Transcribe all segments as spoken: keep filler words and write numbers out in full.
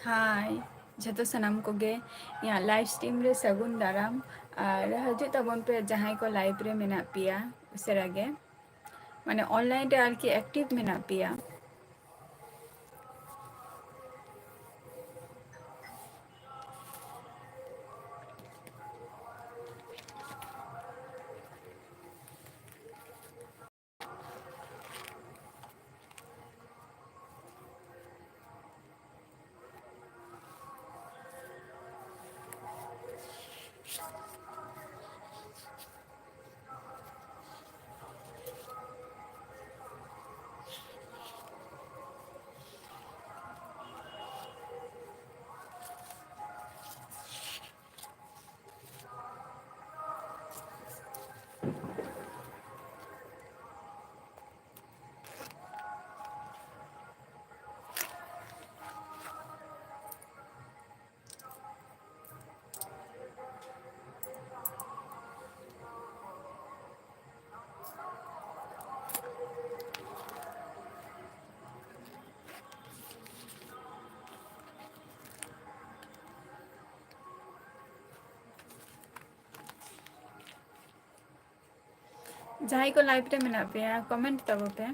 ᱦᱟᱭ, ᱡᱷᱚᱛᱚ ᱥᱟᱱᱟᱢ ᱠᱚᱜᱮ ᱤᱧᱟᱹᱜ live stream ᱨᱮ ᱥᱟᱹᱜᱩᱱ ᱫᱟᱨᱟᱢ᱾ ᱟᱨ ᱦᱤᱡᱩᱜ ᱛᱟᱵᱚᱱ ᱯᱮ, ᱡᱟᱦᱟᱸᱭ ᱠᱚ live ᱨᱮ ᱢᱮᱱᱟᱜ ᱯᱮᱭᱟ, ᱩᱥᱟᱹᱨᱟ ᱜᱮ, ᱢᱟᱱᱮ online ᱨᱮ ᱟᱨᱠᱤ active ᱢᱮᱱᱟᱜ ᱯᱮᱭᱟ᱾ ᱡᱟᱦᱟᱸᱭ ᱠᱚ live ᱨᱮ ᱢᱮᱱᱟᱜ ᱯᱮᱭᱟ, comment ᱛᱟᱵᱚ ᱯᱮ᱾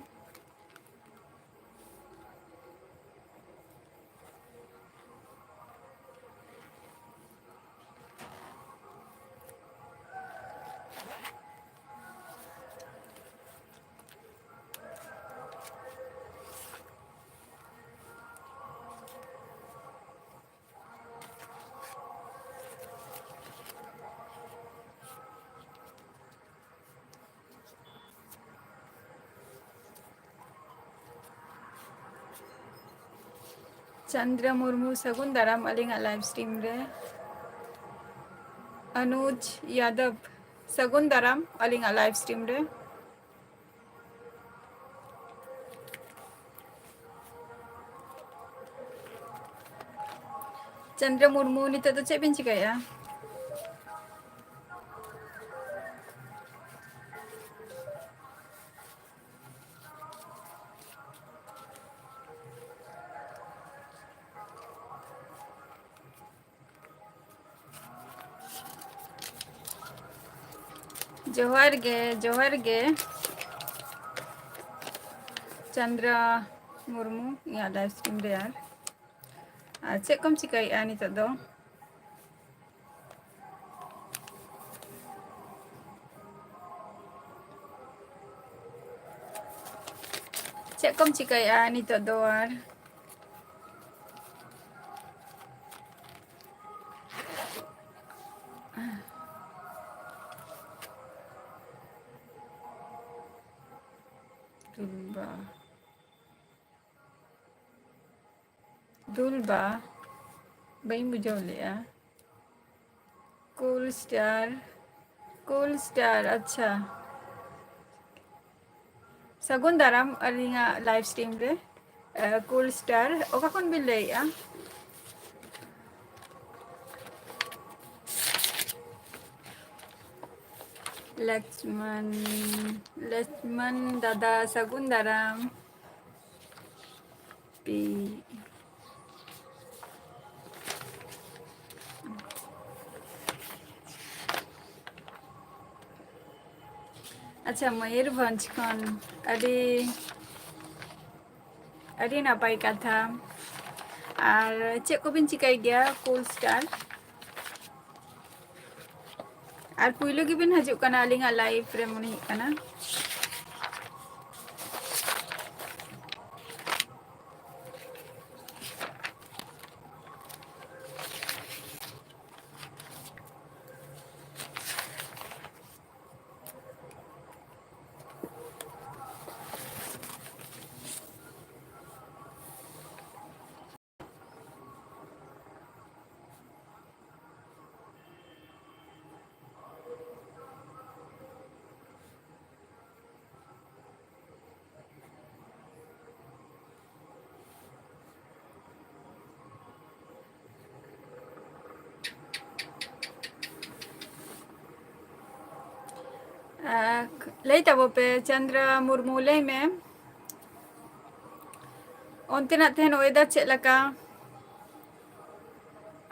ᱪᱚᱱᱫᱨᱟ ᱢᱩᱨᱢᱩ, ᱥᱟᱹᱜᱩᱱ ᱫᱟᱨᱟᱢ ᱟᱹᱞᱤᱧᱟᱜ live stream ᱨᱮ᱾ ᱚᱱᱩᱡᱽ ᱭᱟᱫᱚᱵ, ᱥᱟᱹᱜᱩᱱ ᱫᱟᱨᱟᱢ ᱟᱹᱞᱤᱧᱟᱜ live stream ᱨᱮ᱾ ᱪᱚᱱᱫᱨᱟ ᱢᱩᱨᱢᱩ, ᱱᱤᱛᱚᱜ ᱫᱚ ᱪᱮᱫ ᱵᱤᱱ ᱪᱤᱠᱟᱹᱭᱮᱫᱼᱟ? ᱡᱚᱦᱟᱨ ᱜᱮ, ᱡᱚᱦᱟᱨ ᱜᱮ᱾ ᱪᱟᱸᱫᱽᱨᱟ ᱢᱩᱨᱢᱩ, ᱤᱧᱟᱹᱜ live stream ᱨᱮ ᱟᱨ, ᱟᱨ ᱪᱮᱫ ᱠᱚᱢ ᱪᱤᱠᱟᱹᱭᱮᱫᱼᱟ ᱱᱤᱛᱚᱜ ᱫᱚ? ᱪᱮᱫ ᱠᱚᱢ ᱪᱤᱠᱟᱹᱭᱮᱫᱼᱟ ᱱᱤᱛᱚᱜ ᱫᱚ ᱟᱨ? ᱫᱩᱞᱵᱟ, ᱫᱩᱞᱵᱟ, ᱵᱟᱹᱧ ᱵᱩᱡᱷᱟᱹᱣ ᱞᱮᱫᱼᱟ᱾ Cool Star, Cool Star, ᱟᱪᱪᱷᱟ᱾ ᱥᱟᱹᱜᱩᱱ ᱫᱟᱨᱟᱢ ᱟᱹᱞᱤᱧᱟᱜ live stream ᱨᱮ᱾ ᱟᱸ, Cool Star, ᱚᱠᱟ ᱠᱷᱚᱱ ᱵᱤᱱ ᱞᱟᱹᱭᱮᱫᱼᱟ? ᱞᱚᱠᱥᱢᱚᱱ, ᱞᱚᱠᱥᱢᱚᱱ ᱫᱟᱫᱟ, ᱥᱟᱹᱜᱩᱱ ᱫᱟᱨᱟᱢ᱾ ᱯᱤ-, ᱟᱪᱪᱷᱟ, ᱢᱚᱭᱩᱨᱵᱷᱚᱸᱡᱽ ᱠᱷᱚᱱ᱾ ᱟᱹᱰᱤ, ᱟᱹᱰᱤ ᱱᱟᱯᱟᱭ ᱠᱟᱛᱷᱟ᱾ ᱟᱨ ᱪᱮᱫ ᱠᱚᱵᱤᱱ ᱪᱤᱠᱟᱹᱭ ᱜᱮᱭᱟ, Cool Star? ᱟᱨ ᱯᱩᱭᱞᱩ ᱜᱮᱵᱤᱱ ᱦᱤᱡᱩᱜ ᱠᱟᱱᱟ ᱟᱹᱞᱤᱧᱟᱜ live ᱨᱮ, ᱢᱚᱱᱮ ᱦᱩᱭᱩᱜ ᱠᱟᱱᱟ᱾ ᱟᱨ ᱞᱟᱹᱭ ᱛᱟᱵᱚ ᱯᱮ, ᱪᱚᱱᱫᱨᱟ ᱢᱩᱨᱢᱩ, ᱞᱟᱹᱭ ᱢᱮ, ᱚᱱᱛᱮᱱᱟᱜ ᱛᱮᱦᱮᱧ weather ᱪᱮᱫ ᱞᱮᱠᱟ?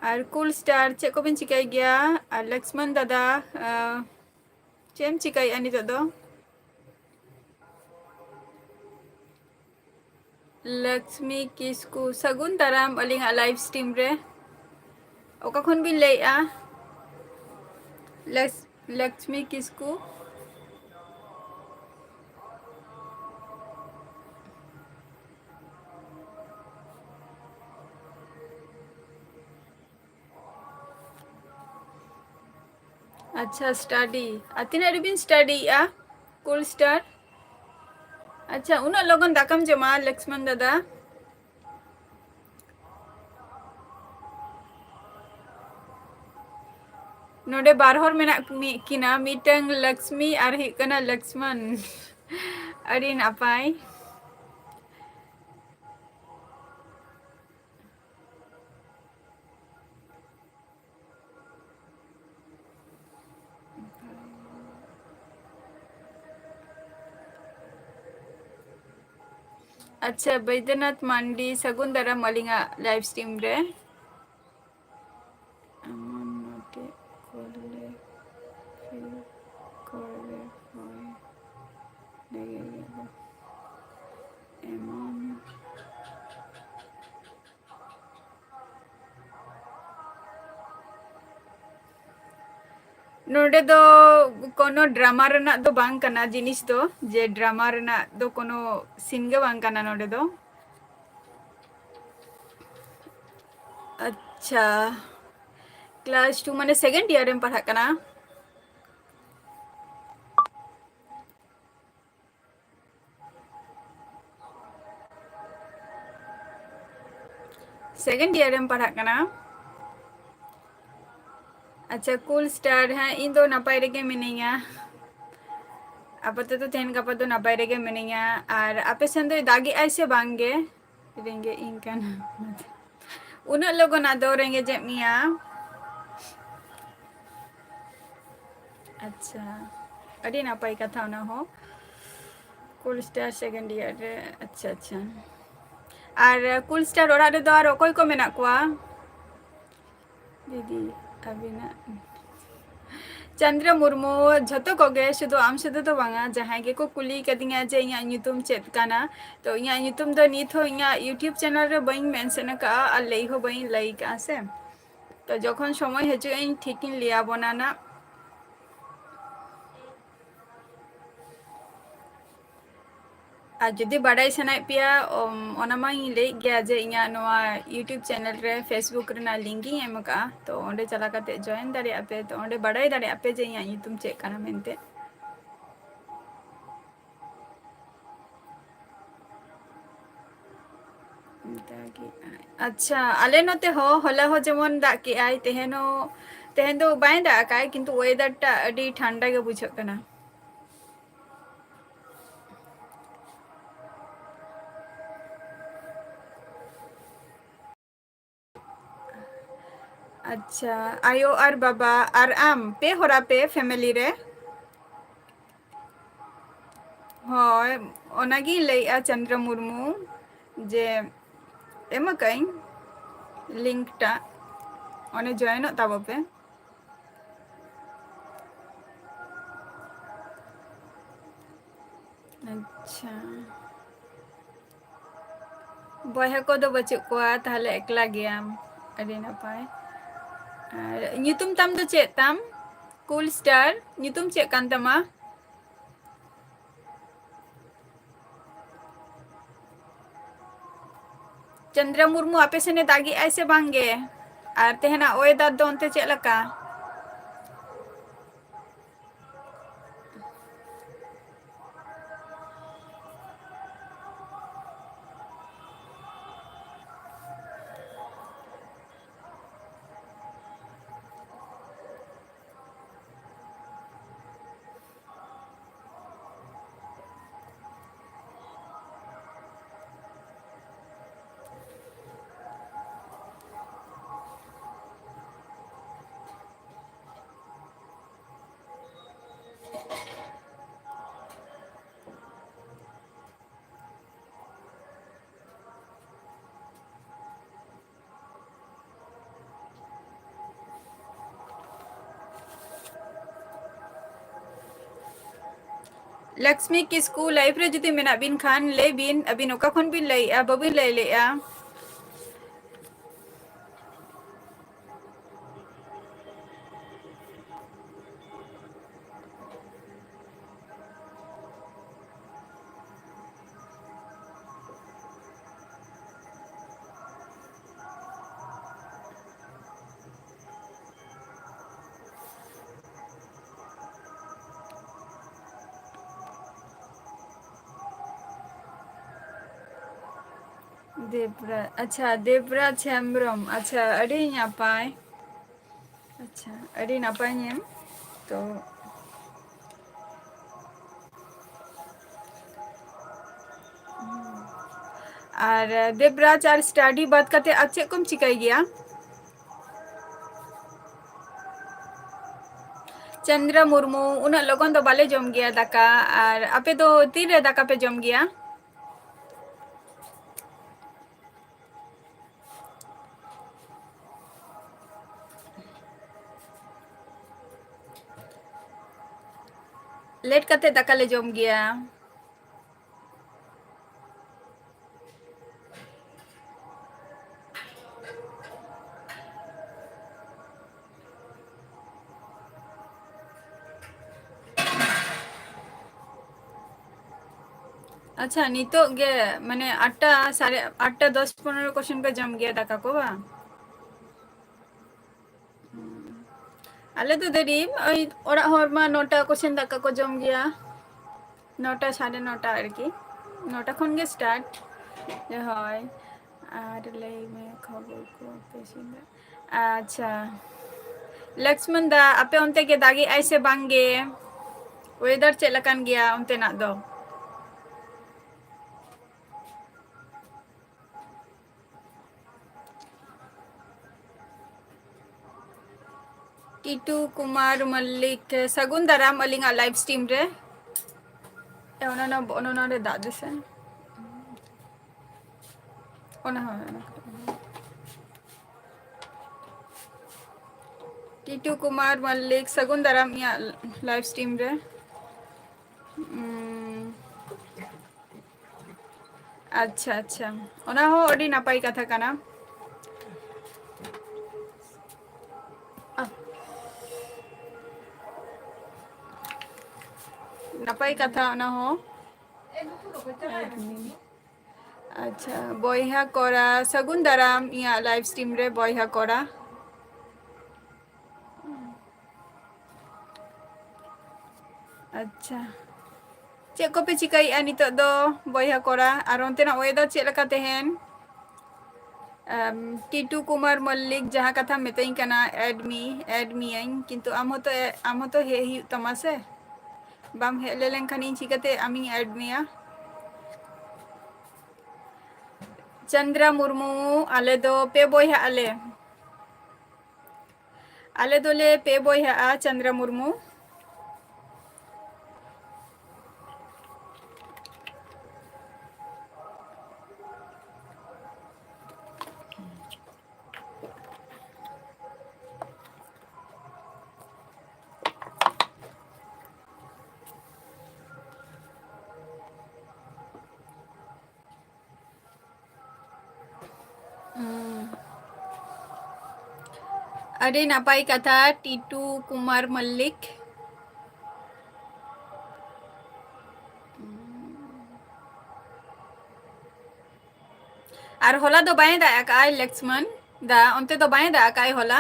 ᱟᱨ Cool Star, ᱪᱮᱫ ᱠᱚᱵᱤᱱ ᱪᱤᱠᱟᱹᱭ ᱜᱮᱭᱟ? ᱟᱨ ᱞᱚᱠᱥᱢᱚᱱ ᱫᱟᱫᱟ, ᱟᱸ, ᱪᱮᱫ ᱮᱢ ᱪᱤᱠᱟᱹᱭᱮᱫᱼᱟ ᱱᱤᱛᱚᱜ ᱫᱚ? ᱞᱚᱠᱥᱢᱤ ᱠᱤᱥᱠᱩ, ᱥᱟᱹᱜᱩᱱ ᱫᱟᱨᱟᱢ ᱟᱹᱞᱤᱧᱟᱜ live stream ᱨᱮ᱾ ᱚᱠᱟ ᱠᱷᱚᱱ ᱵᱤᱱ ᱞᱟᱹᱭᱮᱫᱼᱟ? ᱞᱚᱠᱥ-, ᱞᱚᱠᱥᱢᱤ ᱠᱤᱥᱠᱩ᱾ ᱟᱪᱪᱷᱟ, study᱾ ᱟᱨ ᱛᱤᱱᱟᱹᱜ ᱨᱮᱵᱤᱱ studyᱭᱮᱫᱼᱟ? Cool Star᱾ ᱟᱪᱪᱷᱟ, ᱩᱱᱟᱹᱜ ᱞᱚᱜᱚᱱ ᱫᱟᱠᱟᱢ ᱡᱚᱢᱟ, ᱞᱚᱠᱥᱢᱚᱱ ᱫᱟᱫᱟ? ᱱᱚᱰᱮ ᱵᱟᱨ ᱦᱚᱲ ᱢᱮᱱᱟᱜ ᱢᱤ-, ᱠᱤᱱᱟ, ᱢᱤᱫᱴᱟᱝ ᱞᱚᱠᱥᱢᱤ ᱟᱨ ᱦᱩᱭᱩᱜ ᱠᱟᱱᱟ ᱞᱚᱠᱥᱢᱚᱱ᱾ ᱟᱹᱰᱤ ᱱᱟᱯᱟᱭ᱾ ᱟᱪᱪᱷᱟ, ᱵᱚᱭᱫᱚᱱᱟᱛᱷ ᱢᱟᱱᱰᱤ, ᱥᱟᱹᱜᱩᱱ ᱫᱟᱨᱟᱢ ᱟᱹᱞᱤᱧᱟᱜ live stream ᱨᱮ᱾ ᱮᱢᱚᱱ ᱱᱚᱰᱮ ᱠᱚᱞᱮ ᱯᱷᱤᱞ ᱠᱚᱨᱮ ᱦᱚᱭ ᱞᱟᱹᱜᱤᱫ ᱫᱚ ᱮᱢᱚᱱ ᱱᱚᱰᱮ ᱫᱚ ᱠᱳᱱᱳ drama ᱨᱮᱱᱟᱜ ᱫᱚ ᱵᱟᱝ ᱠᱟᱱᱟ ᱡᱤᱱᱤᱥ ᱫᱚ, ᱡᱮ drama ᱨᱮᱱᱟᱜ ᱫᱚ ᱠᱳᱱᱳ scene ᱜᱮ ᱵᱟᱝ ᱠᱟᱱᱟ ᱱᱚᱰᱮ ᱫᱚ᱾ ᱟᱪᱪᱷᱟ, class two ᱢᱟᱱᱮ second year ᱨᱮᱢ ᱯᱟᱲᱦᱟᱜ ᱠᱟᱱᱟ? Second year ᱨᱮᱢ ᱯᱟᱲᱦᱟᱜ ᱠᱟᱱᱟ? ᱟᱪᱪᱷᱟ, Cool Star, ᱦᱮᱸ, ᱤᱧ ᱫᱚ ᱱᱟᱯᱟᱭ ᱨᱮᱜᱮ ᱢᱤᱱᱟᱹᱧᱟ᱾ ᱟᱯᱟᱛᱚᱛᱚ ᱛᱮᱦᱮᱧ ᱜᱟᱯᱟ ᱫᱚ ᱱᱟᱯᱟᱭ ᱨᱮᱜᱮ ᱢᱤᱱᱟᱹᱧᱟ᱾ ᱟᱨ ᱟᱯᱮ ᱥᱮᱱ ᱫᱚᱭ ᱫᱟᱜᱮᱜᱼᱟᱭ ᱥᱮ ᱵᱟᱝ ᱜᱮ? ᱨᱮᱸᱜᱮᱡ ᱤᱧ ᱠᱟᱱᱟ᱾ ᱩᱱᱟᱹᱜ ᱞᱚᱜᱚᱱ ᱟᱫᱚ ᱨᱮᱸᱜᱮᱡᱮᱫ ᱢᱮᱭᱟ? ᱟᱪᱪᱷᱟ, ᱟᱹᱰᱤ ᱱᱟᱯᱟᱭ ᱠᱟᱛᱷᱟ ᱚᱱᱟ ᱦᱚᱸ᱾ Cool Star second year ᱨᱮ, ᱟᱪᱪᱷᱟ, ᱟᱪᱪᱷᱟ᱾ ᱟᱨ Cool Star ᱚᱲᱟᱜ ᱨᱮᱫᱚ ᱟᱨ ᱚᱠᱚᱭ ᱠᱚ ᱢᱮᱱᱟᱜ ᱠᱚᱣᱟ? ᱫᱤᱫᱤ, ᱟᱹᱵᱤᱱᱟᱜ ᱪᱚᱱᱫᱨᱚ ᱢᱩᱨᱢᱩ, ᱡᱷᱚᱛᱚ ᱠᱚᱜᱮ, ᱥᱩᱫᱷᱩ ᱟᱢ ᱥᱩᱫᱷᱩ ᱫᱚ ᱵᱟᱝᱟ, ᱡᱟᱦᱟᱸᱭ ᱜᱮᱠᱚ ᱠᱩᱞᱤ ᱠᱟᱫᱤᱧᱟ ᱡᱮ ᱤᱧᱟᱹᱜ ᱧᱩᱛᱩᱢ ᱪᱮᱫ ᱠᱟᱱᱟ, ᱛᱚ ᱤᱧᱟᱹᱜ ᱧᱩᱛᱩᱢ ᱫᱚ ᱱᱤᱛ ᱦᱚᱸ ᱤᱧᱟᱹᱜ YouTube channel ᱨᱮ ᱵᱟᱹᱧ mention ᱟᱠᱟᱫᱼᱟ ᱟᱨ ᱞᱟᱹᱭ ᱦᱚᱸ ᱵᱟᱹᱧ ᱞᱟᱹᱭ ᱠᱟᱜᱼᱟ ᱥᱮ᱾ ᱛᱚ ᱡᱚᱠᱷᱚᱱ ᱥᱚᱢᱚᱭ ᱦᱤᱡᱩᱜ ᱤᱧ ᱴᱷᱤᱠ ᱤᱧ ᱞᱟᱹᱭ ᱟᱵᱚᱱᱟ ᱱᱟᱜ᱾ ᱟᱨ ᱡᱩᱫᱤ ᱵᱟᱰᱟᱭ ᱥᱟᱱᱟᱭᱮᱫ ᱯᱮᱭᱟ, ᱚᱢ, ᱚᱱᱟ ᱢᱟᱧ ᱞᱟᱹᱭᱮᱫ ᱜᱮᱭᱟ ᱡᱮ ᱤᱧᱟᱹᱜ ᱱᱚᱣᱟ YouTube channel ᱨᱮ Facebook ᱨᱮᱱᱟᱜ link ᱤᱧ ᱮᱢ ᱟᱠᱟᱫᱼᱟ, ᱛᱚ ᱚᱸᱰᱮ ᱪᱟᱞᱟᱣ ᱠᱟᱛᱮ join ᱫᱟᱲᱮᱭᱟᱜᱼᱟ ᱯᱮ, ᱛᱚ ᱚᱸᱰᱮ ᱵᱟᱰᱟᱭ ᱫᱟᱲᱮᱭᱟᱜᱼᱟ ᱯᱮ ᱡᱮ ᱤᱧᱟᱹᱜ ᱧᱩᱛᱩᱢ ᱪᱮᱫ ᱠᱟᱱᱟ ᱢᱮᱱᱛᱮ᱾ ᱫᱟᱜᱮᱜᱼᱟᱭ᱾ ᱟᱪᱪᱷᱟ, ᱟᱞᱮ ᱱᱚᱛᱮ ᱦᱚᱸ ᱦᱚᱞᱟ ᱦᱚᱸ ᱡᱮᱢᱚᱱ ᱫᱟᱜ ᱠᱮᱜᱼᱟᱭ, ᱛᱮᱦᱮᱧ ᱦᱚᱸ, ᱛᱮᱦᱮᱧ ᱫᱚ ᱵᱟᱭ ᱫᱟᱜ ᱟᱠᱟᱫ, ᱠᱤᱱᱛᱩ weather ᱴᱟᱜ ᱟᱹᱰᱤ ᱴᱷᱟᱱᱰᱟ ᱜᱮ ᱵᱩᱡᱷᱟᱹᱜ ᱠᱟᱱᱟ᱾ ᱟᱪᱪᱷᱟ, ᱟᱭᱳ ᱟᱨ ᱵᱟᱵᱟ ᱟᱨ ᱟᱢ ᱯᱮ ᱦᱚᱲ ᱟᱯᱮ family ᱨᱮ? ᱦᱳᱭ, ᱚᱱᱟᱜᱤᱧ ᱞᱟᱹᱭᱮᱜᱼᱟ ᱪᱚᱱᱫᱨᱚ ᱢᱩᱨᱢᱩ, ᱡᱮ ᱮᱢ ᱟᱠᱟᱫᱟᱹᱧ link ᱴᱟᱜ, ᱚᱸᱰᱮ joinᱚᱜ ᱛᱟᱵᱚ ᱯᱮ᱾ ᱟᱪᱪᱷᱟ, ᱵᱚᱭᱦᱟ ᱠᱚᱫᱚ ᱵᱟᱹᱪᱩᱜ ᱠᱚᱣᱟ, ᱛᱟᱦᱞᱮ ᱮᱠᱞᱟ ᱜᱮᱭᱟᱢ᱾ ᱟᱹᱰᱤ ᱱᱟᱯᱟᱭ᱾ ᱟᱨ ᱧᱩᱛᱩᱢ ᱛᱟᱢ ᱫᱚ ᱪᱮᱫ ᱛᱟᱢ? Cool Star, ᱧᱩᱛᱩᱢ ᱪᱮᱫ ᱠᱟᱱ ᱛᱟᱢᱟ? ᱪᱚᱱᱫᱨᱟ ᱢᱩᱨᱢᱩ, ᱟᱯᱮ ᱥᱮᱱᱮ ᱫᱟᱜᱮᱜᱼᱟᱭ ᱥᱮ ᱵᱟᱝ ᱜᱮ? ᱟᱨ ᱛᱮᱦᱮᱧᱟᱜ weather ᱫᱚ ᱚᱱᱛᱮ ᱪᱮᱫ ᱞᱮᱠᱟ? ᱞᱟᱠᱥᱢᱤ ᱠᱤᱥᱠᱩ, live ᱨᱮ ᱡᱩᱫᱤ ᱢᱮᱱᱟᱜ ᱵᱤᱱ ᱠᱷᱟᱱ ᱞᱟᱹᱭ ᱵᱤᱱ, ᱟᱹᱵᱤᱱ ᱚᱠᱟ ᱠᱷᱚᱱ ᱵᱤᱱ ᱞᱟᱹᱭᱮᱜᱼᱟ? ᱵᱟᱹᱵᱤᱱ ᱞᱟᱹᱭ ᱞᱮᱜᱼᱟ᱾ ᱫᱮᱵᱽᱨᱟ-, ᱟᱪᱪᱷᱟ, ᱫᱮᱵᱽᱨᱟᱡᱽ ᱦᱮᱢᱵᱨᱚᱢ, ᱟᱪᱪᱷᱟ, ᱟᱹᱰᱤ ᱱᱟᱯᱟᱭ᱾ ᱟᱪᱪᱷᱟ, ᱟᱹᱰᱤ ᱱᱟᱯᱟᱭ ᱧᱮᱞ᱾ ᱛᱚ, ᱟᱨ ᱫᱮᱵᱽᱨᱟᱡᱽ, ᱟᱨ study ᱵᱟᱫ ᱠᱟᱛᱮ ᱟᱨ ᱪᱮᱫ ᱠᱚᱢ ᱪᱤᱠᱟᱹᱭ ᱜᱮᱭᱟ? ᱪᱚᱱᱫᱨᱟ ᱢᱩᱨᱢᱩ, ᱩᱱᱟᱹᱜ ᱞᱚᱜᱚᱱ ᱫᱚ ᱵᱟᱞᱮ ᱡᱚᱢ ᱜᱮᱭᱟ ᱫᱟᱠᱟ᱾ ᱟᱨ ᱟᱯᱮ ᱫᱚ ᱛᱤᱱᱨᱮ ᱫᱟᱠᱟ ᱯᱮ ᱡᱚᱢ ᱜᱮᱭᱟ? Late ᱠᱟᱛᱮ ᱫᱟᱠᱟ ᱞᱮ ᱡᱚᱢ ᱜᱮᱭᱟ᱾ ᱟᱪᱪᱷᱟ, ᱱᱤᱛᱚᱜ ᱜᱮ, ᱢᱟᱱᱮ, ᱟᱴᱴᱟ, ᱥᱟᱲᱮ ᱟᱴᱴᱟ, ᱫᱚᱥ ᱯᱚᱱᱨᱚ ᱠᱚ ᱥᱮᱱ ᱯᱮ ᱡᱚᱢ ᱜᱮᱭᱟ ᱫᱟᱠᱟ ᱠᱚ, ᱵᱟᱝ? ᱟᱞᱮ ᱫᱚ ᱫᱮᱨᱤ, ᱳᱭ ᱚᱲᱟᱜ ᱦᱚᱲ ᱢᱟ ᱱᱚᱴᱟ ᱠᱚ ᱥᱮᱱ ᱫᱟᱠᱟ ᱠᱚ ᱡᱚᱢ ᱜᱮᱭᱟ, ᱱᱚᱴᱟ, ᱥᱟᱲᱮ ᱱᱚᱴᱟ ᱟᱨᱠᱤ, ᱱᱚᱴᱟ ᱠᱷᱚᱱ ᱜᱮ start᱾ ᱦᱳᱭ, ᱟᱨ ᱞᱟᱹᱭ ᱢᱮ ᱠᱷᱚᱵᱚᱨ ᱠᱚ ᱟᱯᱮ ᱥᱮᱱᱟᱜ᱾ ᱟᱪᱪᱷᱟ, ᱞᱚᱠᱥᱢᱚᱱ ᱫᱟ, ᱟᱯᱮ ᱚᱱᱛᱮ ᱜᱮ ᱫᱟᱜᱮᱜᱼᱟᱭ ᱥᱮ ᱵᱟᱝ ᱜᱮ? Weather ᱪᱮᱫ ᱞᱮᱠᱟᱱ ᱜᱮᱭᱟ ᱚᱱᱛᱮᱱᱟᱜ ᱫᱚ? ᱴᱤᱴᱩ ᱠᱩᱢᱟᱨ ᱢᱚᱞᱞᱤᱠ, ᱥᱟᱹᱜᱩᱱ ᱫᱟᱨᱟᱢ ᱟᱹᱞᱤᱧᱟᱜ live stream ᱨᱮ᱾ ᱮ, ᱚᱱᱟ, ᱚᱱᱟ, ᱚᱱᱟ, ᱚᱱᱟ ᱨᱮ ᱫᱟᱜ ᱫᱤᱥᱟᱹ᱾ ᱚᱱᱟ ᱦᱚᱸ, ᱚᱱᱟ ᱠᱚ᱾ ᱴᱤᱴᱩ ᱠᱩᱢᱟᱨ ᱢᱚᱞᱞᱤᱠ, ᱥᱟᱹᱜᱩᱱ ᱫᱟᱨᱟᱢ ᱤᱧᱟᱹᱜ live stream ᱨᱮ᱾ ᱩᱸ, ᱟᱪᱪᱷᱟ, ᱟᱪᱪᱷᱟ, ᱚᱱᱟ ᱦᱚᱸ ᱟᱹᱰᱤ ᱱᱟᱯᱟᱭ ᱠᱟᱛᱷᱟ ᱠᱟᱱᱟ᱾ ᱱᱟᱯᱟᱭ ᱠᱟᱛᱷᱟ ᱚᱱᱟ ᱦᱚᱸ᱾ ᱟᱪᱪᱷᱟ, ᱵᱚᱭᱦᱟ ᱠᱚᱲᱟ, ᱥᱟᱹᱜᱩᱱ ᱫᱟᱨᱟᱢ ᱤᱧᱟᱹᱜ live stream ᱨᱮ, ᱵᱚᱭᱦᱟ ᱠᱚᱲᱟ᱾ ᱟᱪᱪᱷᱟ, ᱪᱮᱫ ᱠᱚᱯᱮ ᱪᱤᱠᱟᱹᱭᱮᱫᱼᱟ ᱱᱤᱛᱚᱜ ᱫᱚ, ᱵᱚᱭᱦᱟ ᱠᱚᱲᱟ? ᱟᱨ ᱚᱱᱛᱮᱱᱟᱜ weather ᱪᱮᱫ ᱞᱮᱠᱟ ᱛᱮᱦᱮᱧ? ᱟᱢ, ᱴᱤᱴᱩ ᱠᱩᱢᱟᱨ ᱢᱚᱞᱞᱤᱠ, ᱡᱟᱦᱟᱸ ᱠᱟᱛᱷᱟᱢ ᱢᱤᱛᱟᱹᱧ ᱠᱟᱱᱟ, add me, add ᱢᱤᱭᱟᱹᱧ, ᱠᱤᱱᱛᱩ ᱟᱢ ᱦᱚᱸᱛᱚ, ᱟᱢ ᱦᱚᱸᱛᱚ ᱦᱮᱡ ᱦᱩᱭᱩᱜ ᱛᱟᱢᱟ ᱥᱮ? ᱵᱟᱢ ᱦᱮᱡ ᱞᱮᱱᱠᱷᱟᱱ ᱤᱧ ᱪᱤᱠᱟᱹᱛᱮ ᱟᱢᱤᱧ add ᱢᱮᱭᱟ? ᱪᱚᱱᱫᱨᱟ ᱢᱩᱨᱢᱩ, ᱟᱞᱮ ᱫᱚ ᱯᱮ ᱵᱚᱭᱦᱟᱜ ᱟᱞᱮ᱾ ᱟᱞᱮ ᱫᱚᱞᱮ ᱯᱮ ᱵᱚᱭᱦᱟᱜᱼᱟ, ᱪᱚᱱᱫᱨᱟ ᱢᱩᱨᱢᱩ᱾ ᱦᱩᱸ᱾ ᱟᱹᱰᱤ ᱱᱟᱯᱟᱭ ᱠᱟᱛᱷᱟ, ᱴᱤᱴᱩ ᱠᱩᱢᱟᱨ ᱢᱚᱞᱞᱤᱠ᱾ ᱟᱨ ᱦᱚᱞᱟ ᱫᱚ ᱵᱟᱭ ᱫᱟᱜ ᱟᱠᱟᱜᱼᱟᱭ ᱞᱚᱠᱥᱢᱚᱱ ᱫᱟ, ᱚᱱᱛᱮ ᱫᱚ ᱵᱟᱭ ᱫᱟᱜ ᱟᱠᱟᱜᱼᱟᱭ ᱦᱚᱞᱟ?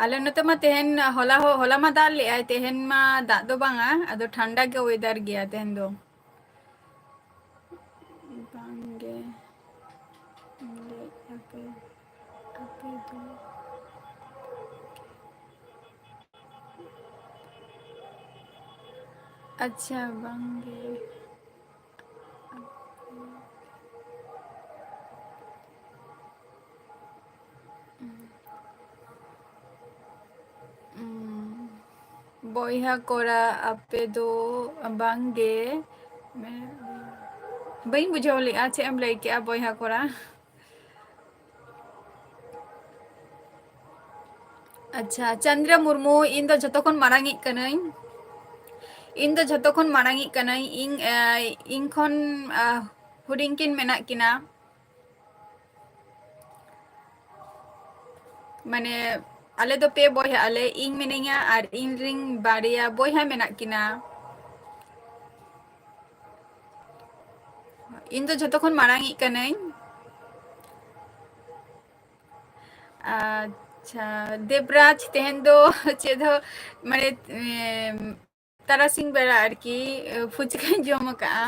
ᱟᱞᱮ ᱱᱚᱛᱮ ᱢᱟ ᱛᱮᱦᱮᱧ, ᱦᱚᱞᱟ ᱦᱚᱸ, ᱦᱚᱞᱟ ᱢᱟ ᱫᱟᱜ ᱞᱮᱜᱼᱟᱭ, ᱛᱮᱦᱮᱧ ᱢᱟ ᱫᱟᱜ ᱫᱚ ᱵᱟᱝᱟ, ᱟᱫᱚ ᱴᱷᱟᱱᱰᱟ ᱜᱮ weather ᱜᱮᱭᱟ ᱛᱮᱦᱮᱧ ᱫᱚ᱾ ᱵᱟᱝᱜᱮ᱾ ᱞᱟᱹᱭᱮᱫ ᱟᱯᱮ, ᱟᱯᱮ ᱫᱚ ᱟᱪᱪᱷᱟ, ᱵᱟᱝᱜᱮ᱾ ᱩᱸ, ᱵᱚᱭᱦᱟ ᱠᱚᱲᱟ, ᱟᱯᱮ ᱫᱚ ᱵᱟᱝᱜᱮ᱾ ᱵᱟᱹᱧ ᱵᱩᱡᱷᱟᱹᱣ ᱞᱮᱜᱼᱟ, ᱪᱮᱫ ᱮᱢ ᱞᱟᱹᱭ ᱠᱮᱜᱼᱟ, ᱵᱚᱭᱦᱟ ᱠᱚᱲᱟ? ᱟᱪᱪᱷᱟ, ᱪᱚᱱᱫᱨᱟ ᱢᱩᱨᱢᱩ, ᱤᱧ ᱫᱚ ᱡᱷᱚᱛᱚ ᱠᱷᱚᱱ ᱢᱟᱨᱟᱝ ᱤᱡ ᱠᱟᱹᱱᱟᱹᱧ᱾ ᱤᱧ ᱫᱚ ᱡᱷᱚᱛᱚ ᱠᱷᱚᱱ ᱢᱟᱲᱟᱝ ᱤᱡ ᱠᱟᱹᱱᱟᱹᱧ᱾ ᱤᱧ, ᱮ, ᱤᱧ ᱠᱷᱚᱱ, ᱟ, ᱦᱩᱰᱤᱧ ᱠᱤᱱ ᱢᱮᱱᱟᱜ ᱠᱤᱱᱟ᱾ ᱢᱟᱱᱮ, ᱟᱞᱮ ᱫᱚ ᱯᱮ ᱵᱚᱭᱦᱟᱜ ᱟᱞᱮ᱾ ᱤᱧ ᱢᱤᱱᱟᱹᱧᱟ ᱟᱨ ᱤᱧ ᱨᱤᱱ ᱵᱟᱨᱭᱟ ᱵᱚᱭᱦᱟ ᱢᱮᱱᱟᱜ ᱠᱤᱱᱟ᱾ ᱤᱧ ᱫᱚ ᱡᱷᱚᱛᱚ ᱠᱷᱚᱱ ᱢᱟᱲᱟᱝ ᱤᱡ ᱠᱟᱹᱱᱟᱹᱧ᱾ ᱟᱪᱪᱷᱟ, ᱫᱮᱵᱽᱨᱟᱡᱽ, ᱛᱮᱦᱮᱧ ᱫᱚ ᱪᱮᱫ ᱦᱚᱸ, ᱢᱟᱱᱮ, ᱮᱢ, ᱛᱟᱨᱟᱥᱤᱧ ᱵᱮᱲᱟ ᱟᱨᱠᱤ, ᱮ, ᱯᱷᱩᱪᱠᱟᱧ ᱡᱚᱢ ᱟᱠᱟᱜᱼᱟ᱾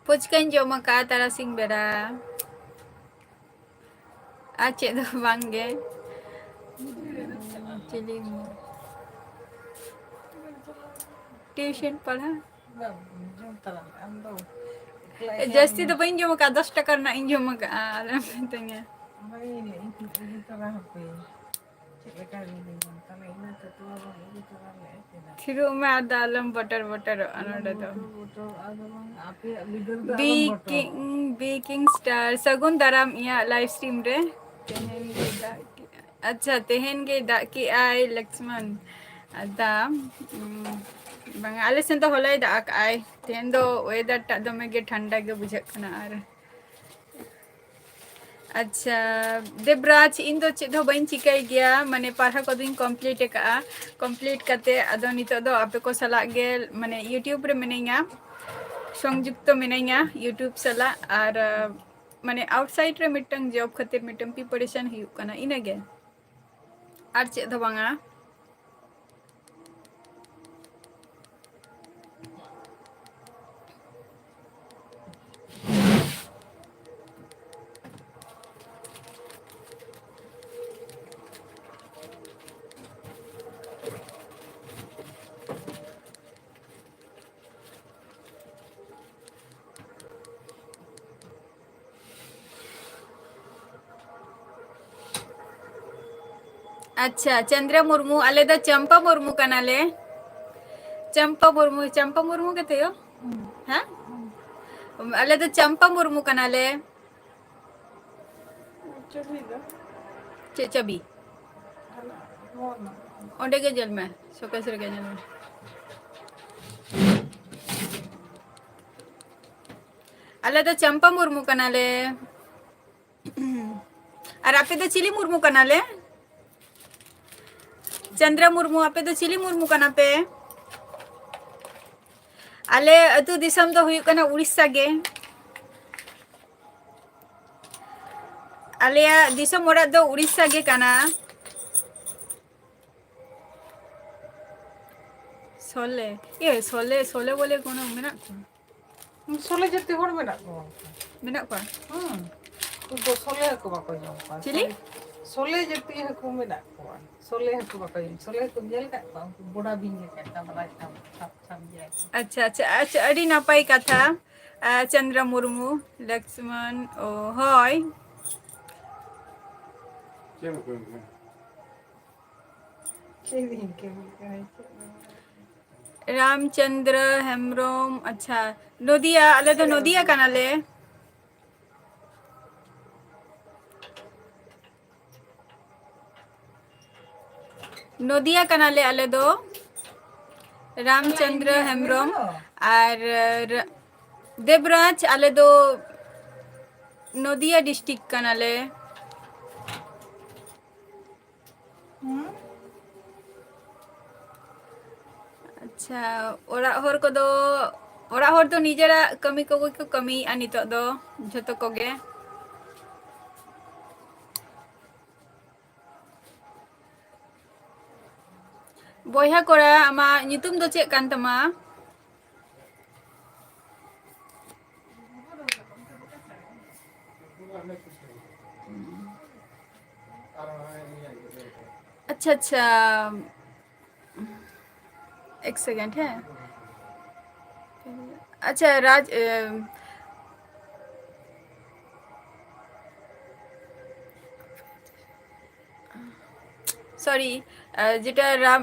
ᱯᱷᱩᱪᱠᱟᱧ ᱡᱚᱢ ᱟᱠᱟᱜᱼᱟ ᱛᱟᱨᱟᱥᱤᱧ ᱵᱮᱲᱟ᱾ ᱟᱨ ᱪᱮᱫ ᱦᱚᱸ ᱵᱟᱝ ᱜᱮ᱾ ᱪᱤᱞᱤ? ᱴᱤᱭᱩᱥᱚᱱ ᱯᱟᱲᱦᱟᱣ? ᱵᱟᱝ, ᱡᱚᱢ ᱛᱟᱞᱟᱝ ᱢᱮ, ᱟᱢ ᱫᱚ ᱮᱠᱞᱟ ᱮᱠᱞᱟ ᱡᱟᱹᱥᱛᱤ ᱫᱚ ᱵᱟᱹᱧ ᱡᱚᱢ ᱟᱠᱟᱫᱼᱟ, ᱫᱚᱥ ᱴᱟᱠᱟ ᱨᱮᱱᱟᱜ ᱤᱧ ᱡᱚᱢ ᱟᱠᱟᱫᱼᱟ, ᱟᱞᱚᱢ ᱢᱮᱛᱟᱹᱧᱟ᱾ ᱦᱳᱭ, ᱤᱧ ᱤᱫᱤ ᱛᱚᱨᱟ ᱟᱯᱮᱭᱟᱹᱧ᱾ ᱪᱮᱫ ᱞᱮᱠᱟ ᱤᱫᱤ ᱡᱚᱢ? ᱛᱟᱦᱞᱮ ᱤᱱᱟᱹ ᱪᱷᱟᱹᱛᱩ ᱟᱨ ᱵᱟᱢ ᱤᱫᱤ ᱛᱚᱨᱟ ᱞᱮᱫᱼᱟ ᱪᱮᱫᱟᱜ? ᱛᱷᱤᱨᱚᱜ ᱢᱮ, ᱟᱫᱚ ᱟᱞᱚᱢ ᱵᱚᱴᱚᱨ ᱵᱚᱴᱚᱨᱚᱜᱼᱟ ᱟᱞᱚᱢ ᱱᱚᱰᱮ ᱫᱚ᱾ ᱵᱚᱴᱚᱨ ᱵᱚᱴᱚᱨ, ᱟᱫᱚ ᱵᱟᱝ, ᱟᱯᱮᱭᱟᱜ ᱵᱤᱫᱟᱹᱞ ᱫᱚ ᱵᱤ ᱟᱞᱚᱢ ᱵᱚᱴᱚᱨ᱾ ᱠᱤᱝ, ᱵᱤ ᱠᱤᱝ ᱥᱴᱟᱨ, ᱥᱟᱹᱜᱩᱱ ᱫᱟᱨᱟᱢ ᱤᱧᱟᱹᱜ live stream ᱨᱮ᱾ ᱛᱮᱦᱮᱧ ᱜᱮ ᱫᱟᱜ ᱠᱮᱜᱼᱟ᱾ ᱟᱪᱪᱷᱟ, ᱛᱮᱦᱮᱧ ᱜᱮ ᱫᱟᱜ ᱠᱮᱜᱼᱟᱭ ᱞᱚᱠᱥᱢᱚᱱ᱾ ᱟᱫᱟ, ᱩᱸ, ᱵᱟᱝᱟ, ᱟᱞᱮ ᱥᱮᱱ ᱫᱚ ᱦᱚᱞᱟᱭ ᱫᱟᱜ ᱟᱠᱟᱜᱼᱟᱭ᱾ ᱛᱮᱦᱮᱧ ᱫᱚ weather ᱴᱟᱜ ᱫᱚᱢᱮ ᱜᱮ ᱴᱷᱟᱱᱰᱟ ᱜᱮ ᱵᱩᱡᱷᱟᱹᱜ ᱠᱟᱱᱟ᱾ ᱟᱨ ᱟᱪᱪᱷᱟ, ᱫᱮᱵᱽᱨᱟᱡᱽ, ᱤᱧ ᱫᱚ ᱪᱮᱫ ᱦᱚᱸ ᱵᱟᱹᱧ ᱪᱤᱠᱟᱹᱭ ᱜᱮᱭᱟ, ᱢᱟᱱᱮ ᱯᱟᱲᱦᱟᱣ ᱠᱚᱫᱚᱧ complete ᱟᱠᱟᱜᱼᱟ᱾ Complete ᱠᱟᱛᱮ ᱟᱫᱚ ᱱᱤᱛᱚᱜ ᱫᱚ ᱟᱯᱮ ᱠᱚ ᱥᱟᱞᱟᱜ ᱜᱮ, ᱢᱟᱱᱮ YouTube ᱨᱮ ᱢᱤᱱᱟᱹᱧᱟ, ᱥᱚᱝᱡᱩᱠᱛᱚ ᱢᱤᱱᱟᱹᱧᱟ YouTube ᱥᱟᱞᱟᱜ, ᱟᱨ, ᱢᱟᱱᱮ outside ᱨᱮ ᱢᱤᱫᱴᱟᱝ job ᱠᱷᱟᱹᱛᱤᱨ ᱢᱤᱫᱴᱟᱝ preparation ᱦᱩᱭᱩᱜ ᱠᱟᱱᱟ, ᱤᱱᱟᱹᱜᱮ, ᱟᱨ ᱪᱮᱫ ᱦᱚᱸ ᱵᱟᱝᱟ᱾ ᱟᱪᱪᱷᱟ, ᱪᱚᱱᱫᱨᱟ ᱢᱩᱨᱢᱩ, ᱟᱞᱮ ᱫᱚ ᱪᱟᱢᱯᱟ ᱢᱩᱨᱢᱩ ᱠᱟᱱᱟᱞᱮ᱾ ᱪᱟᱢᱯᱟ ᱢᱩᱨᱢᱩ, ᱪᱟᱢᱯᱟ ᱢᱩᱨᱢᱩ ᱜᱮᱛᱚ? ᱦᱮᱸ? ᱟᱞᱮ ᱫᱚ ᱪᱟᱢᱯᱟ ᱢᱩᱨᱢᱩ ᱠᱟᱱᱟᱞᱮ᱾ ᱪᱟᱹᱵᱤ ᱫᱚ? ᱪᱮᱫ ᱪᱟᱹᱵᱤ? ᱦᱟᱱᱟ, ᱱᱚᱣᱟ ᱨᱮᱱᱟᱜ᱾ ᱚᱸᱰᱮ ᱜᱮ ᱧᱮᱞ ᱢᱮ, ᱥᱳᱠᱮᱥ ᱨᱮᱜᱮ ᱧᱮᱞ ᱢᱮ᱾ ᱟᱞᱮ ᱫᱚ ᱪᱟᱢᱯᱟ ᱢᱩᱨᱢᱩ ᱠᱟᱱᱟᱞᱮ᱾ ᱟᱨ ᱟᱯᱮ ᱫᱚ ᱪᱤᱞᱤ ᱢᱩᱨᱢᱩ ᱠᱟᱱᱟᱞᱮ? ᱪᱚᱱᱫᱨᱟ ᱢᱩᱨᱢᱩ, ᱟᱯᱮ ᱫᱚ ᱪᱤᱞᱤ ᱢᱩᱨᱢᱩ ᱠᱟᱱᱟ ᱯᱮ? ᱟᱞᱮ ᱟᱹᱛᱩ ᱫᱤᱥᱚᱢ ᱫᱚ ᱦᱩᱭᱩᱜ ᱠᱟᱱᱟ ᱩᱲᱤᱥᱥᱟ ᱜᱮ᱾ ᱟᱞᱮᱭᱟᱜ ᱫᱤᱥᱚᱢ ᱚᱲᱟᱜ ᱫᱚ ᱩᱲᱤᱥᱥᱟ ᱜᱮ ᱠᱟᱱᱟ᱾ ᱥᱚᱞᱮ, ᱮ, ᱥᱚᱞᱮ, ᱥᱚᱞᱮ ᱵᱚᱞᱮ ᱠᱳᱱᱳ ᱢᱮᱱᱟᱜ ᱠᱚᱣᱟ? ᱥᱚᱞᱮ ᱡᱟᱹᱛᱤ ᱦᱚᱲ ᱢᱮᱱᱟᱜ ᱠᱚᱣᱟ᱾ ᱢᱮᱱᱟᱜ ᱠᱚᱣᱟ? ᱦᱩᱸ᱾ ᱩᱱᱠᱩ ᱫᱚ ᱥᱚᱞᱮ ᱦᱟᱹᱠᱩ ᱵᱟᱠᱚ ᱡᱚᱢ ᱠᱚᱣᱟ᱾ ᱪᱤᱞᱤ? ᱥᱚᱞᱮ, ᱥᱚᱞᱮ ᱡᱟᱹᱛᱤ ᱦᱟᱹᱠᱩ ᱢᱮᱱᱟᱜ ᱠᱚᱣᱟ᱾ ᱥᱚᱞᱮ ᱦᱟᱹᱠᱩ ᱵᱟᱠᱚ ᱡᱚᱢ, ᱥᱚᱞᱮ ᱦᱟᱹᱠᱩᱢ ᱧᱮᱞ ᱟᱠᱟᱫ ᱠᱚᱣᱟ? ᱩᱱᱠᱩ ᱵᱚᱰᱟ ᱵᱤᱧ ᱞᱮᱠᱟ, ᱰᱟᱵᱨᱟ ᱰᱟᱵ-, ᱥᱟᱵ ᱥᱟᱵ ᱜᱮᱭᱟ ᱠᱚ᱾ ᱟᱪᱪᱷᱟ, ᱟᱪᱪᱷᱟ, ᱟᱪᱪᱷᱟ, ᱟᱹᱰᱤ ᱱᱟᱯᱟᱭ ᱠᱟᱛᱷᱟ᱾ ᱟ, ᱪᱚᱱᱫᱨᱟ ᱢᱩᱨᱢᱩ, ᱞᱚᱠᱥᱢᱚᱱ, ᱚ, ᱦᱳᱭ᱾ ᱪᱮᱫ ᱮᱢ ᱠᱟᱹᱢᱤ ᱠᱟᱱᱟ? ᱪᱮᱫ ᱤᱧ ᱠᱟᱹᱢᱤ ᱠᱟᱱᱟ? ᱪᱮᱫ ᱦᱚᱸ ᱵᱟᱝ᱾ ᱨᱟᱢᱪᱚᱸᱫᱽᱨᱚ ᱦᱮᱢᱵᱨᱚᱢ, ᱟᱪᱪᱷᱟ, ᱱᱚᱫᱤᱭᱟ, ᱟᱞᱮ ᱫᱚ ᱱᱚᱫᱤᱭᱟ ᱠᱟᱱᱟᱞᱮ᱾ ᱱᱚᱫᱤᱭᱟ ᱠᱟᱱᱟᱞᱮ ᱟᱞᱮ ᱫᱚ, ᱨᱟᱢᱪᱚᱸᱫᱽᱨᱚ ᱦᱮᱢᱵᱨᱚᱢ ᱟᱨ ᱨ-, ᱫᱮᱵᱽᱨᱟᱡᱽ, ᱟᱞᱮ ᱫᱚ ᱱᱚᱫᱤᱭᱟ ᱰᱤᱥᱴᱨᱤᱠᱴ ᱠᱟᱱᱟᱞᱮ᱾ ᱦᱩᱸ? ᱟᱪᱪᱷᱟ, ᱚᱲᱟᱜ ᱦᱚᱲ ᱠᱚᱫᱚ, ᱚᱲᱟᱜ ᱦᱚᱲ ᱫᱚ ᱱᱤᱡᱮᱨᱟᱜ ᱠᱟᱹᱢᱤ ᱠᱚᱜᱮ ᱠᱚ ᱠᱟᱹᱢᱤᱭᱮᱫᱼᱟ ᱱᱤᱛᱚᱜ ᱫᱚ, ᱡᱷᱚᱛᱚ ᱠᱚᱜᱮ᱾ ᱵᱚᱭᱦᱟ ᱠᱚᱲᱟ, ᱟᱢᱟᱜ ᱧᱩᱛᱩᱢ ᱫᱚ ᱪᱮᱫ ᱠᱟᱱ ᱛᱟᱢᱟ? ᱟᱪᱪᱷᱟ, ᱟᱪᱪᱷᱟ, ᱮᱠ ᱥᱮᱠᱮᱱᱰ, ᱦᱮᱸ᱾ ᱟᱪᱪᱷᱟ, ᱨᱟᱡᱽ, ᱮ, ᱥᱚᱨᱤ, ᱡᱮᱴᱟ ᱨᱟᱢ,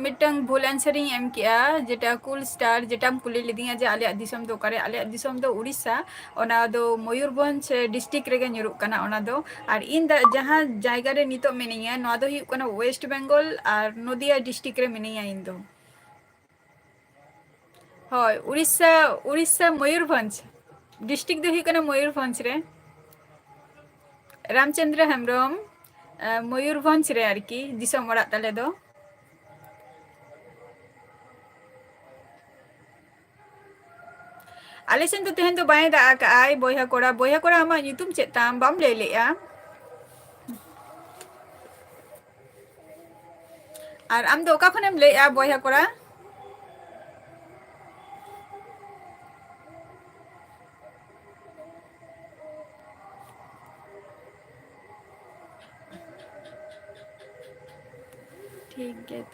ᱢᱤᱫᱴᱟᱝ ᱵᱷᱩᱞ ᱟᱱᱥᱟᱨ ᱤᱧ ᱮᱢ ᱠᱮᱜᱼᱟ, ᱡᱮᱴᱟ ᱠᱩᱞ ᱥᱴᱟᱨ, ᱡᱮᱴᱟᱢ ᱠᱩᱞᱤ ᱞᱤᱫᱤᱧᱟ ᱡᱮ ᱟᱞᱮᱭᱟᱜ ᱫᱤᱥᱚᱢ ᱫᱚ ᱚᱠᱟᱨᱮ, ᱟᱞᱮᱭᱟᱜ ᱫᱤᱥᱚᱢ ᱫᱚ ᱩᱲᱤᱥᱥᱟ, ᱚᱱᱟ ᱫᱚ ᱢᱚᱭᱩᱨᱵᱷᱚᱸᱡᱽ ᱰᱤᱥᱴᱨᱤᱠᱴ ᱨᱮᱜᱮ ᱧᱩᱨᱩᱜ ᱠᱟᱱᱟ ᱚᱱᱟ ᱫᱚ᱾ ᱟᱨ ᱤᱧ ᱫᱚ ᱡᱟᱦᱟᱸ ᱡᱟᱭᱜᱟ ᱨᱮ ᱱᱤᱛᱚᱜ ᱢᱤᱱᱟᱹᱧᱟ, ᱱᱚᱣᱟ ᱫᱚ ᱦᱩᱭᱩᱜ ᱠᱟᱱᱟ ᱳᱭᱮᱥᱴ ᱵᱮᱝᱜᱚᱞ ᱟᱨ ᱱᱚᱫᱤᱭᱟ ᱰᱤᱥᱴᱨᱤᱠᱴ ᱨᱮ ᱢᱤᱱᱟᱹᱧᱟ ᱤᱧ ᱫᱚ᱾ ᱦᱳᱭ, ᱩᱲᱤᱥᱥᱟ, ᱩᱲᱤᱥᱥᱟ ᱢᱚᱭᱩᱨᱵᱷᱚᱸᱡᱽ᱾ ᱰᱤᱥᱴᱨᱤᱠᱴ ᱫᱚ ᱦᱩᱭᱩᱜ ᱠᱟᱱᱟ ᱢᱚᱭᱩᱨᱵᱷᱚᱸᱡᱽ ᱨᱮ᱾ ᱨᱟᱢᱪᱚᱸᱫᱽᱨᱚ ᱦᱮᱢᱵᱨᱚᱢ, ᱮ, ᱢᱚᱭᱩᱨᱵᱷᱚᱸᱡᱽ ᱨᱮ ᱟᱨᱠᱤ ᱫᱤᱥᱚᱢ ᱚᱲᱟᱜ ᱛᱟᱞᱮ ᱫᱚ᱾ ᱟᱞᱮ ᱥᱮᱱ ᱫᱚ ᱛᱮᱦᱮᱧ ᱫᱚ ᱵᱟᱭ ᱫᱟᱜ ᱟᱠᱟᱜᱼᱟᱭ ᱵᱚᱭᱦᱟ ᱠᱚᱲᱟ᱾ ᱵᱚᱭᱦᱟ ᱠᱚᱲᱟ, ᱟᱢᱟᱜ ᱧᱩᱛᱩᱢ ᱪᱮᱫ ᱛᱟᱢ? ᱵᱟᱢ ᱞᱟᱹᱭ ᱞᱮᱜᱼᱟ᱾ ᱟᱨ ᱟᱢ ᱫᱚ ᱚᱠᱟ ᱠᱷᱚᱱᱮᱢ ᱞᱟᱹᱭᱮᱜᱼᱟ ᱵᱚᱭᱦᱟ ᱠᱚᱲᱟ? ᱴᱷᱤᱠ ᱜᱮᱭᱟ᱾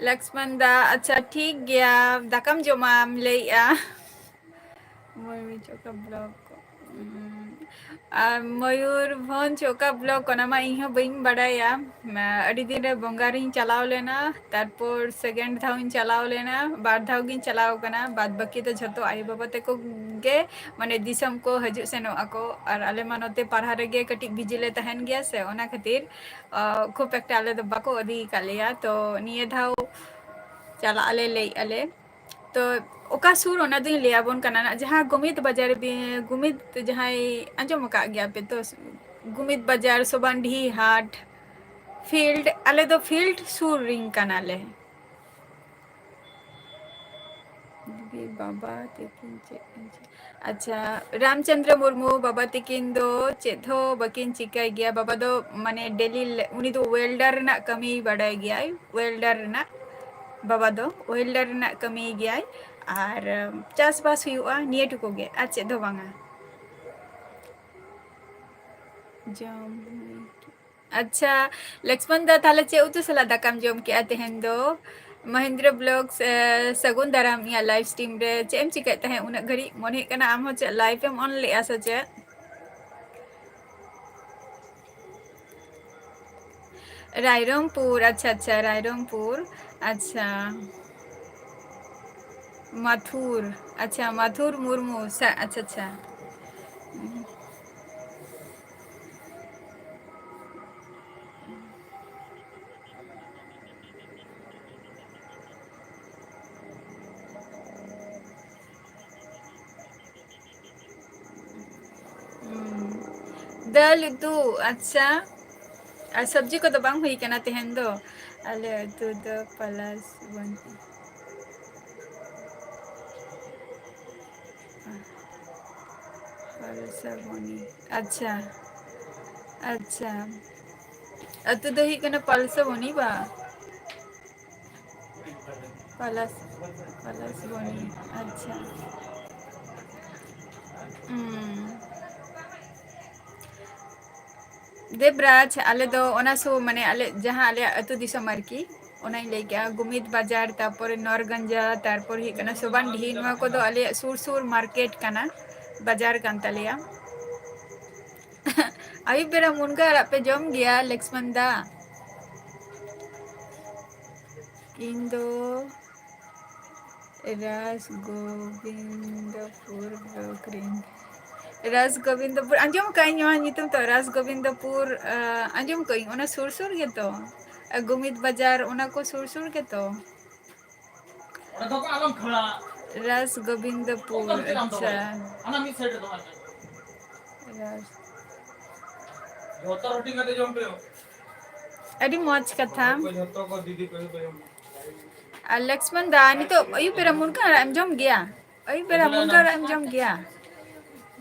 ᱞᱚᱠᱥᱢᱚᱱ ᱫᱟ, ᱟᱪᱪᱷᱟ ᱴᱷᱤᱠ ᱜᱮᱭᱟ, ᱫᱟᱠᱟᱢ ᱡᱚᱢᱟᱢ ᱞᱟᱹᱭᱮᱜᱼᱟ᱾ ᱢᱚᱭᱩᱨᱵᱷᱚᱸᱡᱽ ᱚᱠᱟ ᱵᱞᱚᱠ? ᱩᱸ, ᱟᱨ ᱢᱚᱭᱩᱨᱵᱷᱚᱸᱡᱽ ᱚᱠᱟ ᱵᱞᱚᱠ, ᱚᱱᱟ ᱢᱟ ᱤᱧ ᱦᱚᱸ ᱵᱟᱹᱧ ᱵᱟᱰᱟᱭᱟ᱾ ᱢᱟ, ᱟᱹᱰᱤ ᱫᱤᱱ ᱨᱮ ᱵᱚᱸᱜᱟ ᱨᱤᱧ ᱪᱟᱞᱟᱣ ᱞᱮᱱᱟ, ᱛᱟᱨᱯᱚᱨ ᱥᱮᱠᱮᱱᱰ ᱫᱷᱟᱣ ᱤᱧ ᱪᱟᱞᱟᱣ ᱞᱮᱱᱟ, ᱵᱟᱨ ᱫᱷᱟᱣ ᱜᱤᱧ ᱪᱟᱞᱟᱣ ᱠᱟᱱᱟ᱾ ᱵᱟᱫ ᱵᱟᱹᱠᱤ ᱫᱚ ᱡᱷᱚᱛᱚ ᱟᱭᱳ ᱵᱟᱵᱟ ᱛᱟᱠᱚ ᱜᱮ, ᱢᱟᱱᱮ, ᱫᱤᱥᱚᱢ ᱠᱚ ᱦᱤᱡᱩᱜ ᱥᱮᱱᱚᱜ ᱟᱠᱚ, ᱟᱨ ᱟᱞᱮ ᱢᱟ ᱱᱚᱛᱮ ᱯᱟᱲᱦᱟᱣ ᱨᱮᱜᱮ ᱠᱟᱹᱴᱤᱡ ᱵᱤᱡᱤ ᱞᱮ ᱛᱟᱦᱮᱱ ᱜᱮᱭᱟ ᱥᱮ, ᱚᱱᱟ ᱠᱷᱟᱹᱛᱤᱨ, ᱟ, ᱠᱷᱩᱵ ᱮᱠᱴᱟ ᱟᱞᱮ ᱫᱚ ᱵᱟᱠᱚ ᱤᱫᱤ ᱟᱠᱟᱫ ᱞᱮᱭᱟ᱾ ᱛᱚ ᱱᱤᱭᱟᱹ ᱫᱷᱟᱣ ᱪᱟᱞᱟᱜ ᱟᱞᱮ ᱞᱟᱹᱭᱮᱫ ᱟᱞᱮ᱾ ᱛᱚ ᱚᱠᱟ ᱥᱩᱨ, ᱚᱱᱟ ᱫᱚᱧ ᱞᱟᱹᱭ ᱟᱵᱚᱱ ᱠᱟᱱᱟ ᱱᱟᱜ, ᱡᱟᱦᱟᱸ ᱜᱳᱢᱤᱫ ᱵᱟᱡᱟᱨ ᱵᱤ-, ᱜᱳᱢᱤᱫ ᱡᱟᱦᱟᱸᱭ ᱟᱸᱡᱚᱢ ᱟᱠᱟᱫ ᱜᱮᱭᱟ ᱯᱮ ᱛᱚ, ᱜᱳᱢᱤᱫ ᱵᱟᱡᱟᱨ, ᱥᱚᱵᱟᱱᱰᱤᱦᱤ ᱦᱟᱴ, ᱯᱷᱤᱞᱰ, ᱟᱞᱮ ᱫᱚ ᱯᱷᱤᱞᱰ ᱥᱩᱨ ᱨᱤᱱ ᱠᱟᱱᱟᱞᱮ᱾ ᱫᱤᱫᱤ, ᱵᱟᱵᱟ ᱛᱤᱠᱤᱱ ᱪᱮᱫ ᱠᱤᱱ ᱪᱤᱠᱟᱹ-, ᱟᱪᱪᱷᱟ, ᱨᱟᱢᱪᱚᱸᱫᱽᱨᱚ ᱢᱩᱨᱢᱩ, ᱵᱟᱵᱟ ᱛᱤᱠᱤᱱ ᱫᱚ ᱪᱮᱫ ᱦᱚᱸ ᱵᱟᱹᱠᱤᱱ ᱪᱤᱠᱟᱹᱭ ᱜᱮᱭᱟ᱾ ᱵᱟᱵᱟ ᱫᱚ ᱢᱟᱱᱮ ᱰᱮᱞᱤ ᱞᱮ-, ᱩᱱᱤ ᱫᱚ ᱣᱮᱞᱰᱟᱨ ᱨᱮᱱᱟᱜ ᱠᱟᱹᱢᱤ ᱵᱟᱰᱟᱭ ᱜᱮᱭᱟᱭ, ᱣᱮᱞᱰᱟᱨ ᱨᱮᱱᱟᱜ᱾ ᱵᱟᱵᱟ ᱫᱚ ᱣᱮᱞᱰᱟᱨ ᱨᱮᱱᱟᱜ ᱠᱟᱹᱢᱤ ᱜᱮᱭᱟᱭ, ᱟᱨ ᱪᱟᱥᱵᱟᱥ ᱦᱩᱭᱩᱜᱼᱟ, ᱱᱤᱭᱟᱹ ᱴᱩᱠᱩ ᱜᱮ, ᱟᱨ ᱪᱮᱫ ᱦᱚᱸ ᱵᱟᱝᱟ᱾ ᱡᱚᱢ ᱦᱩᱭ᱾ ᱟᱪᱪᱷᱟ, ᱞᱚᱠᱥᱢᱚᱱ ᱫᱟ, ᱛᱟᱦᱞᱮ ᱪᱮᱫ ᱩᱛᱩ ᱥᱟᱞᱟᱜ ᱫᱟᱠᱟᱢ ᱡᱚᱢ ᱠᱮᱜᱼᱟ ᱛᱮᱦᱮᱧ ᱫᱚ? ᱢᱚᱦᱮᱱᱫᱨᱚ ᱵᱞᱚᱜᱥ, ᱮ, ᱥᱟᱹᱜᱩᱱ ᱫᱟᱨᱟᱢ ᱤᱧᱟᱹᱜ ᱞᱟᱭᱤᱵᱷ ᱥᱴᱨᱤᱢ ᱨᱮ᱾ ᱪᱮᱫ ᱮᱢ ᱪᱤᱠᱟᱹᱭᱮᱫ ᱛᱟᱦᱮᱸᱫ ᱩᱱᱟᱹᱜ ᱜᱷᱟᱹᱲᱤᱡ? ᱢᱚᱱᱮ ᱦᱩᱭᱩᱜ ᱠᱟᱱᱟ ᱟᱢ ᱦᱚᱸ ᱪᱮᱫ ᱞᱟᱭᱤᱵᱷ ᱮᱢ ᱚᱱ ᱞᱮᱜᱼᱟ ᱥᱮ ᱪᱮᱫ? ᱨᱟᱭᱨᱚᱝᱯᱩᱨ, ᱟᱪᱪᱷᱟ, ᱟᱪᱪᱷᱟ, ᱨᱟᱭᱨᱚᱝᱯᱩᱨ, ᱟᱪᱪᱷᱟ᱾ ᱢᱟᱛᱷᱩᱨ, ᱟᱪᱪᱷᱟ, ᱢᱟᱛᱷᱩᱨ ᱢᱩᱨᱢᱩ, ᱥᱟ-, ᱟᱪᱪᱷᱟ, ᱟᱪᱪᱷᱟ᱾ ᱦᱩᱸ᱾ ᱫᱟᱹᱞ ᱩᱛᱩ, ᱟᱪᱪᱷᱟ᱾ ᱟᱨ ᱥᱚᱵᱽᱡᱤ ᱠᱚᱫᱚ ᱵᱟᱝ ᱦᱩᱭ ᱠᱟᱱᱟ ᱛᱮᱦᱮᱧ ᱫᱚ᱾ ᱟᱞᱮ ᱩᱛᱩ ᱫᱚ ᱯᱟᱞᱟᱥ ᱵᱚᱱ-, ᱯᱟᱞᱥᱟ ᱵᱚᱱᱤ᱾ ᱟᱪᱪᱷᱟ, ᱟᱪᱪᱷᱟ᱾ ᱟᱹᱛᱩ ᱫᱚ ᱦᱩᱭᱩᱜ ᱠᱟᱱᱟ ᱯᱟᱞᱥᱟ ᱵᱚᱱᱤ ᱵᱟ? ᱯᱟᱞᱟᱥ, ᱯᱟᱞᱟᱥ ᱵᱚᱱᱤ, ᱟᱪᱪᱷᱟ᱾ ᱦᱩᱸ᱾ ᱫᱮᱵᱽᱨᱟᱡᱽ, ᱟᱞᱮ ᱫᱚ ᱚᱱᱟ ᱥᱩᱨ, ᱢᱟᱱᱮ, ᱟᱞᱮ ᱡᱟᱦᱟᱸ ᱟᱞᱮᱭᱟᱜ ᱟᱹᱛᱩ ᱫᱤᱥᱚᱢ ᱟᱨᱠᱤ, ᱚᱱᱟᱧ ᱞᱟᱹᱭ ᱠᱮᱜᱼᱟ, ᱜᱩᱢᱤᱫ ᱵᱟᱡᱟᱨ, ᱛᱟᱨᱯᱚᱨᱮ ᱱᱚᱨᱜᱟᱸᱡᱟ, ᱛᱟᱨᱯᱚᱨ ᱦᱩᱭᱩᱜ ᱠᱟᱱᱟ ᱥᱚᱵᱟᱱᱰᱤᱦᱤ, ᱱᱚᱣᱟ ᱠᱚᱫᱚ ᱟᱞᱮᱭᱟᱜ ᱥᱩᱨ ᱥᱩᱨ ᱢᱟᱨᱠᱮᱴ ᱠᱟᱱᱟ, ᱵᱟᱡᱟᱨ ᱠᱟᱱ ᱛᱟᱞᱮᱭᱟ᱾ ᱟᱹᱭᱩᱵ ᱵᱮᱲᱟ ᱢᱩᱱᱜᱟᱹ ᱟᱲᱟᱜ ᱯᱮ ᱡᱚᱢ ᱜᱮᱭᱟ, ᱞᱚᱠᱥᱢᱚᱱ ᱫᱟ? ᱤᱧ ᱫᱚ ᱨᱟᱥ ᱜᱳᱵᱤᱱᱫᱚᱯᱩᱨ ᱵᱞᱚᱠ ᱨᱤᱧ᱾ ᱨᱟᱥ ᱜᱳᱵᱤᱱᱫᱚᱯᱩᱨ, ᱟᱸᱡᱚᱢ ᱠᱟᱜ ᱟᱹᱧ ᱱᱚᱣᱟ ᱧᱩᱛᱩᱢ ᱛᱚ, ᱨᱟᱥ ᱜᱳᱵᱤᱱᱫᱚᱯᱩᱨ, ᱟ, ᱟᱸᱡᱚᱢ ᱠᱟᱜ ᱟᱹᱧ, ᱚᱱᱟ ᱥᱩᱨ ᱥᱩᱨ ᱜᱮᱛᱚ? ᱟ, ᱜᱳᱢᱤᱫ ᱵᱟᱡᱟᱨ, ᱚᱱᱟ ᱠᱚ ᱥᱩᱨ ᱥᱩᱨ ᱜᱮᱛᱚ? ᱚᱸᱰᱮ ᱫᱚ ᱟᱞᱚᱢ ᱠᱷᱟᱹᱲᱟ᱾ ᱨᱟᱥ ᱜᱳᱵᱤᱱᱫᱚᱯᱩᱨ, ᱚᱠᱚᱭ ᱪᱮᱫ ᱟᱢ ᱫᱚ? ᱟᱪᱪᱷᱟ᱾ ᱦᱟᱱᱟ ᱢᱤᱫ ᱥᱟᱭᱤᱰ ᱨᱮ ᱫᱚᱦᱚᱭ ᱢᱮ᱾ ᱨᱟᱥ᱾ ᱡᱷᱚᱛᱚ ᱦᱟᱹᱴᱤᱧ ᱠᱟᱛᱮ ᱡᱚᱢ ᱯᱮ᱾ ᱟᱹᱰᱤ ᱢᱚᱡᱽ ᱠᱟᱛᱷᱟ᱾ ᱚᱠᱚᱭ ᱡᱷᱚᱛᱚ ᱠᱚ ᱫᱤᱫᱤ ᱠᱚ ᱡᱷᱚᱛᱚ ᱡᱚᱢ ᱯᱮ᱾ ᱟᱨ ᱞᱚᱠᱥᱢᱚᱱ ᱫᱟ, ᱱᱤᱛᱚᱜ ᱟᱹᱭᱩᱵ ᱵᱮᱲᱟ ᱢᱩᱱᱜᱟᱹ ᱟᱲᱟᱜ ᱮᱢ ᱡᱚᱢ ᱜᱮᱭᱟ? ᱟᱹᱭᱩᱵ ᱵᱮᱲᱟ ᱢᱩᱱᱜᱟᱹ ᱟᱲᱟᱜ ᱮᱢ ᱡᱚᱢ ᱜᱮᱭᱟ?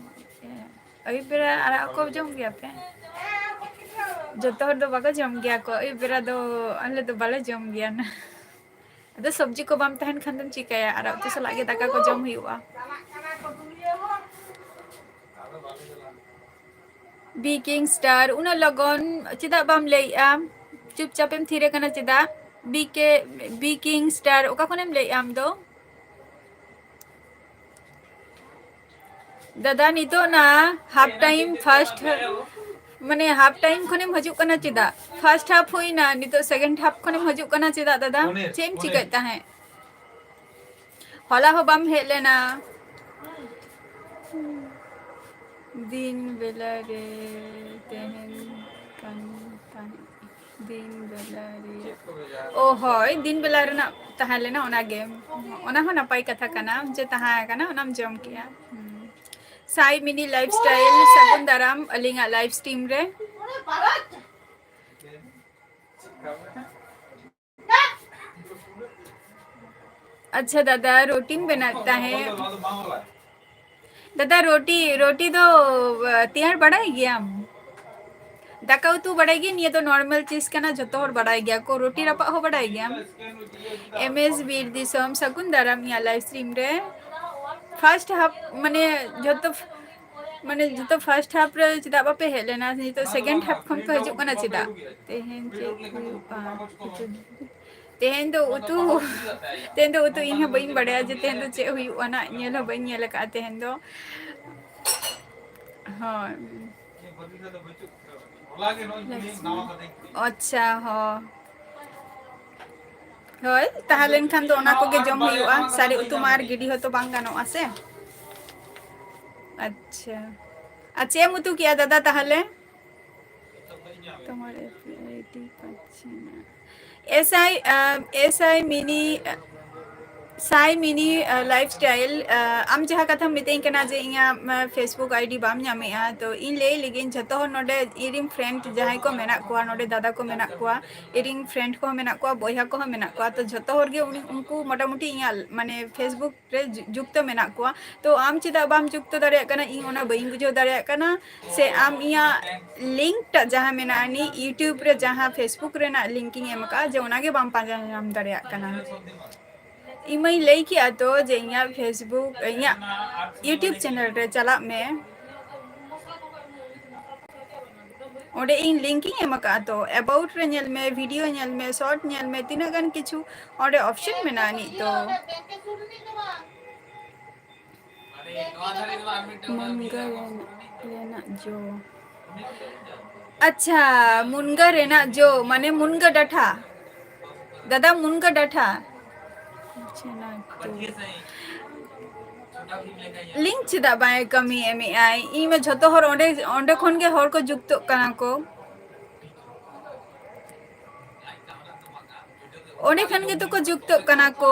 ᱟᱹᱭᱩᱵ ᱵᱮᱲᱟ ᱟᱲᱟᱜ ᱠᱚ ᱡᱚᱢ ᱜᱮᱭᱟ ᱯᱮ? ᱡᱚᱛᱚ ᱦᱚᱲ ᱫᱚ ᱵᱟᱠᱚ ᱡᱚᱢ ᱜᱮᱭᱟ ᱠᱚ, ᱟᱹᱭᱩᱵ ᱵᱮᱲᱟ ᱫᱚ ᱟᱞᱮ ᱫᱚ ᱵᱟᱞᱮ ᱡᱚᱢ ᱜᱮᱭᱟ ᱱᱟ᱾ ᱟᱫᱚ ᱥᱚᱵᱽᱡᱤ ᱠᱚ ᱵᱟᱝ ᱛᱟᱦᱮᱱ ᱠᱷᱟᱱ ᱫᱚᱢ ᱪᱤᱠᱟᱹᱭᱟ? ᱟᱨ ᱩᱛᱩ ᱥᱟᱞᱟᱜ ᱜᱮ ᱫᱟᱠᱟ ᱠᱚ ᱡᱚᱢ ᱦᱩᱭᱩᱜᱼᱟ᱾ ᱵᱤ ᱠᱤᱝ ᱥᱴᱟᱨ, ᱩᱱᱟᱹᱜ ᱞᱚᱜᱚᱱ ᱪᱮᱫᱟᱜ ᱵᱟᱢ ᱞᱟᱹᱭᱮᱜᱼᱟ? ᱪᱩᱯᱪᱟᱯ ᱮᱢ ᱛᱷᱤᱨ ᱟᱠᱟᱱᱟ ᱪᱮᱫᱟᱜ? ᱵᱤ ᱠᱮ, ᱵᱤ ᱠᱤᱝ ᱥᱴᱟᱨ, ᱚᱠᱟ ᱠᱷᱚᱱᱮᱢ ᱞᱟᱹᱭᱮᱜᱼᱟ ᱟᱢ ᱫᱚ? ᱫᱟᱫᱟ, ᱱᱤᱛᱚᱜ ᱱᱟ half time first, ᱢᱟᱱᱮ half time ᱠᱷᱚᱱᱮᱢ ᱦᱤᱡᱩᱜ ᱠᱟᱱᱟ ᱪᱮᱫᱟᱜ? First half ᱦᱩᱭᱱᱟ, ᱱᱤᱛᱚᱜ second half ᱠᱷᱚᱱᱮᱢ ᱦᱤᱡᱩᱜ ᱠᱟᱱᱟ ᱪᱮᱫᱟᱜ ᱫᱟᱫᱟ? ᱪᱮᱫ ᱮᱢ ᱪᱤᱠᱟᱹᱭᱮᱫ ᱛᱟᱦᱮᱸᱫ? ᱦᱚᱞᱟ ᱦᱚᱸ ᱵᱟᱢ ᱦᱮᱡ ᱞᱮᱱᱟ᱾ ᱫᱤᱱ ᱵᱮᱞᱟ ᱨᱮ ᱛᱟᱦᱮᱱ ᱠᱟᱱ ᱛᱟᱦᱮᱸᱫ᱾ ᱫᱤᱱ ᱵᱮᱞᱟ ᱨᱮ᱾ ᱚ ᱦᱳᱭ, ᱫᱤᱱ ᱵᱮᱞᱟ ᱨᱮᱱᱟᱜ ᱛᱟᱦᱮᱸ ᱞᱮᱱᱟ ᱚᱱᱟ ᱜᱮ᱾ ᱚᱱᱟ ᱦᱚᱸ ᱱᱟᱯᱟᱭ ᱠᱟᱛᱷᱟ ᱠᱟᱱᱟ ᱡᱮ ᱛᱟᱦᱮᱸ ᱠᱟᱱᱟ, ᱚᱱᱟᱢ ᱡᱚᱢ ᱠᱮᱜᱼᱟ᱾ ᱦᱩᱸ᱾ ᱥᱟᱭ ᱢᱤᱱᱤ ᱞᱟᱭᱤᱯᱷ ᱥᱴᱟᱭᱤᱞ, ᱥᱟᱹᱜᱩᱱ ᱫᱟᱨᱟᱢ ᱟᱹᱞᱤᱧᱟᱜ live stream ᱨᱮ᱾ ᱟᱪᱪᱷᱟ ᱫᱟᱫᱟ, ᱨᱩᱴᱤᱢ ᱵᱮᱱᱟᱣ ᱛᱟᱦᱮᱸᱫ᱾ ᱫᱟᱫᱟ, ᱨᱩᱴᱤ, ᱨᱩᱴᱤ ᱫᱚ, ᱟ, ᱛᱮᱭᱟᱨ ᱵᱟᱲᱟᱭ ᱜᱮᱭᱟᱢ? ᱫᱟᱠᱟ ᱩᱛᱩ ᱵᱟᱲᱟᱭ ᱜᱮ, ᱱᱤᱭᱟᱹ ᱫᱚ normal ᱪᱤᱡᱽ ᱠᱟᱱᱟ, ᱡᱚᱛᱚ ᱦᱚᱲ ᱵᱟᱲᱟᱭ ᱜᱮᱭᱟ ᱠᱚ᱾ ᱨᱩᱴᱤ ᱨᱟᱯᱟᱜ ᱦᱚᱸ ᱵᱟᱲᱟᱭ ᱜᱮᱭᱟᱢ? M S ᱵᱤᱨ ᱫᱤᱥᱚᱢ, ᱥᱟᱹᱜᱩᱱ ᱫᱟᱨᱟᱢ ᱤᱧᱟᱹᱜ live stream ᱨᱮ᱾ First half, ᱢᱟᱱᱮ, ᱡᱚᱛᱚ, ᱢᱟᱱᱮ, ᱡᱚᱛᱚ first half ᱨᱮ ᱪᱮᱫᱟᱜ ᱵᱟᱯᱮ ᱦᱮᱡ ᱞᱮᱱᱟ? ᱱᱤᱛᱚᱜ second half ᱠᱷᱚᱱ ᱠᱚ ᱦᱤᱡᱩᱜ ᱠᱟᱱᱟ ᱪᱮᱫᱟᱜ? ᱛᱮᱦᱮᱧ ᱪᱮᱫ ᱦᱩᱭᱩᱜᱼᱟ? ᱛᱮᱦᱮᱧ ᱫᱚ ᱩᱛᱩ, ᱛᱮᱦᱮᱧ ᱫᱚ ᱩᱛᱩ ᱤᱧ ᱦᱚᱸ ᱵᱟᱹᱧ ᱵᱟᱲᱟᱭᱟ ᱡᱮ ᱛᱮᱦᱮᱧ ᱫᱚ ᱪᱮᱫ ᱦᱩᱭᱩᱜᱼᱟ ᱱᱟᱜ, ᱧᱮᱞ ᱦᱚᱸ ᱵᱟᱹᱧ ᱧᱮᱞ ᱟᱠᱟᱫᱼᱟ ᱛᱮᱦᱮᱧ ᱫᱚ᱾ ᱦᱳᱭ᱾ ᱟᱪᱪᱷᱟ, ᱦᱚᱸ᱾ ᱦᱳᱭ, ᱛᱟᱦᱮᱸ ᱞᱮᱱᱠᱷᱟᱱ ᱫᱚ ᱚᱱᱟ ᱠᱚᱜᱮ ᱡᱚᱢ ᱦᱩᱭᱩᱜᱼᱟ, ᱥᱟᱨᱮᱡ ᱩᱛᱩ ᱢᱟ ᱟᱨ ᱜᱤᱰᱤ ᱦᱚᱸᱛᱚ ᱵᱟᱝ ᱜᱟᱱᱚᱜᱼᱟ ᱥᱮ᱾ ᱟᱪᱪᱷᱟ, ᱟᱨ ᱪᱮᱫ ᱮᱢ ᱩᱛᱩ ᱠᱮᱜᱼᱟ ᱫᱟᱫᱟ ᱛᱟᱦᱚᱞᱮ? তোমার এফ আই ডি পাচ্ছি না। S I, ah, S I mini, ah, সাই মিনি, আহ, লাইফস্টাইল, আহ, ᱟᱢ ᱡᱟᱦᱟᱸ ᱠᱟᱛᱷᱟᱢ ᱢᱤᱛᱟᱹᱧ ᱠᱟᱱᱟ ᱡᱮ ᱤᱧᱟᱹᱜ, ᱟᱢ, Facebook ID ᱵᱟᱢ ᱧᱟᱢᱮᱜᱼᱟ, ᱛᱚ ᱤᱧ ᱞᱟᱹᱭ ᱞᱮᱜᱤᱧ, ᱡᱷᱚᱛᱚ ᱦᱚᱲ ᱱᱚᱰᱮ ᱤᱧᱨᱮᱱ friend ᱡᱟᱦᱟᱸᱭ ᱠᱚ ᱢᱮᱱᱟᱜ ᱠᱚᱣᱟ, ᱱᱚᱰᱮ ᱫᱟᱫᱟ ᱠᱚ ᱢᱮᱱᱟᱜ ᱠᱚᱣᱟ, ᱤᱧᱨᱮᱱ friend ᱠᱚᱦᱚᱸ ᱢᱮᱱᱟᱜ ᱠᱚᱣᱟ, ᱵᱚᱭᱦᱟ ᱠᱚᱦᱚᱸ ᱢᱮᱱᱟᱜ ᱠᱚᱣᱟ, ᱛᱚ ᱡᱷᱚᱛᱚ ᱦᱚᱲ ᱜᱮ ᱩᱱᱤ, ᱩᱱᱠᱩ ᱢᱚᱴᱟᱢᱩᱴᱤ ᱤᱧᱟᱹᱜ ᱢᱟᱱᱮ Facebook ᱨᱮ ᱡᱩ-, ᱡᱩᱠᱛᱚ ᱢᱮᱱᱟᱜ ᱠᱚᱣᱟ᱾ ᱛᱚ ᱟᱢ ᱪᱮᱫᱟᱜ ᱵᱟᱢ ᱡᱩᱠᱛᱚ ᱫᱟᱲᱮᱭᱟᱜ ᱠᱟᱱᱟ? ᱤᱧ ᱚᱱᱟ ᱵᱟᱹᱧ ᱵᱩᱡᱷᱟᱹᱣ ᱫᱟᱲᱮᱭᱟᱜ ᱠᱟᱱᱟ᱾ ᱥᱮ ᱟᱢ ᱤᱧᱟᱹᱜ link ᱴᱟᱜ ᱡᱟᱦᱟᱸ ᱢᱮᱱᱟᱜᱼᱟ, ᱱᱤ YouTube ᱨᱮ ᱡᱟᱦᱟᱸ Facebook ᱨᱮᱱᱟᱜ link ᱤᱧ ᱮᱢ ᱟᱠᱟᱫᱼᱟ, ᱡᱮ ᱚᱱᱟᱜᱮ ᱵᱟᱢ ᱯᱟᱸᱡᱟ ᱧᱟᱢ ᱫᱟᱲᱮᱭᱟᱜ ᱠᱟᱱᱟ᱾ ᱤᱧ ᱢᱟᱧ ᱞᱟᱹᱭ ᱠᱮᱜᱼᱟ ᱛᱚ ᱡᱮ ᱤᱧᱟᱹᱜ Facebook, ᱤᱧᱟᱹᱜ YouTube channel ᱨᱮ ᱪᱟᱞᱟᱜ ᱢᱮ᱾ ᱚᱸᱰᱮ ᱤᱧ link ᱤᱧ ᱮᱢ ᱟᱠᱟᱫᱼᱟ ᱛᱚ, about ᱨᱮ ᱧᱮᱞ ᱢᱮ, video ᱧᱮᱞ ᱢᱮ, short ᱧᱮᱞ ᱢᱮ, ᱛᱤᱱᱟᱹᱜ ᱜᱟᱱ ᱠᱤᱪᱷᱩ ᱚᱸᱰᱮ option ᱢᱮᱱᱟᱜᱼᱟ ᱱᱤᱛ ᱫᱚ᱾ ᱢᱩᱱᱜᱟᱹ ᱨᱮᱱᱟᱜ, ᱨᱮᱱᱟᱜ ᱡᱚ᱾ ᱟᱪᱪᱷᱟ, ᱢᱩᱱᱜᱟᱹ ᱨᱮᱱᱟᱜ ᱡᱚ ᱢᱟᱱᱮ ᱢᱩᱱᱜᱟᱹ ᱰᱟᱴᱷᱟ᱾ ᱫᱟᱫᱟ, ᱢᱩᱱᱜᱟᱹ ᱰᱟᱴᱷᱟ᱾ ᱟᱪᱪᱷᱟ, ᱱᱟ ᱛᱚ᱾ ᱞᱤᱝᱠ ᱪᱮᱫᱟᱜ ᱵᱟᱭ ᱠᱟᱹᱢᱤ ᱮᱢᱮᱜᱼᱟᱭ? ᱤᱧ ᱢᱟ ᱡᱷᱚᱛᱚ ᱦᱚᱲ ᱚᱸᱰᱮ, ᱚᱸᱰᱮ ᱠᱷᱚᱱ ᱜᱮ ᱦᱚᱲ ᱠᱚ ᱡᱩᱠᱛᱚᱜ ᱠᱟᱱᱟ ᱠᱚ᱾ ᱚᱸᱰᱮ ᱠᱷᱟᱱ ᱜᱮᱛᱚ ᱠᱚ ᱡᱩᱠᱛᱚᱜ ᱠᱟᱱᱟ ᱠᱚ᱾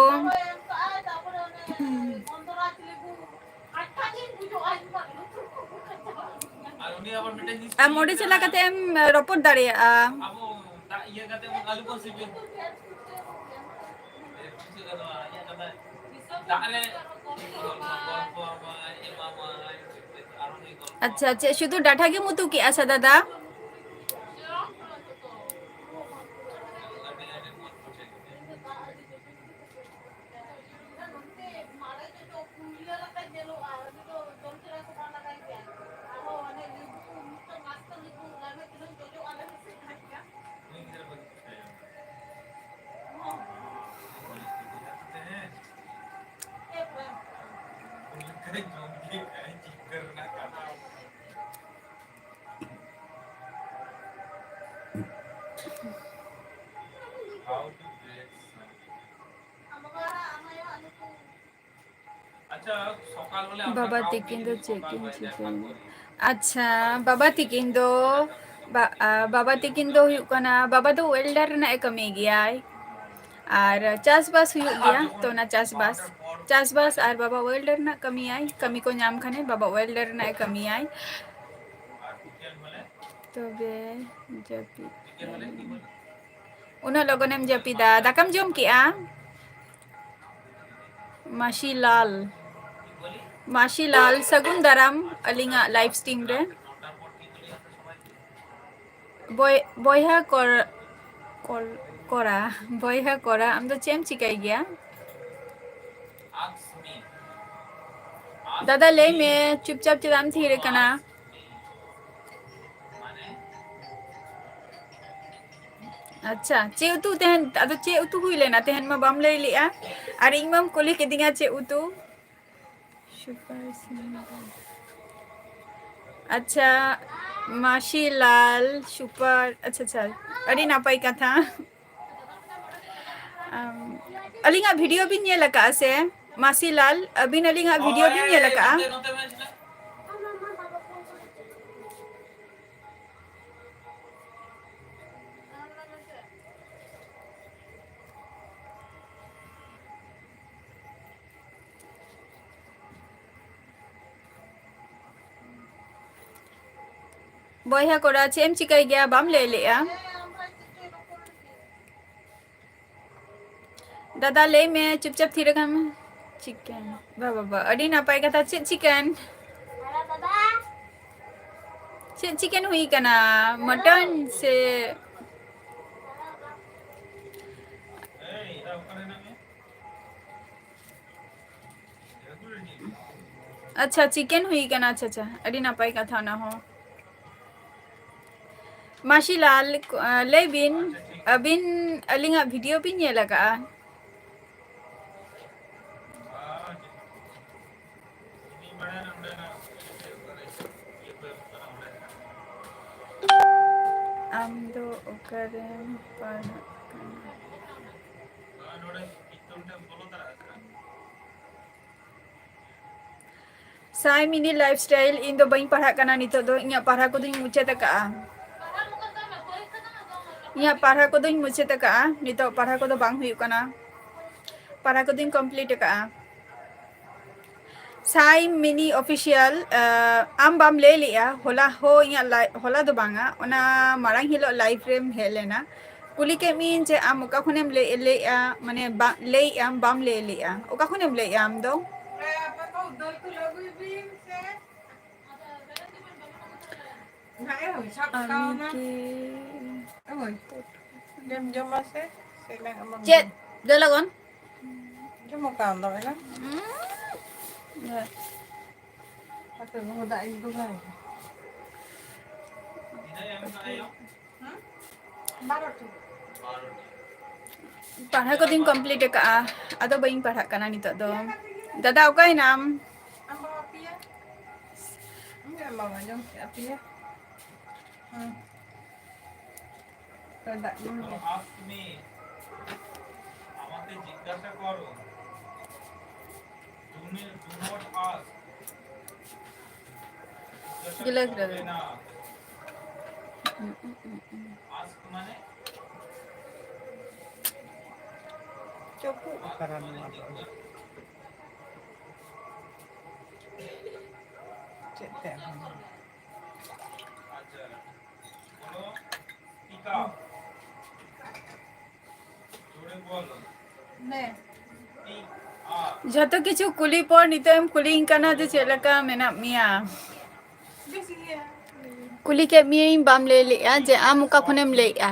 ᱟᱢ ᱚᱸᱰᱮ ᱪᱟᱞᱟᱣ ᱠᱟᱛᱮ ᱮᱢ ᱨᱚᱯᱚᱲ ᱫᱟᱲᱮᱭᱟᱜᱼᱟ᱾ ᱟᱪᱪᱷᱟ, ᱪᱮᱫ ᱥᱩᱫᱷᱩ ᱰᱟᱴᱷᱟ ᱜᱮᱢ ᱩᱛᱩ ᱠᱮᱜᱼᱟ ᱥᱮ ᱫᱟᱫᱟ? ᱵᱟᱵᱟ ᱛᱤᱠᱤᱱ ᱫᱚ ᱪᱮᱫ ᱠᱤᱱ ᱪᱤᱠᱟᱹᱭᱟ? ᱟᱪᱪᱷᱟ, ᱵᱟᱵᱟ ᱛᱤᱠᱤᱱ ᱫᱚ, ᱵᱟ-, ᱟ, ᱵᱟᱵᱟ ᱛᱤᱠᱤᱱ ᱫᱚ ᱦᱩᱭᱩᱜ ᱠᱟᱱᱟ, ᱵᱟᱵᱟ ᱫᱚ welder ᱨᱮᱱᱟᱜ ᱮ ᱠᱟᱹᱢᱤ ᱜᱮᱭᱟᱭ᱾ ᱟᱨ ᱪᱟᱥᱵᱟᱥ ᱦᱩᱭᱩᱜ ᱜᱮᱭᱟ, ᱛᱚ ᱚᱱᱟ ᱪᱟᱥᱵᱟᱥ, ᱪᱟᱥᱵᱟᱥ ᱟᱨ ᱵᱟᱵᱟ welder ᱨᱮᱱᱟᱜ ᱠᱟᱹᱢᱤᱭᱟᱭ, ᱠᱟᱹᱢᱤ ᱠᱚ ᱧᱟᱢ ᱠᱷᱟᱱᱮ ᱵᱟᱵᱟ welder ᱨᱮᱱᱟᱜ ᱮ ᱠᱟᱹᱢᱤᱭᱟᱭ᱾ ᱛᱚᱵᱮ ᱡᱟᱹᱯᱤᱫ᱾ ᱩᱱᱟᱹᱜ ᱞᱚᱜᱚᱱᱮᱢ ᱡᱟᱹᱯᱤᱫᱟ? ᱫᱟᱠᱟᱢ ᱡᱚᱢ ᱠᱮᱜᱼᱟ? ᱢᱟᱹᱥᱤ ᱞᱟᱞ, ᱢᱟᱹᱥᱤ ᱞᱟᱞ, ᱥᱟᱹᱜᱩᱱ ᱫᱟᱨᱟᱢ ᱟᱹᱞᱤᱧᱟᱜ live stream ᱨᱮ᱾ ᱵᱚᱭ-, ᱵᱚᱭᱦᱟ ᱠᱚᱨ-, ᱠᱚᱞ-, ᱠᱚᱨᱟ, ᱵᱚᱭᱦᱟ ᱠᱚᱨᱟ, ᱟᱢ ᱫᱚ ᱪᱮᱫ ᱮᱢ ᱪᱤᱠᱟᱹᱭ ᱜᱮᱭᱟ? ᱫᱟᱫᱟ, ᱞᱟᱹᱭ ᱢᱮ, ᱪᱩᱯᱪᱟᱯ ᱪᱮᱫᱟᱜ ᱮᱢ ᱛᱷᱤᱨ ᱟᱠᱟᱱᱟ? ᱟᱪᱪᱷᱟ, ᱪᱮᱫ ᱩᱛᱩ ᱛᱮᱦᱮᱧ, ᱟᱫᱚ ᱪᱮᱫ ᱩᱛᱩ ᱦᱩᱭ ᱞᱮᱱᱟ ᱛᱮᱦᱮᱧ ᱢᱟ ᱵᱟᱢ ᱞᱟᱹᱭ ᱞᱮᱜᱼᱟ? ᱟᱨ ᱤᱧ ᱢᱟᱢ ᱠᱩᱞᱤ ᱠᱤᱫᱤᱧᱟ ᱪᱮᱫ ᱩᱛᱩ? ᱥᱩᱯᱟᱨ ᱥᱤᱝᱜᱟᱨ᱾ ᱟᱪᱪᱷᱟ, ᱢᱟᱹᱥᱤ ᱞᱟᱞ ᱥᱩᱯᱟᱨ, ᱟᱪᱪᱷᱟ ᱟᱪᱪᱷᱟ, ᱟᱹᱰᱤ ᱱᱟᱯᱟᱭ ᱠᱟᱛᱷᱟ᱾ ᱟᱢ, ᱟᱹᱞᱤᱧᱟᱜ ᱵᱷᱤᱰᱤᱭᱳ ᱵᱤᱱ ᱧᱮᱞ ᱟᱠᱟᱫᱼᱟ ᱥᱮ? ᱢᱟᱹᱥᱤ ᱞᱟᱞ, ᱟᱹᱵᱤᱱ ᱟᱹᱞᱤᱧᱟᱜ ᱵᱷᱤᱰᱤᱭᱳ ᱵᱤᱱ ᱧᱮᱞ ᱟᱠᱟᱫᱼᱟ? ᱵᱚᱭᱦᱟ ᱠᱚᱲᱟ, ᱪᱮᱫ ᱮᱢ ᱪᱤᱠᱟᱹᱭ ᱜᱮᱭᱟ? ᱵᱟᱢ ᱞᱟᱹᱭ ᱞᱮᱜᱼᱟ᱾ ᱫᱟᱫᱟ, ᱞᱟᱹᱭ ᱢᱮ, ᱪᱩᱯᱪᱟᱯ ᱛᱷᱤᱨ ᱟᱠᱟᱱ ᱢᱮ᱾ ᱪᱤᱠᱮᱱ, ᱵᱟ ᱵᱟᱵᱟ, ᱟᱹᱰᱤ ᱱᱟᱯᱟᱭ ᱠᱟᱛᱷᱟ᱾ ᱪᱮᱫ ᱪᱤᱠᱮᱱ? ᱪᱮᱫ ᱪᱤᱠᱮᱱ ᱦᱩᱭ ᱠᱟᱱᱟ? ᱢᱚᱴᱚᱱ ᱥᱮ? ᱟᱪᱪᱷᱟ, ᱪᱤᱠᱮᱱ ᱦᱩᱭ ᱠᱟᱱᱟ᱾ ᱟᱪᱪᱷᱟ ᱟᱪᱪᱷᱟ, ᱟᱹᱰᱤ ᱱᱟᱯᱟᱭ ᱠᱟᱛᱷᱟ ᱚᱱᱟ ᱦᱚᱸ᱾ ᱢᱟᱹᱥᱤ ᱞᱟᱞ, ᱞᱟᱹᱭ ᱵᱤᱱ, ᱟᱹᱵᱤᱱ ᱟᱹᱞᱤᱧᱟᱜ ᱵᱷᱤᱰᱤᱭᱳ ᱵᱤᱱ ᱧᱮᱞ ᱟᱠᱟᱫᱼᱟ? ᱟᱢ ᱫᱚ ᱚᱠᱟᱨᱮᱢ ᱯᱟᱲᱦᱟᱜ ᱠᱟᱱᱟ? ᱥᱟᱭ ᱢᱤᱱᱤ ᱞᱟᱭᱤᱯᱷ ᱥᱴᱟᱭᱤᱞ, ᱤᱧ ᱫᱚ ᱵᱟᱹᱧ ᱯᱟᱲᱦᱟᱜ ᱠᱟᱱᱟ ᱱᱤᱛᱚᱜ ᱫᱚ, ᱤᱧᱟᱹᱜ ᱯᱟᱲᱦᱟᱣ ᱠᱚᱫᱚᱧ ᱢᱩᱪᱟᱹᱫ ᱟᱠᱟᱫᱼᱟ᱾ ᱤᱧᱟᱹᱜ ᱯᱟᱲᱦᱟᱣ ᱠᱚᱫᱚᱧ ᱢᱩᱪᱟᱹᱫ ᱟᱠᱟᱫᱼᱟ, ᱱᱤᱛᱚᱜ ᱯᱟᱲᱦᱟᱣ ᱠᱚᱫᱚ ᱵᱟᱝ ᱦᱩᱭᱩᱜ ᱠᱟᱱᱟ, ᱯᱟᱲᱦᱟᱣ ᱠᱚᱫᱚᱧ ᱠᱚᱢᱯᱞᱤᱴ ᱟᱠᱟᱫᱼᱟ᱾ ᱥᱟᱭ ᱢᱤᱱᱤ ᱚᱯᱷᱤᱥᱤᱭᱟᱞ, ᱟᱢ ᱵᱟᱢ ᱞᱟᱹᱭ ᱞᱮᱜᱼᱟ ᱦᱚᱞᱟ ᱦᱚᱸ ᱤᱧᱟᱹᱜ ᱞᱟᱭ-, ᱦᱚᱞᱟ ᱫᱚ ᱵᱟᱝᱟ, ᱚᱱᱟ ᱢᱟᱲᱟᱝ ᱦᱤᱞᱳᱜ ᱞᱟᱭᱤᱵᱷ ᱨᱮᱢ ᱦᱮᱡ ᱞᱮᱱᱟ, ᱠᱩᱞᱤ ᱠᱮᱫ ᱢᱤᱭᱟᱹᱧ ᱡᱮ ᱟᱢ ᱚᱠᱟ ᱠᱷᱚᱱᱮᱢ ᱞᱟᱹᱭ, ᱞᱟᱹᱭᱮᱜᱼᱟ, ᱢᱟᱱᱮ ᱵᱟ-, ᱞᱟᱹᱭᱮᱜᱼᱟᱢ, ᱵᱟᱢ ᱞᱟᱹᱭ ᱞᱮᱜᱼᱟ, ᱚᱠᱟ ᱠᱷᱚᱱᱮᱢ ᱞᱟᱹᱭᱮᱜᱼᱟ ᱟᱢ ᱫᱚ? ᱟᱢ ᱠᱤ ᱪᱮᱫ? ᱫᱮ ᱞᱚᱜᱚᱱ᱾ ᱯᱟᱲᱦᱟᱣ ᱠᱚᱫᱚᱧ ᱠᱚᱢᱯᱞᱤᱴ ᱟᱠᱟᱫᱼᱟ, ᱟᱫᱚ ᱵᱟᱹᱧ ᱯᱟᱲᱦᱟᱜ ᱠᱟᱱᱟ ᱱᱤᱛᱚᱜ ᱫᱚ᱾ ᱫᱟᱫᱟ, ᱚᱠᱟᱭᱮᱱᱟᱢ? ᱟᱢ ᱵᱟᱵᱟ ᱯᱮᱭᱟ? ᱤᱧ ᱫᱚ ᱵᱟᱵᱟ ᱡᱚᱢ ᱠᱮᱫᱼᱟ ᱯᱮᱭᱟ᱾ হুম। তো দা-, হুম। Don't ask me, আমাকে জিজ্ঞাসা করো। Do me, do not ask, জিজ্ঞাসা গিলে করবে গিলে। না। হুম, হুম, হুম, হুম। Ask মানে? চক্ষু। Ask মানে জিজ্ঞাসা। ᱪᱮᱫ ᱛᱮ ᱟᱨᱦᱚᱸ? ᱡᱷᱚᱛᱚ ᱠᱤᱪᱷᱩ ᱠᱩᱞᱤ ᱯᱚᱨ ᱱᱤᱛᱚᱜ ᱮᱢ ᱠᱩᱞᱤᱧ ᱠᱟᱱᱟ ᱡᱮ ᱪᱮᱫ ᱞᱮᱠᱟ ᱢᱮᱱᱟᱜ ᱢᱮᱭᱟ? ᱠᱩᱞᱤ ᱠᱮᱫ ᱢᱤᱭᱟᱹᱧ, ᱵᱟᱢ ᱞᱟᱹᱭ ᱞᱮᱜᱼᱟ ᱡᱮ ᱟᱢ ᱚᱠᱟ ᱠᱷᱚᱱᱮᱢ ᱞᱟᱹᱭᱮᱜᱼᱟ᱾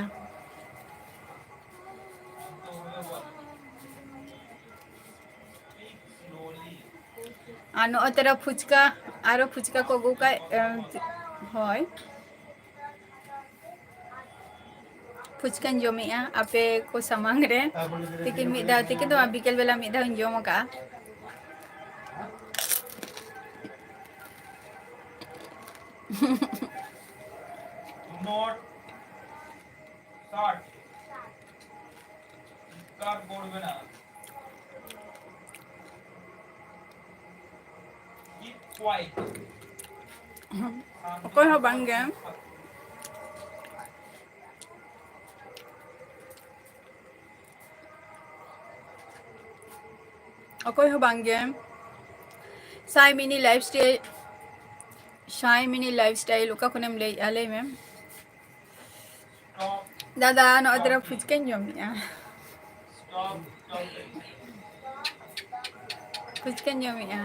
ᱟᱨ ᱱᱚᱜᱼᱚᱭ ᱛᱟᱨᱟ ᱯᱷᱩᱪᱠᱟ, ᱟᱨᱚ ᱯᱷᱩᱪᱠᱟ ᱠᱚ ᱟᱹᱜᱩ ᱠᱟᱜ, ᱮᱢ, ᱦᱳᱭ᱾ ᱯᱷᱩᱪᱠᱟᱧ ᱡᱚᱢᱮᱜᱼᱟ ᱟᱯᱮ ᱠᱚ ᱥᱟᱢᱟᱝ ᱨᱮ᱾ ᱛᱤᱠᱤᱱ ᱢᱤᱫ ᱫᱷᱟᱣ, ᱛᱤᱠᱤᱱ ᱫᱚ ᱵᱟᱝ, ᱵᱤᱠᱮᱞ ᱵᱮᱞᱟ ᱢᱤᱫ ᱫᱷᱟᱣ ᱤᱧ ᱡᱚᱢ ᱟᱠᱟᱜᱼᱟ᱾ Do not start. চিৎকার করবে না। Keep quiet. ᱚᱠᱚᱭ ᱦᱚᱸ ᱵᱟᱝ ᱜᱮ᱾ ᱚᱠᱚᱭ ᱦᱚᱸ ᱵᱟᱝ ᱜᱮ᱾ ᱥᱟᱭ ᱢᱤᱱᱤ ᱞᱟᱭᱤᱯᱷ ᱥᱴᱟᱭᱤᱞ, ᱥᱟᱭ ᱢᱤᱱᱤ ᱞᱟᱭᱤᱯᱷ ᱥᱴᱟᱭᱤᱞ, ᱚᱠᱟ ᱠᱷᱚᱱᱮᱢ ᱞᱟᱹᱭᱮᱜᱼᱟ? ᱞᱟᱹᱭ ᱢᱮ᱾ ᱫᱟᱫᱟ, ᱱᱚᱜᱼᱚᱭ ᱛᱚᱨᱟ ᱯᱷᱩᱪᱠᱟᱹᱧ ᱡᱚᱢᱮᱜᱼᱟ᱾ ᱯᱷᱩᱪᱠᱟᱹᱧ ᱡᱚᱢᱮᱜᱼᱟ᱾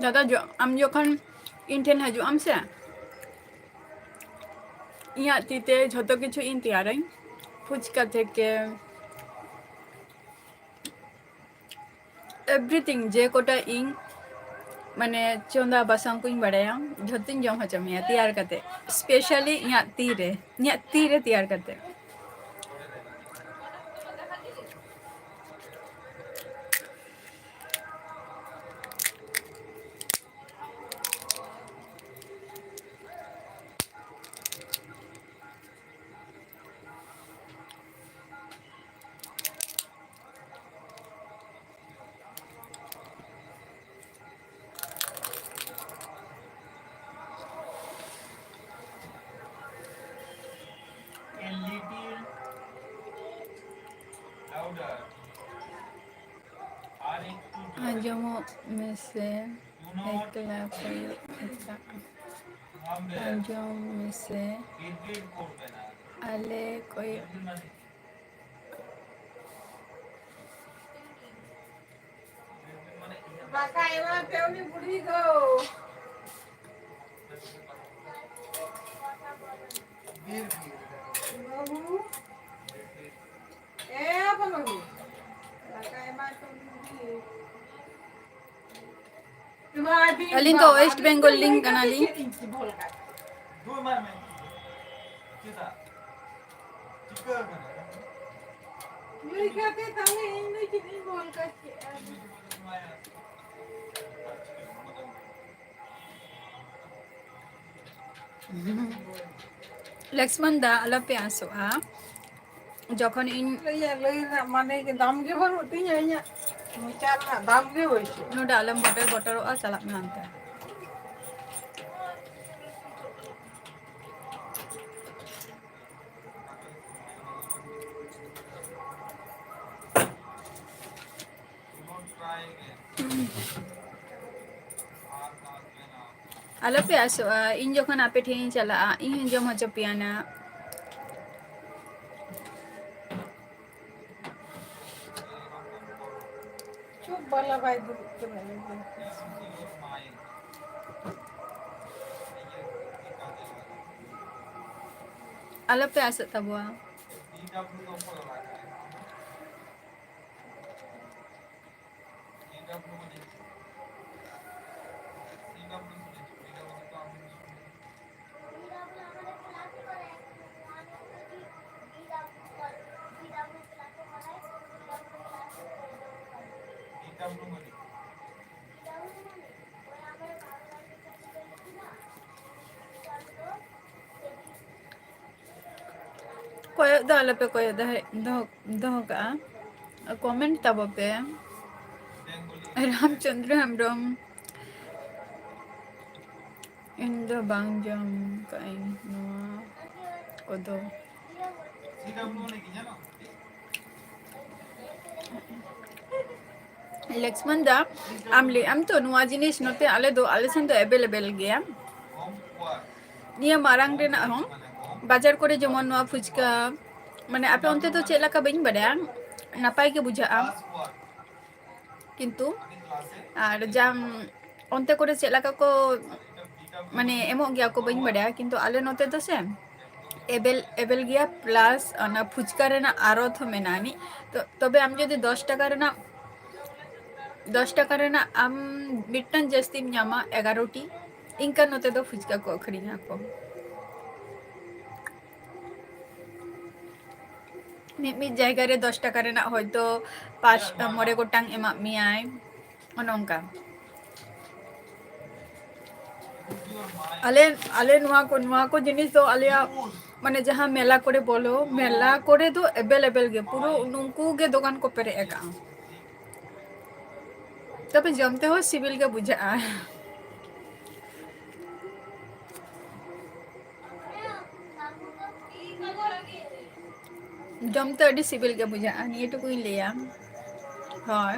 ᱫᱟᱫᱟ, ᱡᱚ-, ᱟᱢ ᱡᱚᱠᱷᱚᱱ ᱤᱧ ᱴᱷᱮᱱ ᱦᱤᱡᱩᱜ ᱟᱢ ᱥᱮ, ᱤᱧᱟᱹᱜ ᱛᱤ ᱛᱮ ᱡᱷᱚᱛᱚ ᱠᱤᱪᱷᱩ ᱤᱧ ᱛᱮᱭᱟᱨᱟᱹᱧ, ᱯᱷᱩᱪᱠᱟ ᱛᱷᱮᱠᱮ, Everything, ᱡᱮ ᱠᱚᱴᱟ ᱤᱧ ᱢᱟᱱᱮ ᱪᱚᱸᱫᱟ ᱵᱟᱥᱟᱝ ᱠᱚᱧ ᱵᱟᱲᱟᱭᱟ, ᱡᱷᱚᱛᱚᱧ ᱡᱚᱢ ᱦᱚᱪᱚ ᱢᱮᱭᱟ ᱛᱮᱭᱟᱨ ᱠᱟᱛᱮ, specially ᱤᱧᱟᱹᱜ ᱛᱤ ᱨᱮ, ᱤᱧᱟᱹᱜ ᱛᱤ ᱨᱮ ᱛᱮᱭᱟᱨ ᱠᱟᱛᱮ᱾ A little louder. ᱟᱸᱡᱚᱢᱚᱜ ᱢᱮᱥᱮ, ᱮᱠᱞᱟ ᱠᱚᱭᱚᱜ ᱠᱟᱛᱮ᱾ ᱟᱸᱡᱚᱢ ᱢᱮᱥᱮ, ᱟᱞᱮ ᱠᱚᱭᱚᱜ᱾ ᱫᱟᱠᱟ ᱮᱢᱟᱭ ᱯᱮ ᱩᱱᱤ ᱵᱩᱰᱷᱤ ᱫᱚ᱾ ᱵᱟᱹᱵᱩ᱾ ᱮ ᱵᱟᱹᱵᱩ᱾ ᱫᱟᱠᱟ ᱮᱢᱟᱭ ᱯᱮ ᱩᱱᱤ ᱵᱩᱰᱷᱤ᱾ ᱟᱹᱞᱤᱧ ᱫᱚ West Bengal ᱨᱤᱱ ᱠᱟᱱᱟᱞᱤᱧ᱾ ᱞᱟᱹᱭ ᱠᱟᱛᱮ ᱛᱟᱦᱞᱮ ᱤᱧ ᱫᱚ ᱪᱮᱫ ᱤᱧ ᱵᱚᱞ ᱠᱟᱜ ᱠᱮᱜᱼᱟ? ᱞᱚᱠᱥᱢᱚᱱ ᱫᱟ, ᱟᱞᱚᱯᱮ ᱟᱸᱥᱚᱜᱼᱟ, ᱡᱚᱠᱷᱚᱱ ᱤᱧ ᱞᱟᱹᱭᱟ, ᱞᱟᱹᱭ ᱨᱮᱱᱟᱜ ᱢᱟᱱᱮ ᱜᱮ ᱫᱟᱢ ᱜᱮ ᱵᱟᱹᱱᱩᱜ ᱛᱤᱧᱟᱹ, ᱤᱧᱟᱹᱜ ᱢᱚᱪᱟ ᱨᱮᱱᱟᱜ ᱫᱟᱢ ᱜᱮ ᱵᱟᱹᱱᱩᱜ᱾ ᱱᱚᱰᱮ ᱟᱞᱚᱢ ᱵᱚᱴᱚᱨ ᱵᱚᱴᱚᱨᱚᱜᱼᱟ, ᱪᱟᱞᱟᱜ ᱢᱮ ᱦᱟᱱᱛᱮ᱾ ᱟᱞᱚᱯᱮ ᱟᱥᱚᱜᱼᱟ, ᱤᱧ ᱡᱚᱠᱷᱚᱱ ᱟᱯᱮ ᱴᱷᱮᱱ ᱤᱧ ᱪᱟᱞᱟᱜᱼᱟ, ᱤᱧ ᱦᱚᱸᱧ ᱡᱚᱢ ᱦᱚᱪᱚ ᱯᱮᱭᱟ ᱱᱟᱜ᱾ ᱪᱩᱯ ᱵᱟᱞᱟ ᱵᱟᱭ ᱫᱩᱲᱩᱵ ᱠᱟᱱᱟ᱾ ᱟᱞᱚᱯᱮ ᱟᱥᱚᱜ ᱛᱟᱵᱚᱣᱟ᱾ ᱠᱚᱭᱚᱜ ᱫᱚ ᱟᱞᱚᱯᱮ ᱠᱚᱭᱚᱜ ᱫᱚᱦᱚ, ᱫᱚᱦᱚ, ᱫᱚᱦᱚ ᱠᱟᱜᱼᱟ, comment ᱛᱟᱵᱚ ᱯᱮ᱾ ᱨᱟᱢᱪᱚᱸᱫᱽᱨᱚ ᱦᱮᱢᱵᱨᱚᱢ, ᱤᱧ ᱫᱚ ᱵᱟᱝ ᱡᱚᱢ ᱠᱟᱜ ᱟᱹᱧ ᱱᱚᱣᱟ ᱠᱚᱫᱚ᱾ ᱞᱚᱠᱥᱢᱚᱱ ᱫᱟ, ᱟᱢ ᱞᱟᱹᱭ ᱟᱢ ᱛᱚ ᱱᱚᱣᱟ ᱡᱤᱱᱤᱥ ᱱᱚᱛᱮ ᱟᱞᱮ ᱫᱚ, ᱟᱞᱮ ᱥᱮᱱ ᱫᱚ available ᱜᱮᱭᱟ᱾ ᱱᱤᱭᱟᱹ ᱢᱟᱨᱟᱝ ᱨᱮᱱᱟᱜ ᱦᱚᱸ ᱵᱟᱡᱟᱨ ᱠᱚᱨᱮ ᱡᱮᱢᱚᱱ ᱱᱚᱣᱟ ᱯᱷᱩᱪᱠᱟ, ᱢᱟᱱᱮ ᱟᱯᱮ ᱚᱱᱛᱮ ᱫᱚ ᱪᱮᱫ ᱞᱮᱠᱟ ᱵᱟᱹᱧ ᱵᱟᱰᱟᱭᱟ, ᱱᱟᱯᱟᱭ ᱜᱮ ᱵᱩᱡᱷᱟᱹᱜᱼᱟ᱾ ᱠᱤᱱᱛᱩ ᱟᱨ ᱡᱟᱢ ᱚᱱᱛᱮ ᱠᱚᱨᱮ ᱪᱮᱫ ᱞᱮᱠᱟ ᱠᱚ ᱢᱟᱱᱮ ᱮᱢᱚᱜ ᱜᱮᱭᱟ ᱠᱚ ᱵᱟᱹᱧ ᱵᱟᱰᱟᱭᱟ, ᱠᱤᱱᱛᱩ ᱟᱞᱮ ᱱᱚᱛᱮ ᱫᱚ ᱥᱮ ᱮᱵᱮᱞ ᱮᱵᱮᱞ ᱜᱮᱭᱟ, plus ᱚᱱᱟ ᱯᱷᱩᱪᱠᱟ ᱨᱮᱱᱟᱜ ᱟᱨᱚᱛ ᱦᱚᱸ ᱢᱮᱱᱟᱜᱼᱟ ᱟᱹᱱᱤᱡ᱾ ᱛᱚ ᱛᱚᱵᱮ ᱟᱢ ᱡᱩᱫᱤ ᱫᱚᱥ ᱴᱟᱠᱟ ᱨᱮᱱᱟᱜ, ᱫᱚᱥ ᱴᱟᱠᱟ ᱨᱮᱱᱟᱜ ᱟᱢ ᱢᱤᱫᱴᱟᱝ ᱡᱟᱹᱥᱛᱤᱢ ᱧᱟᱢᱟ ᱮᱜᱟᱨᱚ ᱴᱤ, ᱤᱱᱠᱟ ᱱᱚᱛᱮ ᱫᱚ ᱯᱷᱩᱪᱠᱟ ᱠᱚ ᱟᱹᱠᱷᱨᱤᱧᱟ ᱠᱚ᱾ ᱢᱤᱫ ᱢᱤᱫ ᱡᱟᱭᱜᱟ ᱨᱮ ᱫᱚᱥ ᱴᱟᱠᱟ ᱨᱮᱱᱟᱜ ᱦᱚᱭᱛᱳ ᱯᱟᱸᱪ ᱢᱚᱬᱮ ᱜᱚᱴᱟᱝ ᱮᱢᱟᱜ ᱢᱮᱭᱟᱭ, ᱚᱱᱮ ᱚᱱᱠᱟ᱾ ᱟᱞᱮ ᱟᱞᱮ ᱱᱚᱣᱟ ᱠᱚ ᱱᱚᱣᱟ ᱠᱚ ᱡᱤᱱᱤᱥ ᱫᱚ ᱟᱞᱮᱭᱟᱜ ᱢᱟᱱᱮ ᱡᱟᱦᱟᱸ ᱢᱮᱞᱟ ᱠᱚᱨᱮ ᱵᱚᱞᱚ, ᱢᱮᱞᱟ ᱠᱚᱨᱮ ᱫᱚ available ᱜᱮ, ᱯᱩᱨᱟᱹ ᱱᱩᱝᱠᱩ ᱜᱮ ᱫᱚᱠᱟᱱ ᱠᱚ ᱯᱮᱨᱮᱡ ᱟᱠᱟᱜᱼᱟ᱾ ᱛᱚᱵᱮ ᱡᱚᱢ ᱛᱮᱦᱚᱸ ᱥᱤᱵᱤᱞ ᱜᱮ ᱵᱩᱡᱷᱟᱹᱜᱼᱟ᱾ ᱡᱚᱢ ᱛᱮ ᱟᱹᱰᱤ ᱥᱤᱵᱤᱞ ᱜᱮ ᱵᱩᱡᱷᱟᱹᱜᱼᱟ, ᱱᱤᱭᱟᱹ ᱴᱩᱠᱩᱧ ᱞᱟᱹᱭᱟ᱾ ᱦᱳᱭ᱾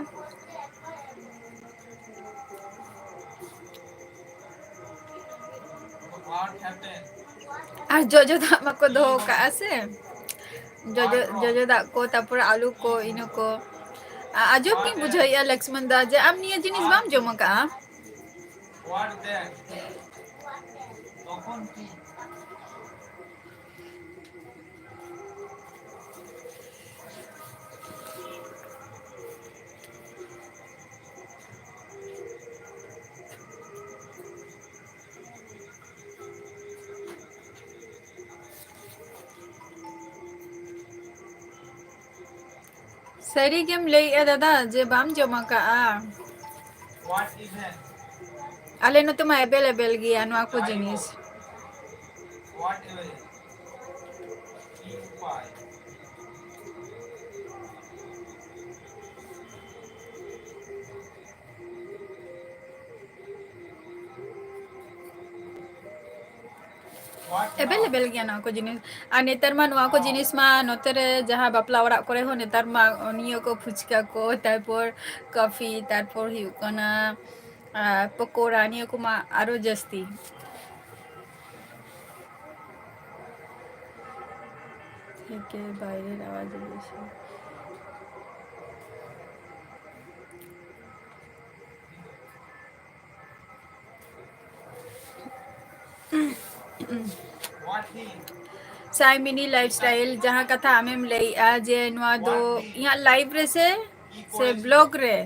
ᱟᱨ ᱡᱚᱡᱚ ᱫᱟᱜ ᱢᱟᱠᱚ ᱫᱚᱦᱚ ᱠᱟᱜᱼᱟ ᱥᱮ, ᱡᱚᱡᱚ, ᱡᱚᱡᱚ ᱫᱟᱜ ᱠᱚ, ᱛᱟᱨᱯᱚᱨᱮ ᱟᱹᱞᱩ ᱠᱚ, ᱤᱱᱟᱹ ᱠᱚ᱾ ᱟ-, ᱟᱡᱚᱵ ᱜᱤᱧ ᱵᱩᱡᱷᱟᱹᱣᱮᱫᱼᱟ ᱞᱚᱠᱥᱢᱚᱱ ᱫᱟ, ᱡᱮ ᱟᱢ ᱱᱤᱭᱟᱹ ᱡᱤᱱᱤᱥ ᱵᱟᱢ ᱡᱚᱢ ᱟᱠᱟᱜᱼᱟ᱾ ᱥᱟᱹᱨᱤ ᱜᱮᱢ ᱞᱟᱹᱭᱮᱜᱼᱟ ᱫᱟᱫᱟ, ᱡᱮ ᱵᱟᱢ ᱡᱚᱢ ᱟᱠᱟᱜᱼᱟ? ᱟᱞᱮ ᱱᱚᱛᱮ ᱢᱟ available ᱜᱮᱭᱟ ᱱᱚᱣᱟ ᱠᱚ ᱡᱤᱱᱤᱥ᱾ Available ᱜᱮᱭᱟ ᱱᱚᱣᱟ ᱠᱚ ᱡᱤᱱᱤᱥ᱾ ᱟᱨ ᱱᱮᱛᱟᱨ ᱢᱟ ᱱᱚᱣᱟ ᱠᱚ ᱡᱤᱱᱤᱥ ᱢᱟ ᱱᱚᱛᱮ ᱨᱮ ᱡᱟᱦᱟᱸ ᱵᱟᱯᱞᱟ ᱚᱲᱟᱜ ᱠᱚᱨᱮ ᱦᱚᱸ ᱱᱮᱛᱟᱨ ᱢᱟ ᱱᱤᱭᱟᱹ ᱠᱚ ᱯᱷᱩᱪᱠᱟ ᱠᱚ, ᱛᱟᱨᱯᱚᱨ ᱠᱚᱯᱷᱤ, ᱛᱟᱨᱯᱚᱨ ᱦᱩᱭᱩᱜ ᱠᱟᱱᱟ, ᱟᱨ ᱯᱚᱠᱳᱲᱟ, ᱱᱤᱭᱟᱹ ᱠᱚᱢᱟ ᱟᱨᱚ ᱡᱟᱹᱥᱛᱤ᱾ ᱴᱷᱤᱠ ᱜᱮ, ᱵᱟᱭᱨᱮᱨ ᱟᱣᱟᱡᱽ ᱵᱮᱥᱤ᱾ ᱥᱟᱭ ᱢᱤᱱᱤ ᱞᱟᱭᱤᱯᱷ ᱥᱴᱟᱭᱤᱞ, ᱡᱟᱦᱟᱸ ᱠᱟᱛᱷᱟ ᱟᱢᱮᱢ ᱞᱟᱹᱭᱮᱜᱼᱟ ᱡᱮ ᱱᱚᱣᱟ ᱫᱚ ᱤᱧᱟᱹᱜ ᱞᱟᱭᱤᱯᱷ ᱨᱮᱥᱮ, ᱥᱮ ᱵᱞᱚᱜ ᱨᱮ?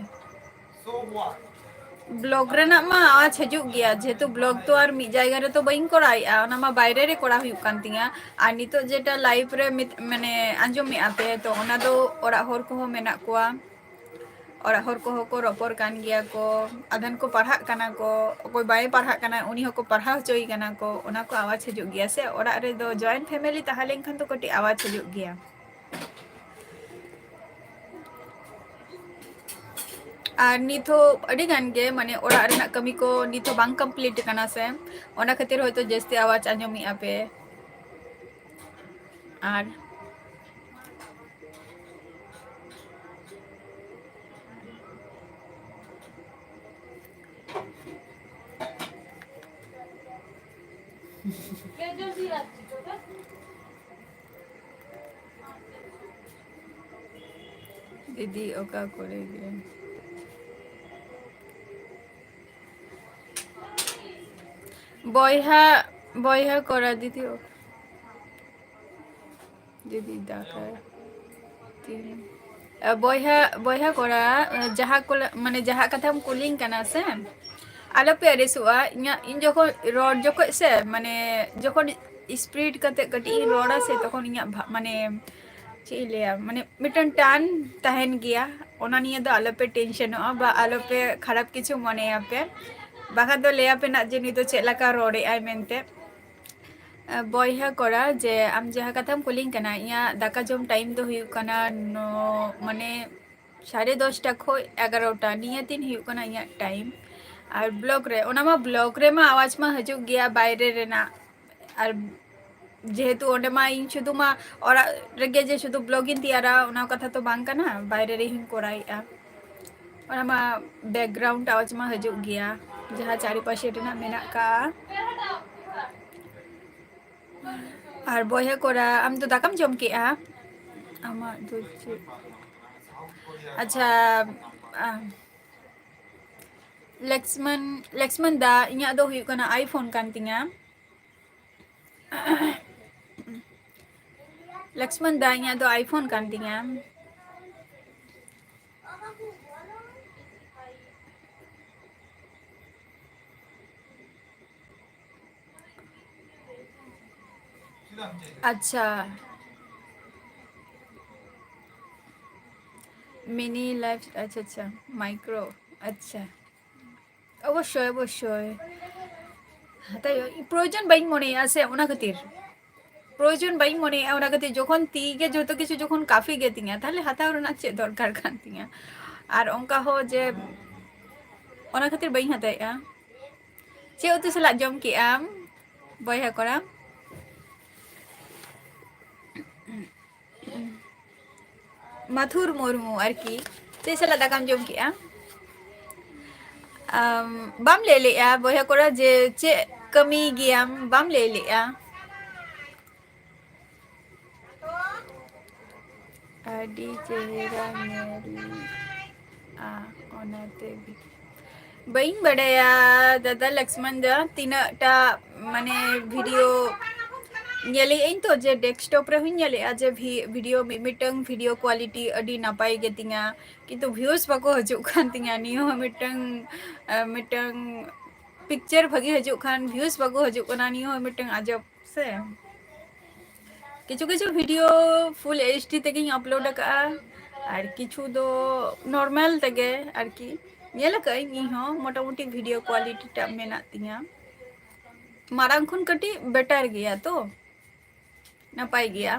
ᱵᱞᱚᱜ ᱨᱮᱱᱟᱜ ᱢᱟ ᱟᱣᱟᱡᱽ ᱦᱤᱡᱩᱜ ᱜᱮᱭᱟ, ᱡᱮᱦᱮᱛᱩ ᱵᱞᱚᱜ ᱛᱚ ᱟᱨ ᱢᱤᱫ ᱡᱟᱭᱜᱟ ᱨᱮᱛᱚ ᱵᱟᱹᱧ ᱠᱚᱨᱟᱣᱮᱜᱼᱟ, ᱚᱱᱟ ᱢᱟ ᱵᱟᱭᱨᱮ ᱨᱮ ᱠᱚᱨᱟᱣ ᱦᱩᱭᱩᱜ ᱠᱟᱱ ᱛᱤᱧᱟ᱾ ᱟᱨ ᱱᱤᱛᱚᱜ ᱡᱮᱴᱟ ᱞᱟᱭᱤᱯᱷ ᱨᱮ ᱢᱤᱫ, ᱢᱟᱱᱮ, ᱟᱸᱡᱚᱢᱮᱜᱼᱟ ᱯᱮ, ᱛᱚ ᱚᱱᱟ ᱫᱚ ᱚᱲᱟᱜ ᱦᱚᱲ ᱠᱚᱦᱚᱸ ᱢᱮᱱᱟᱜ ᱠᱚᱣᱟ, ᱚᱲᱟᱜ ᱦᱚᱲ ᱠᱚᱦᱚᱸ ᱠᱚ ᱨᱚᱯᱚᱲ ᱠᱟᱱ ᱜᱮᱭᱟ ᱠᱚ, ᱟᱫᱷᱮᱱ ᱠᱚ ᱯᱟᱲᱦᱟᱜ ᱠᱟᱱᱟ ᱠᱚ, ᱚᱠᱚᱭ ᱵᱟᱭ ᱯᱟᱲᱦᱟᱜ ᱠᱟᱱᱟ ᱩᱱᱤ ᱦᱚᱸᱠᱚ ᱯᱟᱲᱦᱟᱣ ᱦᱚᱪᱚᱭᱮ ᱠᱟᱱᱟ ᱠᱚ, ᱚᱱᱟ ᱠᱚ ᱟᱣᱟᱡᱽ ᱦᱤᱡᱩᱜ ᱜᱮᱭᱟ ᱥᱮ᱾ ᱚᱲᱟᱜ ᱨᱮᱫᱚ joint family ᱛᱟᱦᱮᱸ ᱞᱮᱱᱠᱷᱟᱱ ᱫᱚ ᱠᱟᱹᱴᱤᱡ ᱟᱣᱟᱡᱽ ᱦᱤᱡᱩᱜ ᱜᱮᱭᱟ᱾ ᱟᱨ ᱱᱤᱛ ᱦᱚᱸ ᱟᱹᱰᱤ ᱜᱟᱱ ᱜᱮ, ᱢᱟᱱᱮ, ᱚᱲᱟᱜ ᱨᱮᱱᱟᱜ ᱠᱟᱹᱢᱤ ᱠᱚ ᱱᱤᱛ ᱦᱚᱸ ᱵᱟᱝ complete ᱠᱟᱱᱟ ᱥᱮ, ᱚᱱᱟ ᱠᱷᱟᱹᱛᱤᱨ ᱦᱚᱭᱛᱳ ᱡᱟᱹᱥᱛᱤ ᱟᱣᱟᱡᱽ ᱟᱸᱡᱚᱢᱮᱜᱼᱟ ᱯᱮ᱾ ᱟᱨ ᱫᱤᱫᱤ ᱚᱠᱟ ᱠᱚᱨᱮ ᱜᱮ? ᱵᱚᱭᱦᱟ, ᱵᱚᱭᱦᱟ ᱠᱚᱲᱟ ᱫᱤᱫᱤ ᱚᱠᱟ? ᱡᱩᱫᱤ ᱫᱟᱠᱟ ᱛᱤᱱ-, ᱮ, ᱵᱚᱭᱦᱟ, ᱵᱚᱭᱦᱟ ᱠᱚᱲᱟ, ᱮ, ᱡᱟᱦᱟᱸ ᱠᱚ ᱞᱟ-, ᱢᱟᱱᱮ ᱡᱟᱦᱟᱸ ᱠᱟᱛᱷᱟᱢ ᱠᱩᱞᱤᱧ ᱠᱟᱱᱟ ᱥᱮ, ᱟᱞᱚᱯᱮ ᱟᱹᱲᱤᱥᱚᱜᱼᱟ᱾ ᱤᱧᱟᱹᱜ, ᱤᱧ ᱡᱚᱠᱷᱚᱱ ᱨᱚᱲ ᱡᱚᱠᱷᱚᱡ ᱥᱮ, ᱢᱟᱱᱮ ᱡᱚᱠᱷᱚᱱ speed ᱠᱟᱛᱮ ᱠᱟᱹᱴᱤᱡ ᱤᱧ ᱨᱚᱲᱟ ᱥᱮ, ᱛᱚᱠᱷᱚᱱ ᱤᱧᱟᱹᱜ ᱵᱷᱟ-, ᱢᱟᱱᱮ ᱪᱮᱫ ᱤᱧ ᱞᱟᱹᱭᱟ, ᱢᱟᱱᱮ ᱢᱤᱫᱴᱟᱝ ᱴᱟᱱ ᱛᱟᱦᱮᱱ ᱜᱮᱭᱟ, ᱚᱱᱟ ᱱᱤᱭᱮ ᱫᱚ ᱟᱞᱚᱯᱮ ᱴᱮᱱᱥᱚᱱᱚᱜᱼᱟ ᱵᱟ ᱟᱞᱚᱯᱮ ᱠᱷᱟᱨᱟᱯ ᱠᱤᱪᱷᱩ ᱢᱚᱱᱮᱭᱟᱯᱮ᱾ ᱵᱟᱠᱷᱟᱱ ᱫᱚ ᱞᱟᱹᱭᱟᱯᱮ ᱱᱟᱜ ᱡᱮ ᱱᱩᱭ ᱫᱚ ᱪᱮᱫ ᱞᱮᱠᱟ ᱨᱚᱲᱮᱫᱼᱟᱭ ᱢᱮᱱᱛᱮ᱾ ᱵᱚᱭᱦᱟ ᱠᱚᱲᱟ, ᱡᱮ ᱟᱢ ᱡᱟᱦᱟᱸ ᱠᱟᱛᱷᱟᱢ ᱠᱩᱞᱤᱧ ᱠᱟᱱᱟ, ᱤᱧᱟᱹᱜ ᱫᱟᱠᱟ ᱡᱚᱢ ᱴᱟᱭᱤᱢ ᱫᱚ ᱦᱩᱭᱩᱜ ᱠᱟᱱᱟ ᱱᱚ ᱢᱟᱱᱮ ᱥᱟᱲᱮ ᱫᱚᱥᱴᱟ ᱠᱷᱚᱱ ᱮᱜᱟᱨᱚᱴᱟ, ᱱᱤᱭᱟᱹ ᱫᱤᱱ ᱦᱩᱭᱩᱜ ᱠᱟᱱᱟ ᱤᱧᱟᱹᱜ ᱴᱟᱭᱤᱢ᱾ ᱟᱨ ᱵᱞᱚᱜ ᱨᱮ, ᱚᱱᱟ ᱢᱟ ᱵᱞᱚᱜ ᱨᱮᱢᱟ ᱟᱣᱟᱡᱽ ᱢᱟ ᱦᱤᱡᱩᱜ ᱜᱮᱭᱟ ᱵᱟᱭᱨᱮ ᱨᱮᱱᱟᱜ, ᱟᱨ ᱡᱮᱦᱮᱛᱩ ᱚᱸᱰᱮ ᱢᱟ ᱤᱧ ᱥᱩᱫᱷᱩ ᱢᱟ ᱚᱲᱟᱜ ᱨᱮᱜᱮ ᱡᱮ ᱥᱩᱫᱷᱩ ᱵᱞᱚᱜ ᱤᱧ ᱛᱮᱭᱟᱨᱟ, ᱚᱱᱟ ᱠᱟᱛᱷᱟ ᱛᱚ ᱵᱟᱝ ᱠᱟᱱᱟ, ᱵᱟᱭᱨᱮ ᱨᱮᱦᱚᱸᱧ ᱠᱚᱨᱟᱣᱮᱫᱼᱟ᱾ ᱚᱱᱟ ᱢᱟ ᱵᱮᱠᱜᱨᱟᱣᱩᱱᱰ ᱟᱣᱟᱡᱽ ᱢᱟ ᱦᱤᱡᱩᱜ ᱜᱮᱭᱟ, ᱡᱟᱦᱟᱸ ᱪᱟᱨᱤᱯᱟᱥᱮ ᱨᱮᱱᱟᱜ ᱢᱮᱱᱟᱜ ᱠᱟᱜᱼᱟ᱾ ᱟᱨ ᱵᱚᱭᱦᱟ ᱠᱚᱲᱟ, ᱟᱢ ᱫᱚ ᱫᱟᱠᱟᱢ ᱡᱚᱢ ᱠᱮᱜᱼᱟ? ᱟᱢᱟᱜ ᱫᱚ ᱪᱮᱫ? ᱟᱪᱪᱷᱟ, ᱟ, ᱞᱚᱠᱥᱢᱚᱱ, ᱞᱚᱠᱥᱢᱚᱱ ᱫᱟ, ᱤᱧᱟᱹᱜ ᱫᱚ ᱦᱩᱭᱩᱜ ᱠᱟᱱᱟ iPhone ᱠᱟᱱ ᱛᱤᱧᱟ᱾ ᱞᱚᱠᱥᱢᱚᱱ ᱫᱟ, ᱤᱧᱟᱹᱜ ᱫᱚ iPhone ᱠᱟᱱ ᱛᱤᱧᱟ᱾ ᱟᱪᱪᱷᱟ, ᱢᱤᱱᱤ ᱞᱟᱭᱤᱯᱷ, ᱟᱪᱪᱷᱟ ᱟᱪᱪᱷᱟ, ᱢᱟᱭᱠᱨᱳ, ᱟᱪᱪᱷᱟ᱾ ᱚᱵᱚᱥᱥᱳᱭ, ᱚᱵᱚᱥᱥᱳᱭ᱾ ᱦᱟᱛᱟᱣ ᱦᱩᱭᱩᱜᱼᱟ᱾ ᱯᱨᱚᱭᱳᱡᱚᱱ ᱵᱟᱹᱧ ᱢᱚᱱᱮᱭᱟ ᱥᱮ, ᱚᱱᱟ ᱠᱷᱟᱹᱛᱤᱨ᱾ ᱯᱨᱚᱭᱳᱡᱚᱱ ᱵᱟᱹᱧ ᱢᱚᱱᱮᱭᱟ, ᱚᱱᱟ ᱠᱷᱟᱹᱛᱤᱨ᱾ ᱡᱚᱠᱷᱚᱱ ᱛᱤ ᱜᱮ ᱡᱚᱛᱚ ᱠᱤᱪᱷᱩ ᱡᱚᱠᱷᱚᱱ ᱠᱟᱹᱯᱤ ᱜᱮ ᱛᱤᱧᱟ, ᱛᱟᱦᱞᱮ ᱦᱟᱛᱟᱣ ᱨᱮᱱᱟᱜ ᱪᱮᱫ ᱫᱚᱨᱠᱟᱨ ᱠᱟᱱ ᱛᱤᱧᱟ? ᱟᱨ ᱚᱱᱠᱟ ᱦᱚᱸ ᱡᱮ, ᱚᱱᱟ ᱠᱷᱟᱹᱛᱤᱨ ᱵᱟᱹᱧ ᱦᱟᱛᱟᱣᱮᱫᱼᱟ᱾ ᱪᱮᱫ ᱩᱛᱩ ᱥᱟᱞᱟᱜ ᱡᱚᱢ ᱠᱮᱜᱼᱟᱢ, ᱵᱚᱭᱦᱟ ᱠᱚᱲᱟ? ᱢᱟᱛᱷᱩᱨ ᱢᱩᱨᱢᱩ ᱟᱨᱠᱤ, ᱪᱮᱫ ᱥᱟᱞᱟᱜ ᱫᱟᱠᱟᱢ ᱡᱚᱢ ᱠᱮᱜᱼᱟ? ᱟᱢ, ᱵᱟᱢ ᱞᱟᱹᱭ ᱞᱮᱜᱼᱟ ᱵᱚᱭᱦᱟ ᱠᱚᱲᱟ ᱡᱮ ᱪᱮᱫ ᱠᱟᱹᱢᱤ ᱜᱮᱭᱟᱢ, ᱵᱟᱢ ᱞᱟᱹᱭ ᱞᱮᱜᱼᱟ᱾ ᱟᱹᱰᱤ ᱪᱮᱦᱨᱟ ᱧᱮᱞᱚᱜᱼᱟ, ᱚᱱᱟᱛᱮ ᱵᱟᱹᱧ ᱵᱟᱰᱟᱭᱟ ᱫᱟᱫᱟ ᱞᱚᱠᱥᱢᱚᱱ ᱫᱟ, ᱛᱤᱱᱟᱹᱜ ᱴᱟ ᱢᱟᱱᱮ ᱵᱷᱤᱰᱤᱭᱳ ᱧᱮᱞᱮᱫ ᱟᱹᱧ ᱛᱚ, ᱡᱮ ᱰᱮᱥᱠᱴᱚᱯ ᱨᱮᱦᱚᱸᱧ ᱧᱮᱞᱮᱫᱼᱟ ᱡᱮ ᱵᱷᱤ-, ᱵᱷᱤᱰᱤᱭᱳ, ᱢᱤᱫ ᱢᱤᱫᱴᱟᱝ ᱵᱷᱤᱰᱤᱭᱳ ᱠᱳᱣᱟᱞᱤᱴᱤ ᱟᱹᱰᱤ ᱱᱟᱯᱟᱭ ᱜᱮᱛᱤᱧᱟ, ᱠᱤᱱᱛᱩ ᱵᱷᱤᱭᱩᱡᱽ ᱵᱟᱠᱚ ᱦᱤᱡᱩᱜ ᱠᱟᱱ ᱛᱤᱧᱟ᱾ ᱱᱤᱭᱟᱹ ᱦᱚᱸ ᱢᱤᱫᱴᱟᱝ, ᱟᱸ, ᱢᱤᱫᱴᱟᱝ ᱯᱤᱠᱪᱟᱨ ᱵᱷᱟᱜᱤ ᱦᱤᱡᱩᱜ ᱠᱷᱟᱱ ᱵᱷᱤᱭᱩᱡᱽ ᱵᱟᱠᱚ ᱦᱤᱡᱩᱜ ᱠᱟᱱᱟ, ᱱᱤᱭᱟᱹ ᱦᱚᱸ ᱢᱤᱫᱴᱟᱝ ᱟᱡᱟᱵ ᱥᱮ᱾ ᱠᱤᱪᱷᱩ ᱠᱤᱪᱷᱩ ᱵᱷᱤᱰᱤᱭᱳ ᱯᱷᱩᱞ ᱮᱭᱤᱪ ᱰᱤ ᱛᱮᱜᱮᱧ ᱟᱯᱞᱳᱰ ᱟᱠᱟᱫᱼᱟ, ᱟᱨ ᱠᱤᱪᱷᱩ ᱫᱚ ᱱᱚᱨᱢᱟᱞ ᱛᱮᱜᱮ ᱟᱨᱠᱤ᱾ ᱧᱮᱞ ᱟᱠᱟᱫᱟᱹᱧ ᱤᱧ ᱦᱚᱸ ᱢᱚᱴᱟᱢᱩᱴᱤ ᱵᱷᱤᱰᱤᱭᱳ ᱠᱳᱣᱟᱞᱤᱴᱤ ᱴᱟᱜ ᱢᱮᱱᱟᱜ ᱛᱤᱧᱟᱹ, ᱢᱟᱲᱟᱝ ᱠᱷᱚᱱ ᱠᱟᱹᱴᱤᱡ ᱵᱮᱴᱟᱨ ᱜᱮᱭᱟ ᱛᱚ, ᱱᱟᱯᱟᱭ ᱜᱮᱭᱟ᱾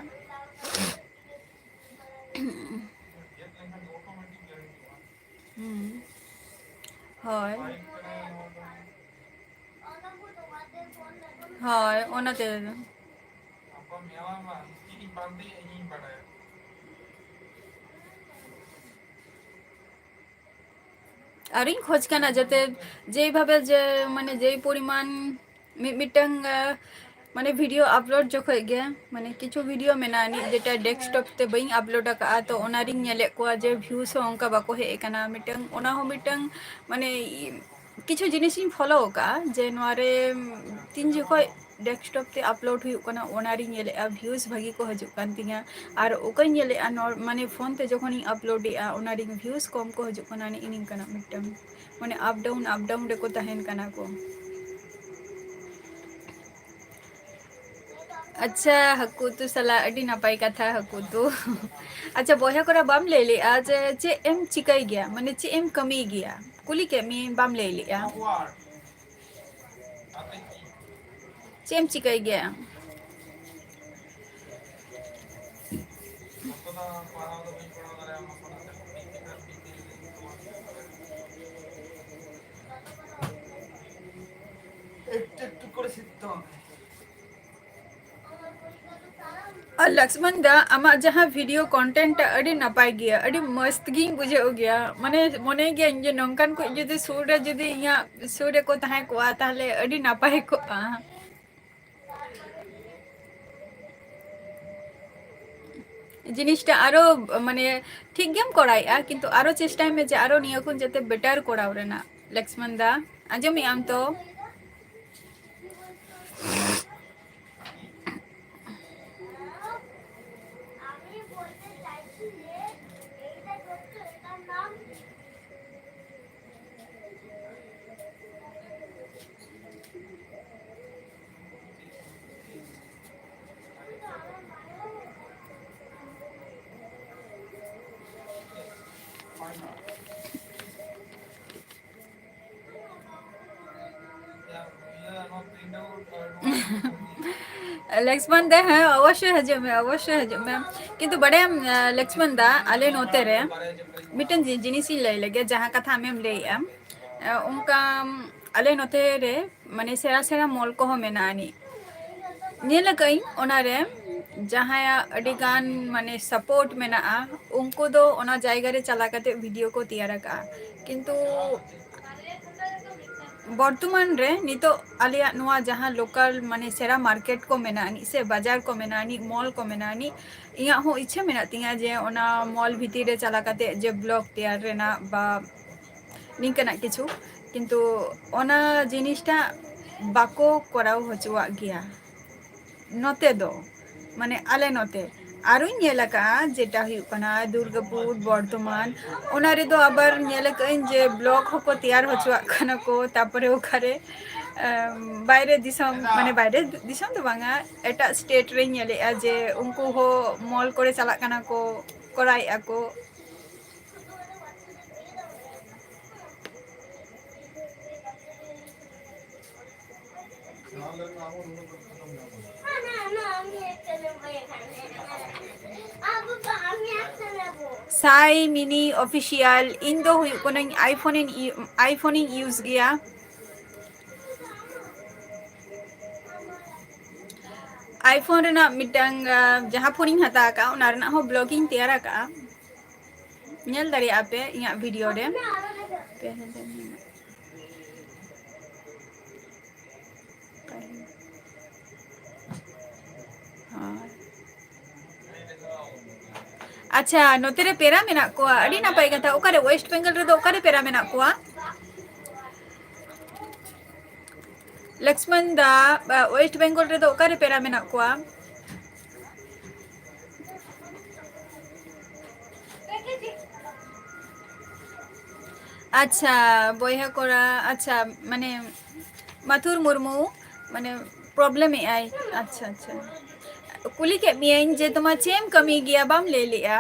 ᱦᱩᱸ᱾ ᱦᱳᱭ᱾ ᱦᱳᱭ, ᱚᱱᱟᱛᱮ᱾ ᱟᱨᱤᱧ ᱠᱷᱚᱡᱽ ᱠᱟᱱᱟ ᱡᱟᱛᱮ ᱡᱮᱭᱵᱷᱟᱵᱮ ᱡᱮ, ᱢᱟᱱᱮ, ᱡᱮᱭ ᱯᱚᱨᱤᱢᱟᱱ ᱢᱤᱫ ᱢᱤᱫᱴᱟᱝ, ᱟ, ᱢᱟᱱᱮ, ᱵᱷᱤᱰᱤᱭᱳ ᱟᱯᱞᱳᱰ ᱡᱚᱠᱷᱚᱡ ᱜᱮ, ᱢᱟᱱᱮ, ᱠᱤᱪᱷᱩ ᱵᱷᱤᱰᱤᱭᱳ ᱢᱮᱱᱟᱜᱼᱟ ᱱᱤᱡ ᱡᱮᱴᱟ ᱰᱮᱥᱠᱴᱚᱯ ᱛᱮ ᱵᱟᱹᱧ ᱟᱯᱞᱳᱰ ᱟᱠᱟᱫᱼᱟ, ᱛᱚ ᱚᱱᱟᱨᱤᱧ ᱧᱮᱞᱮᱫ ᱠᱚᱣᱟ ᱡᱮ ᱵᱷᱤᱭᱩᱥ ᱦᱚᱸ ᱚᱱᱠᱟ ᱵᱟᱠᱚ ᱦᱮᱡ ᱟᱠᱟᱱᱟ᱾ ᱢᱤᱫᱴᱟᱝ, ᱚᱱᱟ ᱦᱚᱸ ᱢᱤᱫᱴᱟᱝ, ᱢᱟᱱᱮ, ᱠᱤᱪᱷᱩ ᱡᱤᱱᱤᱥᱤᱧ ᱯᱷᱚᱞᱳ ᱟᱠᱟᱫᱼᱟ ᱡᱮ ᱱᱚᱣᱟ ᱨᱮ ᱛᱤᱱ ᱡᱚᱠᱷᱚᱡ ᱰᱮᱥᱠᱴᱚᱯ ᱛᱮ ᱟᱯᱞᱳᱰ ᱦᱩᱭᱩᱜ ᱠᱟᱱᱟ, ᱚᱱᱟᱨᱤᱧ ᱧᱮᱞᱮᱫᱼᱟ ᱵᱷᱤᱭᱩᱥ ᱵᱷᱟᱹᱜᱤ ᱠᱚ ᱦᱤᱡᱩᱜ ᱠᱟᱱ ᱛᱤᱧᱟ, ᱟᱨ ᱚᱠᱟᱧ ᱧᱮᱞᱮᱫᱼᱟ ᱱᱚᱨ-, ᱢᱟᱱᱮ, ᱯᱷᱳᱱ ᱛᱮ ᱡᱚᱠᱷᱚᱱᱤᱧ ᱟᱯᱞᱳᱰᱮᱫᱼᱟ, ᱚᱱᱟᱨᱤᱧ ᱵᱷᱤᱭᱩᱥ ᱠᱚᱢ ᱠᱚ ᱦᱤᱡᱩᱜ ᱠᱟᱱᱟ, ᱱᱮᱜᱼᱮ ᱱᱤᱝᱠᱟᱱᱟᱜ ᱢᱤᱫᱴᱟᱝ, ᱢᱟᱱᱮ, ᱟᱯ ᱰᱟᱣᱩᱱ, ᱟᱯ ᱰᱟᱣᱩᱱ ᱨᱮᱠᱚ ᱛᱟᱦᱮᱱ ᱠᱟᱱᱟ ᱠᱚ᱾ ᱟᱪᱪᱷᱟ, ᱦᱟᱹᱠᱩ ᱩᱛᱩ ᱥᱟᱞᱟᱜ ᱟᱹᱰᱤ ᱱᱟᱯᱟᱭ ᱠᱟᱛᱷᱟ, ᱦᱟᱹᱠᱩ ᱩᱛᱩ᱾ ᱟᱪᱪᱷᱟ, ᱵᱚᱭᱦᱟ ᱠᱚᱲᱟ, ᱵᱟᱢ ᱞᱟᱹᱭ ᱞᱮᱜᱼᱟ ᱡᱮ ᱪᱮᱫ ᱮᱢ ᱪᱤᱠᱟᱹᱭ ᱜᱮᱭᱟ, ᱢᱟᱱᱮ, ᱪᱮᱫ ᱮᱢ ᱠᱟᱹᱢᱤᱭ ᱜᱮᱭᱟ? ᱠᱩᱞᱤ ᱠᱮᱫ ᱢᱤᱭᱟᱹᱧ, ᱵᱟᱢ ᱞᱟᱹᱭ ᱞᱮᱜᱼᱟ᱾ ᱪᱮᱫ ᱮᱢ ᱪᱤᱠᱟᱹᱭ ᱜᱮᱭᱟ? ᱟᱨ ᱞᱚᱠᱥᱢᱚᱱ ᱫᱟ, ᱟᱢᱟᱜ ᱡᱟᱦᱟᱸ ᱵᱷᱤᱰᱤᱭᱳ ᱠᱚᱱᱴᱮᱱᱴ ᱴᱟᱜ ᱟᱹᱰᱤ ᱱᱟᱯᱟᱭ ᱜᱮᱭᱟ, ᱟᱹᱰᱤ ᱢᱚᱥᱛ ᱜᱤᱧ ᱵᱩᱡᱷᱟᱹᱣ ᱜᱮᱭᱟ᱾ ᱢᱟᱱᱮ, ᱢᱚᱱᱮ ᱜᱮᱭᱟᱹᱧ ᱡᱮ ᱱᱚᱝᱠᱟᱱ ᱠᱚ ᱡᱩᱫᱤ ᱥᱩᱨ ᱨᱮ, ᱡᱩᱫᱤ ᱤᱧᱟᱹᱜ ᱥᱩᱨ ᱨᱮᱠᱚ ᱛᱟᱦᱮᱸ ᱠᱚᱜᱼᱟ, ᱛᱟᱦᱞᱮ ᱟᱹᱰᱤ ᱱᱟᱯᱟᱭ ᱠᱚᱜᱼᱟ᱾ ᱡᱤᱱᱤᱥᱴᱟ ᱟᱨᱚ, ᱢᱟᱱᱮ, ᱴᱷᱤᱠ ᱜᱮᱢ ᱠᱚᱨᱟᱣᱮᱫᱼᱟ, ᱠᱤᱱᱛᱩ ᱟᱨᱚ ᱪᱮᱥᱴᱟᱭ ᱢᱮ ᱡᱮ ᱟᱨᱚ ᱱᱤᱭᱟᱹ ᱠᱷᱚᱱ ᱡᱟᱛᱮ ᱵᱮᱴᱟᱨ ᱠᱚᱨᱟᱣ ᱨᱮᱱᱟᱜ᱾ ᱞᱚᱠᱥᱢᱚᱱ ᱫᱟ, ᱟᱸᱡᱚᱢᱮᱫ ᱟᱢ ᱛᱚ? ᱞᱚᱠᱥᱢᱚᱱ ᱫᱟ, ᱦᱮᱸ, ᱚᱵᱚᱥᱥᱳᱭ ᱦᱤᱡᱩᱜ ᱢᱮ, ᱚᱵᱚᱥᱥᱳᱭ ᱦᱤᱡᱩᱜ ᱢᱮ᱾ ᱠᱤᱱᱛᱩ ᱵᱟᱰᱟᱭᱟᱢ, ᱟᱸ, ᱞᱚᱠᱥᱢᱚᱱ ᱫᱟ, ᱟᱞᱮ ᱱᱚᱛᱮ ᱨᱮ ᱢᱤᱫᱴᱮᱱ ᱡᱤ-, ᱡᱤᱱᱤᱥ ᱤᱧ ᱞᱟᱹᱭ ᱞᱮᱜᱮ, ᱡᱟᱦᱟᱸ ᱠᱟᱛᱷᱟ ᱟᱢᱮᱢ ᱞᱟᱹᱭᱮᱜᱼᱟ, ᱟᱸ, ᱚᱱᱠᱟ, ᱟᱞᱮ ᱱᱚᱛᱮ ᱨᱮ ᱢᱟᱱᱮ ᱥᱮᱬᱟ ᱥᱮᱬᱟ ᱢᱚᱞ ᱠᱚᱦᱚᱸ ᱢᱮᱱᱟᱜ ᱟᱹᱱᱤᱡ᱾ ᱧᱮᱞ ᱟᱠᱟᱫᱟᱹᱧ ᱚᱱᱟᱨᱮ ᱡᱟᱦᱟᱸᱭᱟᱜ ᱟᱹᱰᱤ ᱜᱟᱱ ᱢᱟᱱᱮ ᱥᱟᱯᱳᱨᱴ ᱢᱮᱱᱟᱜᱼᱟ, ᱩᱱᱠᱩ ᱫᱚ ᱚᱱᱟ ᱡᱟᱭᱜᱟ ᱨᱮ ᱪᱟᱞᱟᱣ ᱠᱟᱛᱮ ᱵᱷᱤᱰᱤᱭᱳ ᱠᱚ ᱛᱮᱭᱟᱨ ᱟᱠᱟᱫᱼᱟ᱾ ᱠᱤᱱᱛᱩ ᱵᱚᱨᱛᱚᱢᱟᱱ ᱨᱮ ᱱᱤᱛᱚᱜ ᱟᱞᱮᱭᱟᱜ ᱱᱚᱣᱟ ᱡᱟᱦᱟᱸ ᱞᱳᱠᱟᱞ ᱢᱟᱱᱮ ᱥᱮᱬᱟ ᱢᱟᱨᱠᱮᱴ ᱠᱚ ᱢᱮᱱᱟᱜ ᱟᱹᱱᱤᱡ ᱥᱮ ᱵᱟᱡᱟᱨ ᱠᱚ ᱢᱮᱱᱟᱜ ᱟᱹᱱᱤᱡ, ᱢᱚᱞ ᱠᱚ ᱢᱮᱱᱟᱜ ᱟᱹᱱᱤᱡ, ᱤᱧᱟᱹᱜ ᱦᱚᱸ ᱤᱪᱪᱷᱟᱹ ᱢᱮᱱᱟᱜ ᱛᱤᱧᱟᱹ ᱡᱮ ᱚᱱᱟ ᱢᱚᱞ ᱵᱷᱤᱛᱤᱨ ᱨᱮ ᱪᱟᱞᱟᱣ ᱠᱟᱛᱮ ᱡᱮ ᱵᱞᱚᱜ ᱛᱮᱭᱟᱨ ᱨᱮᱱᱟᱜ ᱵᱟ ᱱᱤᱝᱠᱟᱹᱱᱟᱜ ᱠᱤᱪᱷᱩ, ᱠᱤᱱᱛᱩ ᱚᱱᱟ ᱡᱤᱱᱤᱥᱴᱟᱜ ᱵᱟᱠᱚ ᱠᱚᱨᱟᱣ ᱦᱚᱪᱚᱣᱟᱜ ᱜᱮᱭᱟ ᱱᱚᱛᱮ ᱫᱚ, ᱢᱟᱱᱮ ᱟᱞᱮ ᱱᱚᱛᱮ᱾ ᱟᱨᱚᱧ ᱧᱮᱞ ᱟᱠᱟᱫᱼᱟ ᱡᱮᱴᱟ ᱦᱩᱭᱩᱜ ᱠᱟᱱᱟ ᱫᱩᱨᱜᱟᱯᱩᱨ, ᱵᱚᱨᱫᱷᱚᱢᱟᱱ, ᱚᱱᱟ ᱨᱮᱫᱚ ᱟᱵᱟᱨ ᱧᱮᱞ ᱟᱠᱟᱫᱟᱹᱧ ᱡᱮ ᱵᱞᱚᱜ ᱦᱚᱸᱠᱚ ᱛᱮᱭᱟᱨ ᱦᱚᱪᱚᱣᱟᱜ ᱠᱟᱱᱟ ᱠᱚ, ᱛᱟᱨᱯᱚᱨᱮ ᱚᱠᱟᱨᱮ, ᱮᱢ, ᱵᱟᱭᱨᱮ ᱫᱤᱥᱚᱢ, ᱢᱟᱱᱮ ᱵᱟᱭᱨᱮ ᱫᱤᱥᱚᱢ ᱫᱚ ᱵᱟᱝᱟ, ᱮᱴᱟᱜ ᱥᱴᱮᱴ ᱨᱮᱧ ᱧᱮᱞᱮᱫᱼᱟ ᱡᱮ ᱩᱱᱠᱩ ᱦᱚᱸ ᱢᱚᱞ ᱠᱚᱨᱮ ᱪᱟᱞᱟᱜ ᱠᱟᱱᱟ ᱠᱚ, ᱠᱚᱨᱟᱣᱮᱫᱼᱟ ᱠᱚ᱾ ᱥᱟᱭ ᱢᱤᱱᱤ ᱚᱯᱷᱤᱥᱤᱭᱟᱞ, ᱤᱧ ᱫᱚ ᱦᱩᱭᱩᱜ ᱠᱟᱹᱱᱟᱹᱧ iPhone ᱤᱧ ᱤᱭᱩ-, iPhone ᱤᱧ use ᱜᱮᱭᱟ᱾ iPhone ᱨᱮᱱᱟᱜ ᱢᱤᱫᱴᱟᱝ, ᱟᱸ, ᱡᱟᱦᱟᱸ ᱯᱷᱳᱱᱤᱧ ᱦᱟᱛᱟᱣ ᱟᱠᱟᱫᱼᱟ, ᱚᱱᱟ ᱨᱮᱱᱟᱜ ᱦᱚᱸ ᱵᱞᱚᱜ ᱤᱧ ᱛᱮᱭᱟᱨ ᱟᱠᱟᱫᱼᱟ, ᱧᱮᱞ ᱫᱟᱲᱮᱭᱟᱜᱼᱟ ᱯᱮ ᱤᱧᱟᱹᱜ ᱵᱷᱤᱰᱤᱭᱳ ᱨᱮ᱾ ᱯᱮ ᱦᱟᱡᱟᱨ ᱢᱮᱱᱟᱜᱼᱟ᱾ ᱦᱳᱭ᱾ ᱟᱪᱪᱷᱟ, ᱱᱚᱛᱮ ᱨᱮ ᱯᱮᱲᱟ ᱢᱮᱱᱟᱜ ᱠᱚᱣᱟ, ᱟᱹᱰᱤ ᱱᱟᱯᱟᱭ ᱠᱟᱛᱷᱟ᱾ ᱚᱠᱟᱨᱮ, ᱳᱭᱮᱥᱴ ᱵᱮᱝᱜᱚᱞ ᱨᱮᱫᱚ ᱚᱠᱟᱨᱮ ᱯᱮᱲᱟ ᱢᱮᱱᱟᱜ ᱠᱚᱣᱟ? ᱞᱚᱠᱥᱢᱚᱱ ᱫᱟ, ᱟ, ᱳᱭᱮᱥᱴ ᱵᱮᱝᱜᱚᱞ ᱨᱮᱫᱚ ᱚᱠᱟᱨᱮ ᱯᱮᱲᱟ ᱢᱮᱱᱟᱜ ᱠᱚᱣᱟ? ᱟᱪᱪᱷᱟ, ᱵᱚᱭᱦᱟ ᱠᱚᱲᱟ, ᱟᱪᱪᱷᱟ, ᱢᱟᱱᱮ ᱢᱟᱛᱷᱩᱨ ᱢᱩᱨᱢᱩ, ᱢᱟᱱᱮ ᱯᱨᱚᱵᱞᱮᱢ ᱮᱫ ᱟᱭ᱾ ᱟᱪᱪᱷᱟ, ᱟᱪᱪᱷᱟ, ᱠᱩᱞᱤ ᱠᱮᱫ ᱢᱮᱭᱟᱹᱧ ᱡᱮ ᱛᱳᱢᱟᱨ ᱪᱮᱫ ᱮᱢ ᱠᱟᱹᱢᱤ ᱜᱮᱭᱟ, ᱵᱟᱢ ᱞᱟᱹᱭ ᱞᱮᱜᱼᱟ᱾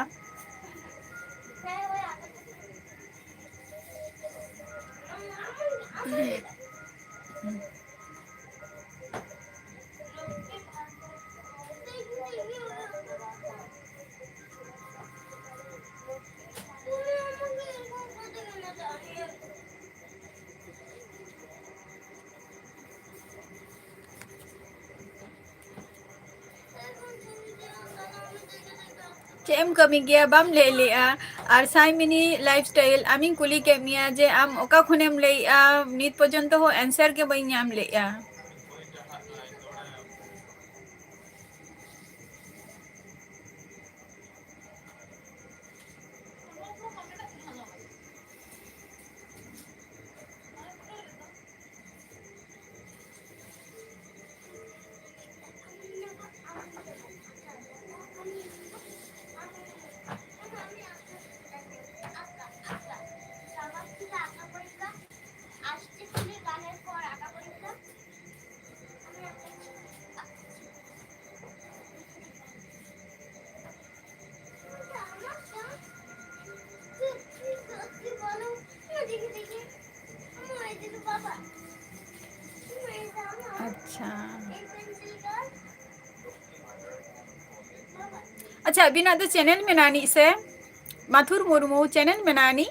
ᱪᱮᱫ ᱮᱢ ᱠᱟᱹᱢᱤ ᱜᱮᱭᱟ ᱵᱟᱢ ᱞᱟᱹᱭ ᱞᱮᱜᱼᱟ? ᱟᱨ ᱥᱟᱭ ᱢᱤᱱᱤ ᱞᱟᱭᱤᱯᱷ ᱥᱴᱟᱭᱤᱞ, ᱟᱢᱤᱧ ᱠᱩᱞᱤ ᱠᱮᱫ ᱢᱮᱭᱟ ᱡᱮ ᱟᱢ ᱚᱠᱟ ᱠᱷᱚᱱᱮᱢ ᱞᱟᱹᱭᱮᱜᱼᱟ, ᱱᱤᱛ ᱯᱚᱨᱡᱚᱱᱛᱚ ᱦᱚᱸ ᱮᱱᱥᱟᱨ ᱜᱮ ᱵᱟᱹᱧ ᱧᱟᱢ ᱞᱮᱜᱼᱟ᱾ ᱟᱪᱪᱷᱟ᱾ ᱟᱪᱪᱷᱟ, ᱟᱹᱵᱤᱱᱟᱜ ᱫᱚ ᱪᱮᱱᱮᱞ ᱢᱮᱱᱟᱜ ᱟᱹᱱᱤᱡ ᱥᱮ? ᱢᱟᱛᱷᱩᱨ ᱢᱩᱨᱢᱩ ᱪᱮᱱᱮᱞ ᱢᱮᱱᱟᱜ ᱟᱹᱱᱤᱡ?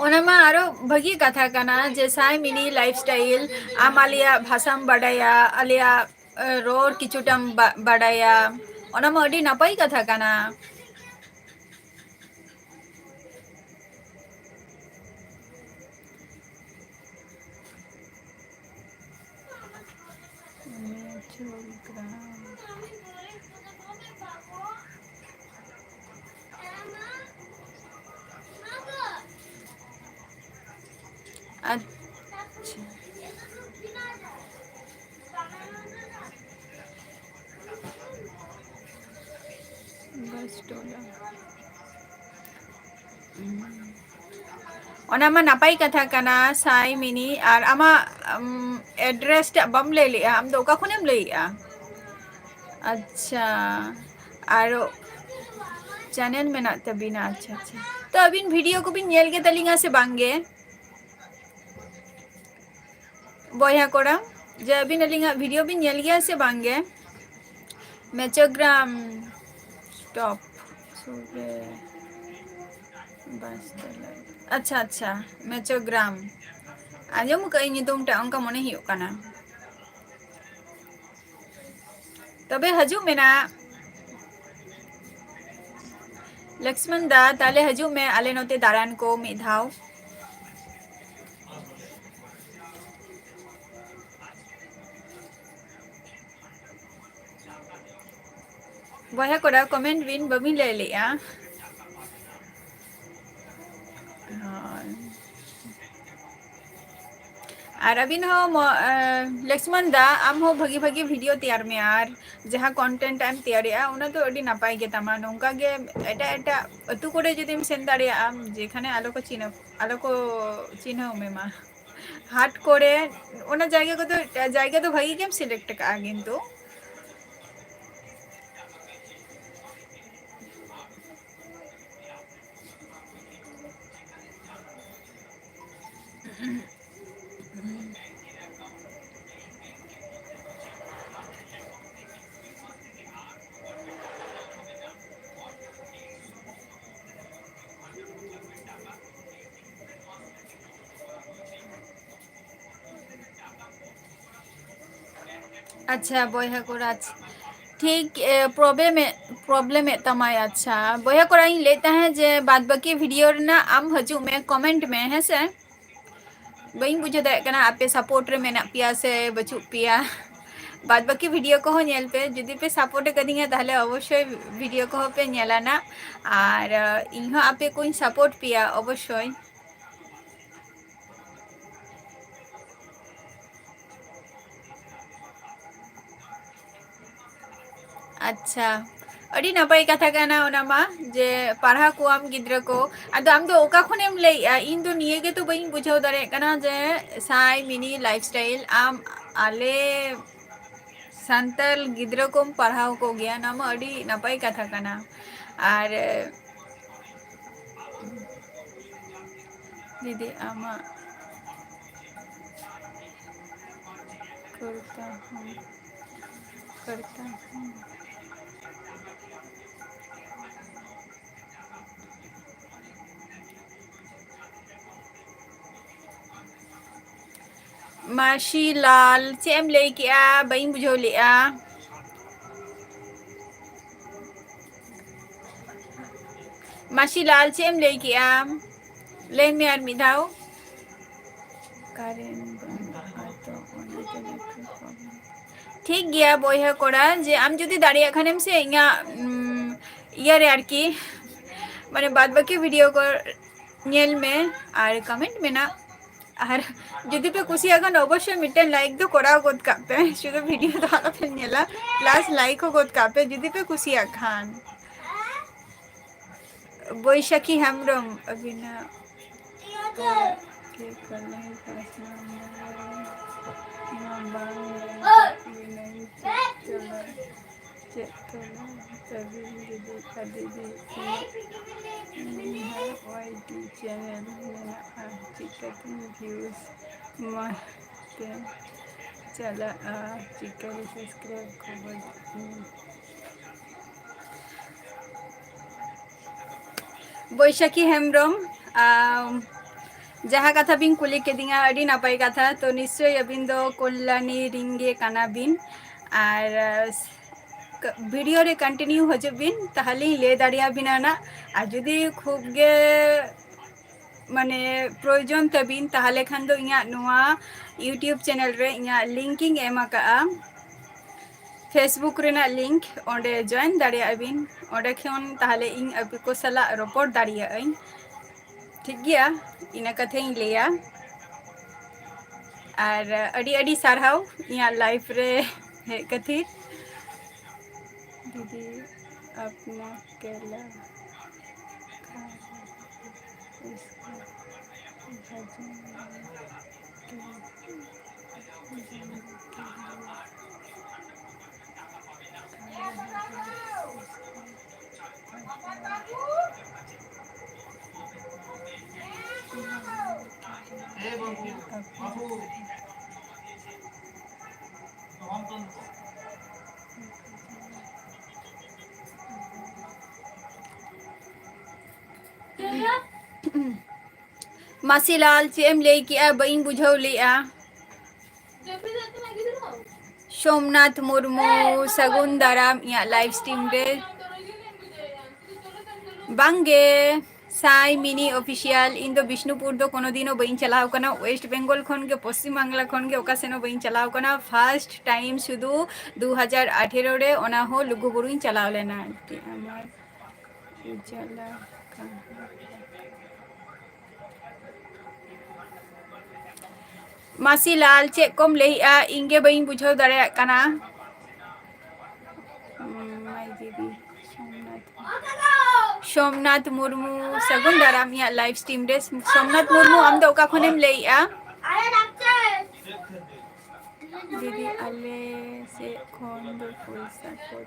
ᱚᱱᱟ ᱢᱟ ᱟᱨᱚ ᱵᱷᱟᱹᱜᱤ ᱠᱟᱛᱷᱟ ᱠᱟᱱᱟ ᱡᱮ ᱥᱟᱭ ᱢᱤᱱᱤ ᱞᱟᱭᱤᱯᱷ ᱥᱴᱟᱭᱤᱞ, ᱟᱢ ᱟᱞᱮᱭᱟᱜ ᱵᱷᱟᱥᱟᱢ ᱵᱟᱰᱟᱭᱟ, ᱟᱞᱮᱭᱟᱜ, ᱮ, ᱨᱚᱲ ᱠᱤᱪᱷᱩᱴᱟᱢ ᱵᱟ-, ᱵᱟᱰᱟᱭᱟ, ᱚᱱᱟ ᱢᱟ ᱟᱹᱰᱤ ᱱᱟᱯᱟᱭ ᱠᱟᱛᱷᱟ ᱠᱟᱱᱟ᱾ ᱢᱤᱴᱷᱩ ᱜᱨᱟᱢ᱾ ᱟᱪᱪᱷᱟ᱾ ᱵᱟᱥ ᱴᱚᱞᱟ᱾ ᱚᱱᱟ ᱢᱟ ᱱᱟᱯᱟᱭ ᱠᱟᱛᱷᱟ ᱠᱟᱱᱟ ᱥᱟᱭ ᱢᱤᱱᱤ᱾ ᱟᱨ ᱟᱢᱟᱜ ᱮᱰᱨᱮᱥ ᱴᱟᱜ ᱵᱟᱢ ᱞᱟᱹᱭ ᱞᱮᱜᱼᱟ, ᱟᱢ ᱫᱚ ᱚᱠᱟ ᱠᱷᱚᱱᱮᱢ ᱞᱟᱹᱭᱮᱜᱼᱟ? ᱟᱪᱪᱷᱟ, ᱟᱨ ᱪᱮᱱᱮᱞ ᱢᱮᱱᱟᱜ ᱛᱟᱵᱤᱱᱟ? ᱟᱪᱪᱷᱟ ᱟᱪᱪᱷᱟ, ᱛᱚ ᱟᱹᱵᱤᱱ ᱵᱷᱤᱰᱤᱭᱳ ᱠᱚᱵᱤᱱ ᱧᱮᱞ ᱜᱮ ᱛᱟᱞᱤᱧᱟ ᱥᱮ ᱵᱟᱝ ᱜᱮ ᱵᱚᱭᱦᱟ ᱠᱚᱲᱟ? ᱡᱮ ᱟᱹᱵᱤᱱ ᱟᱹᱞᱤᱧᱟᱜ ᱵᱷᱤᱰᱤᱭᱳ ᱵᱤᱱ ᱧᱮᱞ ᱜᱮᱭᱟ ᱥᱮ ᱵᱟᱝ ᱜᱮ? ᱢᱮᱪᱳᱜᱨᱟᱢ ᱥᱴᱚᱯ ᱥᱩᱨ ᱨᱮ ᱵᱟᱥ ᱛᱚᱞᱟ᱾ ᱟᱪᱪᱷᱟ ᱟᱪᱪᱷᱟ, ᱢᱮᱪᱳᱜᱨᱟᱢ᱾ ᱟᱸᱡᱚᱢ ᱟᱠᱟᱫ ᱟᱹᱧ ᱧᱩᱛᱩᱢ ᱴᱟᱜ, ᱚᱱᱠᱟ ᱢᱚᱱᱮ ᱦᱩᱭᱩᱜ ᱠᱟᱱᱟ᱾ ᱛᱚᱵᱮ ᱦᱤᱡᱩᱜ ᱢᱮ ᱱᱟᱜ᱾ ᱞᱚᱠᱥᱢᱚᱱ ᱫᱟ, ᱛᱟᱦᱞᱮ ᱦᱤᱡᱩᱜ ᱢᱮ ᱟᱞᱮ ᱱᱚᱛᱮ ᱫᱟᱬᱟᱱ ᱠᱚ ᱢᱤᱫ ᱫᱷᱟᱣ᱾ ᱵᱚᱭᱦᱟ ᱠᱚᱲᱟ, ᱠᱚᱢᱮᱱᱴ ᱵᱤᱱ, ᱵᱟᱹᱵᱤᱱ ᱞᱟᱹᱭ ᱞᱮᱜᱼᱟ᱾ ᱦᱳᱭ᱾ ᱟᱨ ᱟᱹᱵᱤᱱ ᱦᱚᱸ ᱢᱚ-, ᱮ, ᱞᱚᱠᱥᱢᱚᱱ ᱫᱟ, ᱟᱢ ᱦᱚᱸ ᱵᱷᱟᱹᱜᱤ ᱵᱷᱟᱹᱜᱤ ᱵᱷᱤᱰᱤᱭᱳ ᱛᱮᱭᱟᱨ ᱢᱮ, ᱟᱨ ᱡᱟᱦᱟᱸ ᱠᱚᱱᱴᱮᱱᱴ ᱮᱢ ᱛᱮᱭᱟᱨᱮᱜᱼᱟ, ᱚᱱᱟ ᱫᱚ ᱟᱹᱰᱤ ᱱᱟᱯᱟᱭ ᱜᱮ ᱛᱟᱢᱟ᱾ ᱱᱚᱝᱠᱟ ᱜᱮ ᱮᱴᱟᱜ ᱮᱴᱟᱜ ᱟᱹᱛᱩ ᱠᱚᱨᱮ ᱡᱩᱫᱤᱢ ᱥᱮᱱ ᱫᱟᱲᱮᱭᱟᱜᱼᱟ, ᱡᱮᱠᱷᱟᱱᱮ ᱟᱞᱚ ᱠᱚ ᱪᱤᱱᱦᱟᱹᱯ, ᱟᱞᱚ ᱠᱚ ᱪᱤᱱᱦᱟᱹᱣ ᱢᱮ ᱢᱟ᱾ ᱦᱟᱴ ᱠᱚᱨᱮ, ᱚᱱᱟ ᱡᱟᱭᱜᱟ ᱠᱚᱫᱚ, ᱡᱟᱭᱜᱟ ᱫᱚ ᱵᱷᱟᱹᱜᱤ ᱜᱮᱢ ᱥᱤᱞᱮᱠᱴ ᱟᱠᱟᱜᱼᱟ ᱠᱤᱱᱛᱩ᱾ ᱟᱪᱪᱷᱟ ᱵᱚᱭᱦᱟ ᱠᱚᱲᱟ, ᱟᱪᱪᱷᱟ᱾ ᱴᱷᱤᱠ, ᱮ, ᱯᱨᱚᱵᱞᱮᱢᱮᱫ, ᱯᱨᱚᱵᱞᱮᱢᱮᱫ ᱛᱟᱢᱟᱭ᱾ ᱟᱪᱪᱷᱟ ᱵᱚᱭᱦᱟ ᱠᱚᱲᱟ, ᱤᱧ ᱞᱟᱹᱭᱮᱫ ᱛᱟᱦᱮᱸᱫ ᱡᱮ ᱵᱟᱫ ᱵᱟᱹᱠᱤ ᱵᱷᱤᱰᱤᱭᱳ ᱨᱮᱱᱟᱜ ᱟᱢ ᱦᱤᱡᱩᱜ ᱢᱮ, ᱠᱚᱢᱮᱱᱴ ᱢᱮ, ᱦᱮᱸ ᱥᱮ? ᱵᱟᱹᱧ ᱵᱩᱡᱷᱟᱹᱣ ᱫᱟᱲᱮᱭᱟᱜ ᱠᱟᱱᱟ ᱟᱯᱮ ᱥᱟᱯᱳᱨᱴ ᱨᱮ ᱢᱮᱱᱟᱜ ᱯᱮᱭᱟ ᱥᱮ ᱵᱟᱹᱪᱩᱜ ᱯᱮᱭᱟ᱾ ᱵᱟᱫ ᱵᱟᱹᱠᱤ ᱵᱷᱤᱰᱤᱭᱳ ᱠᱚᱦᱚᱸ ᱧᱮᱞ ᱯᱮ, ᱡᱩᱫᱤ ᱯᱮ ᱥᱟᱯᱳᱨᱴ ᱟᱠᱟᱫᱤᱧᱟ ᱛᱟᱦᱞᱮ ᱚᱵᱚᱥᱥᱳᱭ ᱵᱷᱤᱰᱤᱭᱳ ᱠᱚᱦᱚᱸ ᱯᱮ ᱧᱮᱞᱟ ᱱᱟᱜ᱾ ᱟᱨ, ᱟ, ᱤᱧ ᱦᱚᱸ ᱟᱯᱮ ᱠᱚᱧ ᱥᱟᱯᱳᱨᱴ ᱯᱮᱭᱟ ᱚᱵᱚᱥᱥᱳᱭ᱾ ᱟᱪᱪᱷᱟ, ᱟᱹᱰᱤ ᱱᱟᱯᱟᱭ ᱠᱟᱛᱷᱟ ᱠᱟᱱᱟ ᱚᱱᱟ ᱢᱟ, ᱡᱮ ᱯᱟᱲᱦᱟᱣ ᱠᱚᱣᱟᱢ ᱜᱤᱫᱽᱨᱟᱹ ᱠᱚ᱾ ᱟᱫᱚ ᱟᱢ ᱫᱚ ᱚᱠᱟ ᱠᱷᱚᱱᱮᱢ ᱞᱟᱹᱭᱮᱜᱼᱟ? ᱤᱧ ᱫᱚ ᱱᱤᱭᱟᱹ ᱜᱮᱛᱚ ᱵᱟᱹᱧ ᱵᱩᱡᱷᱟᱹᱣ ᱫᱟᱲᱮᱭᱟᱜ ᱠᱟᱱᱟ ᱡᱮ ᱥᱟᱭ ᱢᱤᱱᱤ ᱞᱟᱭᱤᱯᱷ ᱥᱴᱟᱭᱤᱞ, ᱟᱢ ᱟᱞᱮ ᱥᱟᱱᱛᱟᱲ ᱜᱤᱫᱽᱨᱟᱹ ᱠᱚᱢ ᱯᱟᱲᱦᱟᱣ ᱠᱚᱜᱮᱭᱟ, ᱚᱱᱟ ᱢᱟ ᱟᱹᱰᱤ ᱱᱟᱯᱟᱭ ᱠᱟᱛᱷᱟ ᱠᱟᱱᱟ᱾ ᱟᱨ ᱫᱤᱫᱤ, ᱟᱢᱟᱜ ᱠᱩᱨᱛᱟ ᱦᱚᱸ, ᱠᱩᱨᱛᱟ ᱦᱚᱸ, ᱢᱟᱹᱥᱤ ᱞᱟᱞ, ᱪᱮᱫ ᱮᱢ ᱞᱟᱹᱭ ᱠᱮᱜᱼᱟ? ᱵᱟᱹᱧ ᱵᱩᱡᱷᱟᱹᱣ ᱞᱮᱜᱼᱟ᱾ ᱢᱟᱹᱥᱤ ᱞᱟᱞ, ᱪᱮᱫ ᱮᱢ ᱞᱟᱹᱭ ᱠᱮᱜᱼᱟ? ᱞᱟᱹᱭ ᱢᱮ ᱟᱨ ᱢᱤᱫ ᱫᱷᱟᱣ᱾ ᱠᱟᱨᱮᱱᱴ ᱵᱟᱹᱱᱩᱜᱼᱟ ᱛᱚ, ᱚᱱᱟᱛᱮ network problem᱾ ᱴᱷᱤᱠ ᱜᱮᱭᱟ ᱵᱚᱭᱦᱟ ᱠᱚᱲᱟ, ᱡᱮ ᱟᱢ ᱡᱩᱫᱤ ᱫᱟᱲᱮᱭᱟᱜ ᱠᱷᱟᱱᱮᱢ ᱥᱮ ᱤᱧᱟᱹᱜ, ᱩᱢ, ᱤᱭᱟᱹ ᱨᱮ ᱟᱨᱠᱤ, ᱢᱟᱱᱮ ᱵᱟᱫ ᱵᱟᱹᱠᱤ video ᱠᱚ ᱧᱮᱞ ᱢᱮ ᱟᱨ comment ᱢᱮ ᱱᱟᱜ᱾ ᱟᱨ ᱡᱩᱫᱤ ᱯᱮ ᱠᱩᱥᱤᱭᱟᱜ ᱠᱷᱟᱱ ᱚᱵᱚᱥᱥᱳᱭ ᱢᱤᱫᱴᱮᱱ like ᱫᱚ ᱠᱚᱨᱟᱣ ᱜᱚᱫ ᱠᱟᱜ ᱯᱮ, ᱥᱩᱫᱷᱩ video ᱫᱚ ᱟᱞᱚᱯᱮ ᱧᱮᱞᱟ, plus like ᱦᱚᱸ ᱜᱚᱫ ᱠᱟᱜ ᱯᱮ ᱡᱩᱫᱤ ᱯᱮ ᱠᱩᱥᱤᱭᱟᱜ ᱠᱷᱟᱱ᱾ ᱵᱳᱭᱥᱟᱠᱷᱤ ᱦᱮᱢᱵᱨᱚᱢ, ᱟᱹᱵᱤᱱᱟᱜ ᱪᱮᱫ ᱠᱚ ᱞᱟᱹᱭ ᱯᱟᱥᱱᱟᱣ ᱢᱟ ᱵᱟᱝ ᱞᱟᱹᱭ ᱪᱮᱫ ᱛᱚᱞᱟ, ᱪᱮᱫ ᱛᱚᱞᱟ ᱛᱟᱹᱵᱤᱱ ᱡᱩᱫᱤ ᱟᱹᱰᱤ ᱫᱤᱱ ᱤᱧᱟᱹᱜ ᱱᱤᱦᱟᱨ ᱳᱣᱟᱭ ᱴᱤ ᱪᱮᱱᱮᱞ ᱢᱮᱱᱟᱜᱼᱟ, ᱪᱤᱠᱟᱹᱛᱤᱧ views ᱢᱟ ᱛᱮ ᱪᱟᱞᱟᱜᱼᱟ, ᱪᱤᱠᱟᱹᱨᱮ subscribe ᱠᱚ ᱵᱟᱹᱲᱛᱤ? ᱵᱳᱭᱥᱟᱠᱷᱤ ᱦᱮᱢᱵᱨᱚᱢ, ᱟᱢ ᱡᱟᱦᱟᱸ ᱠᱟᱛᱷᱟ ᱵᱤᱱ ᱠᱩᱞᱤ ᱠᱤᱫᱤᱧᱟ, ᱟᱹᱰᱤ ᱱᱟᱯᱟᱭ ᱠᱟᱛᱷᱟ᱾ ᱛᱚ ᱱᱤᱥᱪᱳᱭ ᱟᱹᱵᱤᱱ ᱫᱚ ᱠᱚᱞᱞᱟᱱᱤ ᱨᱤᱱ ᱜᱮ ᱠᱟᱱᱟ ᱵᱤᱱ, ᱟᱨ video ᱨᱮ continue ᱦᱤᱡᱩᱜ ᱵᱤᱱ, ᱛᱟᱦᱚᱞᱮᱧ ᱞᱟᱹᱭ ᱫᱟᱲᱮᱭᱟᱵᱤᱱᱟ ᱱᱟᱜ᱾ ᱟᱨ ᱡᱩᱫᱤ ᱠᱷᱩᱵ ᱜᱮ ᱢᱟᱱᱮ ᱯᱨᱚᱭᱳᱡᱚᱱ ᱛᱟᱵᱤᱱ, ᱛᱟᱦᱚᱞᱮ ᱠᱷᱟᱱ ᱫᱚ ᱤᱧᱟᱹᱜ ᱱᱚᱣᱟ YouTube ᱪᱮᱱᱮᱞ ᱨᱮ ᱤᱧᱟᱹᱜ link ᱤᱧ ᱮᱢ ᱟᱠᱟᱜᱼᱟ, Facebook ᱨᱮᱱᱟᱜ link, ᱚᱸᱰᱮ join ᱫᱟᱲᱮᱭᱟᱜᱼᱟ ᱵᱤᱱ᱾ ᱚᱸᱰᱮ ᱠᱷᱚᱱ ᱛᱟᱦᱚᱞᱮ ᱤᱧ ᱟᱯᱮ ᱠᱚ ᱥᱟᱞᱟᱜ ᱨᱚᱯᱚᱲ ᱫᱟᱲᱮᱭᱟᱜ ᱟᱹᱧ, ᱴᱷᱤᱠ ᱜᱮᱭᱟ? ᱤᱱᱟᱹ ᱠᱟᱛᱷᱟᱧ ᱞᱟᱹᱭᱟ᱾ ᱟᱨ ᱟᱹᱰᱤ ᱟᱹᱰᱤ ᱥᱟᱨᱦᱟᱣ ᱤᱧᱟᱹᱜ live ᱨᱮ ᱦᱮᱡ ᱠᱷᱟᱹᱛᱤᱨ᱾ ᱫᱤᱫᱤ, अपना केला खा, इसका वजन के ᱢᱟᱹᱥᱤ ᱞᱟᱞ, ᱪᱮᱫ ᱮᱢ ᱞᱟᱹᱭ ᱠᱮᱜᱼᱟ? ᱵᱟᱹᱧ ᱵᱩᱡᱷᱟᱹᱣ ᱞᱮᱜᱼᱟ᱾ ᱥᱳᱢᱱᱟᱛᱷ ᱢᱩᱨᱢᱩ, ᱥᱟᱹᱜᱩᱱ ᱫᱟᱨᱟᱢ ᱤᱧᱟᱹᱜ live stream ᱨᱮ᱾ ᱵᱟᱝᱜᱮ, ᱥᱟᱭ ᱢᱤᱱᱤ ᱚᱯᱷᱤᱥᱤᱭᱟᱞ, ᱤᱧ ᱫᱚ ᱵᱤᱥᱱᱩᱯᱩᱨ ᱫᱚ ᱠᱳᱱᱳ ᱫᱤᱱ ᱦᱚᱸ ᱵᱟᱹᱧ ᱪᱟᱞᱟᱣ ᱠᱟᱱᱟ᱾ ᱳᱭᱮᱥᱴ ᱵᱮᱝᱜᱚᱞ ᱠᱷᱚᱱ ᱜᱮ, ᱯᱚᱥᱪᱤᱢ ᱵᱟᱝᱞᱟ ᱠᱷᱚᱱ ᱜᱮ ᱚᱠᱟ ᱥᱮᱱ ᱦᱚᱸ ᱵᱟᱹᱧ ᱪᱟᱞᱟᱣ ᱠᱟᱱᱟ᱾ First time ᱥᱩᱫᱷᱩ ᱫᱩ ᱦᱟᱡᱟᱨ ᱟᱴᱷᱮᱨᱚ ᱨᱮ, ᱚᱱᱟ ᱦᱚᱸ ᱞᱩᱜᱩᱵᱩᱨᱩᱧ ᱪᱟᱞᱟᱣ ᱞᱮᱱᱟ᱾ ᱟᱢᱟᱨ ᱩᱡᱟᱞᱟ ᱠᱟᱦᱟᱱᱤ᱾ ᱢᱟᱹᱥᱤ ᱞᱟᱞ, ᱪᱮᱫ ᱠᱚᱢ ᱞᱟᱹᱭᱮᱜᱼᱟ? ᱤᱧ ᱜᱮ ᱵᱟᱹᱧ ᱵᱩᱡᱷᱟᱹᱣ ᱫᱟᱲᱮᱭᱟᱜ ᱠᱟᱱᱟ᱾ ᱩᱢ, my ᱫᱤᱫᱤ, ᱥᱳᱢᱱᱟᱛᱷ᱾ ᱥᱳᱢᱱᱟᱛᱷ ᱢᱩᱨᱢᱩ, ᱥᱟᱹᱜᱩᱱ ᱫᱟᱨᱟᱢ ᱤᱧᱟᱹᱜ live stream ᱨᱮ᱾ ᱥᱳᱢᱱᱟᱛᱷ ᱢᱩᱨᱢᱩ, ᱟᱢ ᱫᱚ ᱚᱠᱟ ᱠᱷᱚᱱᱮᱢ ᱞᱟᱹᱭᱮᱜᱼᱟ? ᱫᱤᱫᱤ, ᱟᱞᱮ ᱥᱮᱫ ᱠᱷᱚᱱ ᱫᱚ full support᱾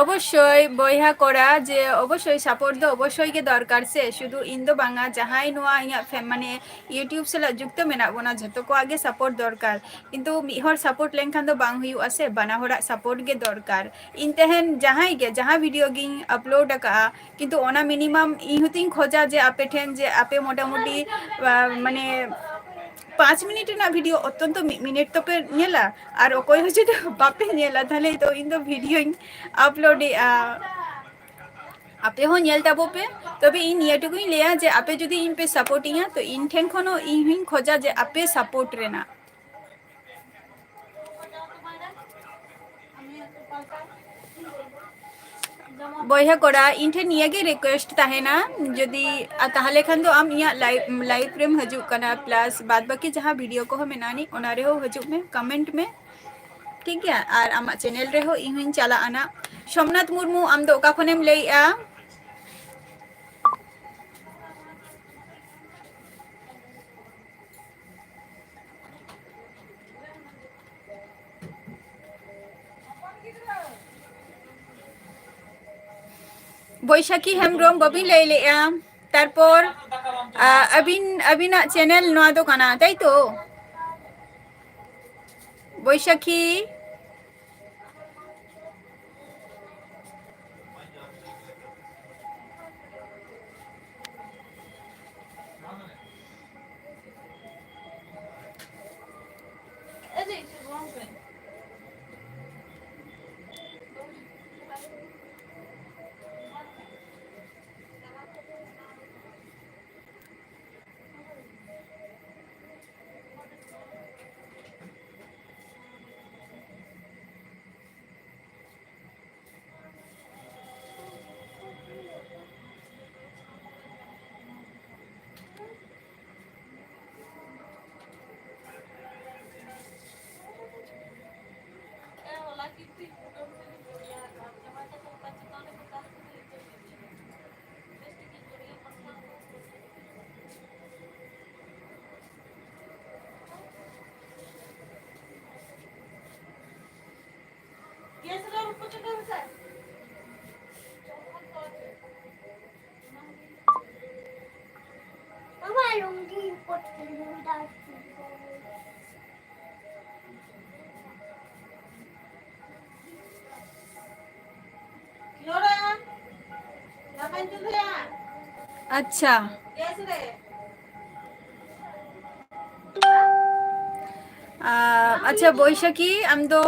ᱚᱵᱚᱥᱥᱳᱭ ᱵᱚᱭᱦᱟ ᱠᱚᱲᱟ, ᱡᱮ ᱚᱵᱚᱥᱥᱳᱭ support ᱫᱚ ᱚᱵᱚᱥᱥᱳᱭ ᱜᱮ ᱫᱚᱨᱠᱟᱨ ᱥᱮ, ᱥᱩᱫᱷᱩ ᱤᱧ ᱫᱚ ᱵᱟᱝᱟ, ᱡᱟᱦᱟᱸᱭ ᱱᱚᱣᱟ ᱤᱧᱟᱹᱜ ᱯᱷᱮ-, ᱢᱟᱱᱮ YouTube ᱥᱟᱞᱟᱜ ᱡᱩᱠᱛᱚ ᱢᱮᱱᱟᱜ ᱵᱚᱱᱟ, ᱡᱷᱚᱛᱚ ᱠᱚᱣᱟᱜ ᱜᱮ support ᱫᱚᱨᱠᱟᱨ᱾ ᱠᱤᱱᱛᱩ ᱢᱤᱫ ᱦᱚᱲ support ᱞᱮᱱᱠᱷᱟᱱ ᱫᱚ ᱵᱟᱝ ᱦᱩᱭᱩᱜᱼᱟ ᱥᱮ, ᱵᱟᱱᱟ ᱦᱚᱲᱟᱜ support ᱜᱮ ᱫᱚᱨᱠᱟᱨ᱾ ᱤᱧ ᱛᱮᱦᱮᱧ ᱡᱟᱦᱟᱸᱭ ᱜᱮ, ᱡᱟᱦᱟᱸ video ᱜᱤᱧ upload ᱟᱠᱟᱜᱼᱟ, ᱠᱤᱱᱛᱩ ᱚᱱᱟ minimum ᱤᱧ ᱦᱚᱸᱛᱤᱧ ᱠᱷᱚᱡᱟ ᱡᱮ ᱟᱯᱮ ᱴᱷᱮᱱ ᱡᱮ ᱟᱯᱮ ᱢᱚᱴᱟᱢᱩᱴᱤ, ᱟ, ᱢᱟᱱᱮ ᱯᱟᱸᱪ ᱢᱤᱱᱤᱴ ᱨᱮᱱᱟᱜ video ᱚᱛᱛᱚᱱᱛᱚ ᱢᱤᱫ ᱢᱤᱱᱤᱴ ᱛᱚᱯᱮ ᱧᱮᱞᱟ, ᱟᱨ ᱚᱠᱚᱭ ᱦᱚᱸ ᱡᱩᱫᱤ ᱵᱟᱯᱮ ᱧᱮᱞᱟ, ᱛᱟᱦᱞᱮ ᱛᱚ ᱤᱧ ᱫᱚ videoᱧ uploadᱮᱜᱼᱟ᱾ ᱟᱯᱮ ᱦᱚᱸ ᱧᱮᱞ ᱛᱟᱵᱚ ᱯᱮ᱾ ᱛᱚᱵᱮ ᱤᱧ ᱱᱤᱭᱟᱹ ᱴᱩᱠᱩᱧ ᱞᱟᱹᱭᱟ ᱡᱮ ᱟᱯᱮ ᱡᱩᱫᱤ ᱤᱧ ᱯᱮ supportᱤᱧᱟ, ᱛᱚ ᱤᱧ ᱴᱷᱮᱱ ᱠᱷᱚᱱ ᱦᱚᱸ ᱤᱧ ᱦᱚᱸᱧ ᱠᱷᱚᱡᱟ ᱡᱮ ᱟᱯᱮ support ᱨᱮᱱᱟᱜ᱾ ᱵᱚᱭᱦᱟ ᱠᱚᱲᱟ, ᱤᱧ ᱴᱷᱮᱱ ᱱᱤᱭᱟᱹ ᱜᱮ request ᱛᱟᱦᱮᱱᱟ, ᱡᱩᱫᱤ, ᱟᱨ ᱛᱟᱦᱞᱮ ᱠᱷᱟᱱ ᱫᱚ ᱟᱢ ᱤᱧᱟᱹᱜ live, live ᱨᱮᱢ ᱦᱤᱡᱩᱜ ᱠᱟᱱᱟ, plus ᱵᱟᱫ ᱵᱟᱹᱠᱤ ᱡᱟᱦᱟᱸ video ᱠᱚᱦᱚᱸ ᱢᱮᱱᱟᱜᱼᱟ ᱱᱤᱡ, ᱚᱱᱟ ᱨᱮᱦᱚᱸ ᱦᱤᱡᱩᱜ ᱢᱮ, comment ᱢᱮ, ᱴᱷᱤᱠ ᱜᱮᱭᱟ? ᱟᱨ ᱟᱢᱟᱜ channel ᱨᱮᱦᱚᱸ ᱤᱧ ᱦᱚᱸᱧ ᱪᱟᱞᱟᱜᱼᱟ ᱱᱟᱜ᱾ ᱥᱳᱢᱱᱟᱛᱷ ᱢᱩᱨᱢᱩ, ᱟᱢ ᱫᱚ ᱚᱠᱟ ᱠᱷᱚᱱᱮᱢ ᱞᱟᱹᱭᱮᱜᱼᱟ? ᱵᱳᱭᱥᱟᱠᱷᱤ ᱦᱮᱢᱵᱨᱚᱢ, ᱵᱟᱹᱵᱤᱱ ᱞᱟᱹᱭ ᱞᱮᱜᱼᱟ᱾ ᱛᱟᱨᱯᱚᱨ, ᱟ, ᱟᱹᱵᱤᱱ, ᱟᱹᱵᱤᱱᱟᱜ ᱪᱮᱱᱮᱞ ᱱᱚᱣᱟ ᱫᱚ ᱠᱟᱱᱟ, ᱛᱟᱭ ᱛᱚ? ᱵᱳᱭᱥᱟᱠᱷᱤ᱾ ᱟᱪᱪᱷᱟ᱾ ᱟ, ᱟᱪᱪᱷᱟ, ᱵᱳᱭᱥᱟᱠᱷᱤ, ᱟᱢ ᱫᱚ?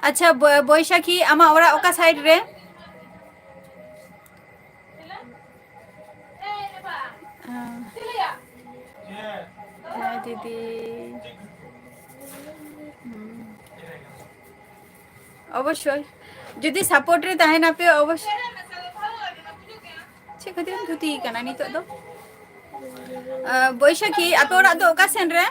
ᱟᱪᱪᱷᱟ, ᱵᱚ-, ᱵᱳᱭᱥᱟᱠᱷᱤ, ᱟᱢᱟᱜ ᱚᱲᱟᱜ ᱚᱠᱟ side ᱨᱮ? ᱫᱤᱫᱤ᱾ ᱦᱩᱸ᱾ ᱚᱵᱚᱥᱥᱳᱭ, ᱡᱩᱫᱤ ᱥᱟᱯᱳᱨᱴ ᱨᱮ ᱛᱟᱦᱮᱱᱟᱯᱮ, ᱚᱵᱚᱥᱥᱳᱭ᱾ ᱪᱮᱫ ᱠᱷᱟᱹᱛᱤᱨ ᱮᱢ ᱫᱷᱩᱛᱤ ᱠᱟᱱᱟ ᱱᱤᱛᱚᱜ ᱫᱚ? ᱟᱸ, ᱵᱳᱭᱥᱟᱠᱷᱤ, ᱟᱯᱮ ᱚᱲᱟᱜ ᱫᱚ ᱚᱠᱟ ᱥᱮᱱ ᱨᱮ?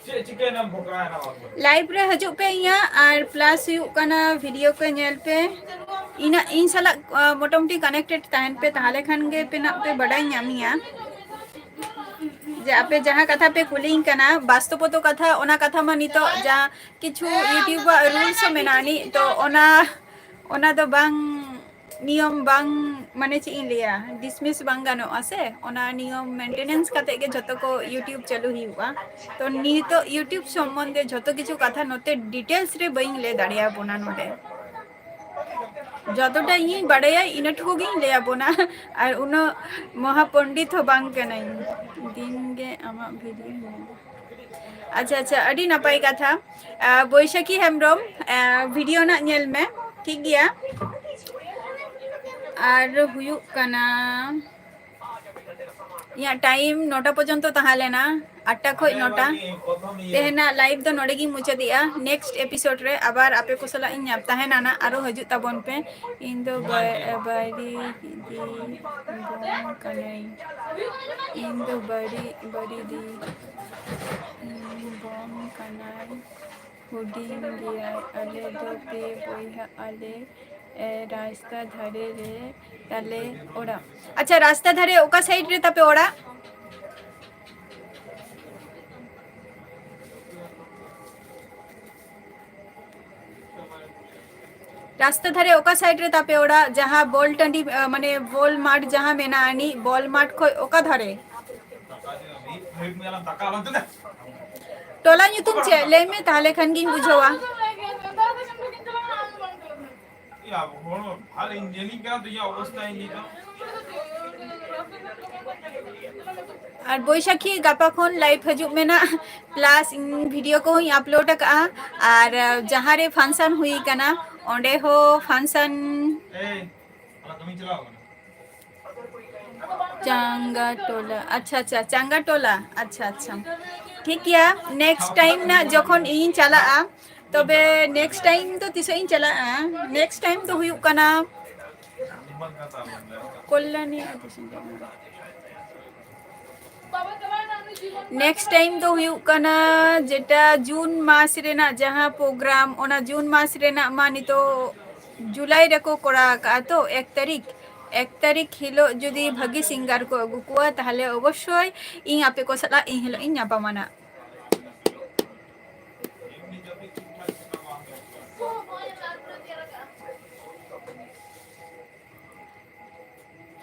ᱪᱮᱫ ᱪᱤᱠᱟᱹᱭᱮᱱᱟ ᱵᱷᱚᱠᱨᱟᱭᱮᱱᱟ ᱵᱟᱝ? ᱞᱟᱭᱤᱵᱷ ᱨᱮ ᱦᱤᱡᱩᱜ ᱯᱮ ᱤᱧᱟᱹᱜ, ᱟᱨ ᱯᱞᱟᱥ ᱦᱩᱭᱩᱜ ᱠᱟᱱᱟ ᱵᱷᱤᱰᱤᱭᱳ ᱠᱚ ᱧᱮᱞ ᱯᱮ᱾ ᱤᱧᱟᱹᱜ, ᱤᱧ ᱥᱟᱞᱟᱜ, ᱟ, ᱢᱚᱴᱟᱢᱩᱴᱤ ᱠᱟᱱᱮᱠᱴᱮᱰ ᱛᱟᱦᱮᱱ ᱯᱮ, ᱛᱟᱦᱚᱞᱮ ᱠᱷᱟᱱ ᱜᱮ ᱯᱮ ᱱᱟᱜ ᱯᱮ ᱵᱟᱰᱟᱭ ᱧᱟᱢᱤᱧᱟ ᱡᱮ ᱟᱯᱮ ᱡᱟᱦᱟᱸ ᱠᱟᱛᱷᱟ ᱯᱮ ᱠᱩᱞᱤᱧ ᱠᱟᱱᱟ, ᱵᱟᱥᱛᱚᱵᱚᱛᱚ ᱠᱟᱛᱷᱟ, ᱚᱱᱟ ᱠᱟᱛᱷᱟ ᱢᱟ ᱱᱤᱛᱚᱜ ᱡᱟ ᱠᱤᱪᱷᱩ YouTube ᱟᱜ ᱨᱩᱞᱥ ᱦᱚᱸ ᱢᱮᱱᱟᱜᱼᱟ ᱟᱹᱱᱤᱡ, ᱛᱚ ᱚᱱᱟ, ᱚᱱᱟ ᱫᱚ ᱵᱟᱝ ᱱᱤᱭᱚᱢ ᱵᱟᱝ, ᱢᱟᱱᱮ ᱪᱮᱫ ᱤᱧ ᱞᱟᱹᱭᱟ, ᱰᱤᱥᱢᱤᱥ ᱵᱟᱝ ᱜᱟᱱᱚᱜᱼᱟ ᱥᱮ, ᱚᱱᱟ ᱱᱤᱭᱚᱢ ᱢᱮᱱᱴᱮᱱᱮᱱᱥ ᱠᱟᱛᱮ ᱜᱮ ᱡᱷᱚᱛᱚ ᱠᱚ YouTube ᱪᱟᱹᱞᱩ ᱦᱩᱭᱩᱜᱼᱟ᱾ ᱛᱚ ᱱᱤᱛᱚᱜ YouTube ᱥᱚᱢᱵᱚᱱᱫᱷᱮ ᱡᱷᱚᱛᱚ ᱠᱤᱪᱷᱩ ᱠᱟᱛᱷᱟ ᱱᱚᱛᱮ ᱰᱤᱴᱮᱞᱥ ᱨᱮ ᱵᱟᱹᱧ ᱞᱟᱹᱭ ᱫᱟᱲᱮᱭᱟᱵᱚᱱᱟ ᱱᱚᱰᱮ᱾ ᱡᱚᱛᱚᱴᱟ ᱤᱧᱤᱧ ᱵᱟᱲᱟᱭᱟ ᱤᱱᱟᱹ ᱴᱩᱠᱩ ᱜᱤᱧ ᱞᱟᱹᱭ ᱟᱵᱚᱱᱟ, ᱟᱨ ᱩᱱᱟᱹᱜ ᱢᱚᱦᱟ ᱯᱚᱱᱰᱤᱛ ᱦᱚᱸ ᱵᱟᱝ ᱠᱟᱹᱱᱟᱹᱧ᱾ ᱫᱤᱱ ᱜᱮ ᱟᱢᱟᱜ ᱵᱷᱤᱰᱤᱭᱳ ᱧᱮᱞ᱾ ᱟᱪᱪᱷᱟ, ᱟᱪᱪᱷᱟ, ᱟᱹᱰᱤ ᱱᱟᱯᱟᱭ ᱠᱟᱛᱷᱟ᱾ ᱟᱸ, ᱵᱳᱭᱥᱟᱠᱷᱤ ᱦᱮᱢᱵᱨᱚᱢ, ᱟᱸ, ᱵᱷᱤᱰᱤᱭᱳ ᱱᱟᱜ ᱧᱮᱞ ᱢᱮ, ᱴᱷᱤᱠ ᱜᱮᱭᱟ? ᱟᱨ ᱦᱩᱭᱩᱜ ᱠᱟᱱᱟ, ᱤᱧᱟᱹᱜ ᱴᱟᱭᱤᱢ ᱱᱚᱴᱟ ᱯᱚᱨᱡᱚᱱᱛᱚ ᱛᱟᱦᱮᱸ ᱞᱮᱱᱟ, ᱟᱴᱴᱟ ᱠᱷᱚᱡ ᱱᱚᱴᱟ᱾ ᱛᱮᱦᱮᱧᱟᱜ ᱞᱟᱭᱤᱵᱷ ᱫᱚ ᱱᱚᱰᱮ ᱜᱤᱧ ᱢᱩᱪᱟᱹᱫᱮᱜᱼᱟ᱾ ᱱᱮᱠᱥᱴ ᱮᱯᱤᱥᱳᱰ ᱨᱮ ᱟᱵᱟᱨ ᱟᱯᱮ ᱠᱚ ᱥᱟᱞᱟᱜ ᱤᱧ ᱧᱟᱯ-, ᱛᱟᱦᱮᱱᱟ ᱱᱟᱜ, ᱟᱨᱚ ᱦᱤᱡᱩᱜ ᱛᱟᱵᱚᱱ ᱯᱮ᱾ ᱤᱧ ᱫᱚ ᱵᱟ-, ᱵᱟᱹᱲᱤ ᱫᱤ ᱵᱚᱝ ᱠᱟᱹᱱᱟᱹᱧ᱾ ᱤᱧ ᱫᱚ ᱵᱟᱹᱲᱤ, ᱵᱟᱹᱲᱤ ᱫᱤ, ᱤᱧ ᱵᱚᱝ ᱠᱟᱱᱟᱭ, ᱦᱩᱰᱤᱧ ᱜᱮᱭᱟᱭ᱾ ᱟᱞᱮ ᱫᱚ ᱯᱮ ᱵᱚᱭᱦᱟ ᱟᱞᱮ, ᱮ, ᱨᱟᱥᱛᱟ ᱫᱷᱟᱨᱮ ᱨᱮ ᱛᱟᱞᱮ ᱚᱲᱟᱜ᱾ ᱟᱪᱪᱷᱟ, ᱨᱟᱥᱛᱟ ᱫᱷᱟᱨᱮ ᱚᱠᱟ ᱥᱟᱭᱤᱰ ᱨᱮ ᱛᱟᱯᱮ ᱚᱲᱟᱜ? ᱨᱟᱥᱛᱟ ᱫᱷᱟᱨᱮ ᱚᱠᱟ ᱥᱟᱭᱤᱰ ᱨᱮ ᱛᱟᱯᱮ ᱚᱲᱟᱜ? ᱡᱟᱦᱟᱸ ᱵᱚᱞ ᱴᱟᱺᱰᱤ, ᱟᱸ, ᱢᱟᱱᱮ ᱵᱚᱞ ᱢᱟᱴᱷ ᱡᱟᱦᱟᱸ ᱢᱮᱱᱟᱜᱼᱟ, ᱟᱹᱱᱤᱡ ᱵᱚᱞ ᱢᱟᱴᱷ ᱠᱷᱚᱡ ᱚᱠᱟ ᱫᱷᱟᱨᱮ? ᱴᱚᱞᱟ ᱧᱩᱛᱩᱢ ᱪᱮᱫ? ᱞᱟᱹᱭ ᱢᱮ, ᱛᱟᱦᱞᱮ ᱠᱷᱟᱱ ᱜᱤᱧ ᱵᱩᱡᱷᱟᱹᱣᱟ᱾ ᱭᱟ, ᱦᱚᱲ ᱵᱷᱟᱞ ᱤᱧ ᱧᱮᱞᱤᱧ ᱠᱟᱱᱟ ᱛᱚ, ᱤᱧᱟᱹᱜ ᱚᱵᱚᱥᱛᱟ ᱤᱧ ᱞᱟᱹᱭ ᱫᱟ᱾ ᱟᱨ ᱵᱳᱭᱥᱟᱠᱷᱤ, ᱜᱟᱯᱟ ᱠᱷᱚᱱ ᱞᱟᱭᱤᱵᱷ ᱦᱤᱡᱩᱜ ᱢᱮ ᱱᱟᱜ, ᱯᱞᱟᱥ ᱤᱧ ᱵᱷᱤᱰᱤᱭᱳ ᱠᱚᱦᱚᱸᱧ ᱟᱯᱞᱳᱰ ᱟᱠᱟᱜᱼᱟ᱾ ᱟᱨ, ᱟᱸ, ᱡᱟᱦᱟᱸ ᱨᱮ ᱯᱷᱟᱱᱥᱟᱱ ᱦᱩᱭ ᱠᱟᱱᱟ, ᱚᱸᱰᱮ ᱦᱚᱸ function᱾ ᱪᱟᱸᱜᱟ ᱴᱚᱞᱟ, ᱟᱪᱪᱷᱟ ᱟᱪᱪᱷᱟ, ᱪᱟᱸᱜᱟ ᱴᱚᱞᱟ, ᱟᱪᱪᱷᱟ ᱟᱪᱪᱷᱟ, ᱴᱷᱤᱠ ᱜᱮᱭᱟ᱾ Next time ᱱᱟᱜ ᱡᱚᱠᱷᱚᱱ ᱤᱧ ᱪᱟᱞᱟᱜᱼᱟ, ᱛᱚᱵᱮ next time ᱫᱚ ᱛᱤᱥᱚᱜ ᱤᱧ ᱪᱟᱞᱟᱜᱼᱟ? Next time ᱫᱚ ᱦᱩᱭᱩᱜ ᱠᱟᱱᱟ ᱠᱚᱞᱭᱟᱱᱤ ᱟᱹᱛᱩ ᱥᱮᱱ ᱪᱟᱞᱟᱜᱼᱟ᱾ Next time ᱫᱚ ᱦᱩᱭᱩᱜ ᱠᱟᱱᱟ ᱡᱮᱴᱟ ᱡᱩᱱ ᱢᱟᱥ ᱨᱮᱱᱟᱜ ᱡᱟᱦᱟᱸ program, ᱚᱱᱟ ᱡᱩᱱ ᱢᱟᱥ ᱨᱮᱱᱟᱜ ᱢᱟ ᱱᱤᱛᱚᱜ ᱡᱩᱞᱟᱭ ᱨᱮᱠᱚ ᱠᱚᱨᱟᱣ ᱟᱠᱟᱫᱼᱟ ᱛᱚ, ᱮᱠ ᱛᱟᱹᱨᱤᱠᱷ᱾ ᱮᱠ ᱛᱟᱹᱨᱤᱠᱷ ᱦᱤᱞᱳᱜ ᱡᱩᱫᱤ ᱵᱷᱟᱹᱜᱤ singer ᱠᱚ ᱟᱹᱜᱩ ᱠᱚᱣᱟ, ᱛᱟᱦᱞᱮ ᱚᱵᱚᱥᱥᱳᱭ ᱤᱧ ᱟᱯᱮ ᱠᱚ ᱥᱟᱞᱟᱜ ᱤᱧ ᱦᱤᱞᱳᱜ ᱤᱧ ᱧᱟᱯᱟᱢᱟ ᱱᱟᱜ᱾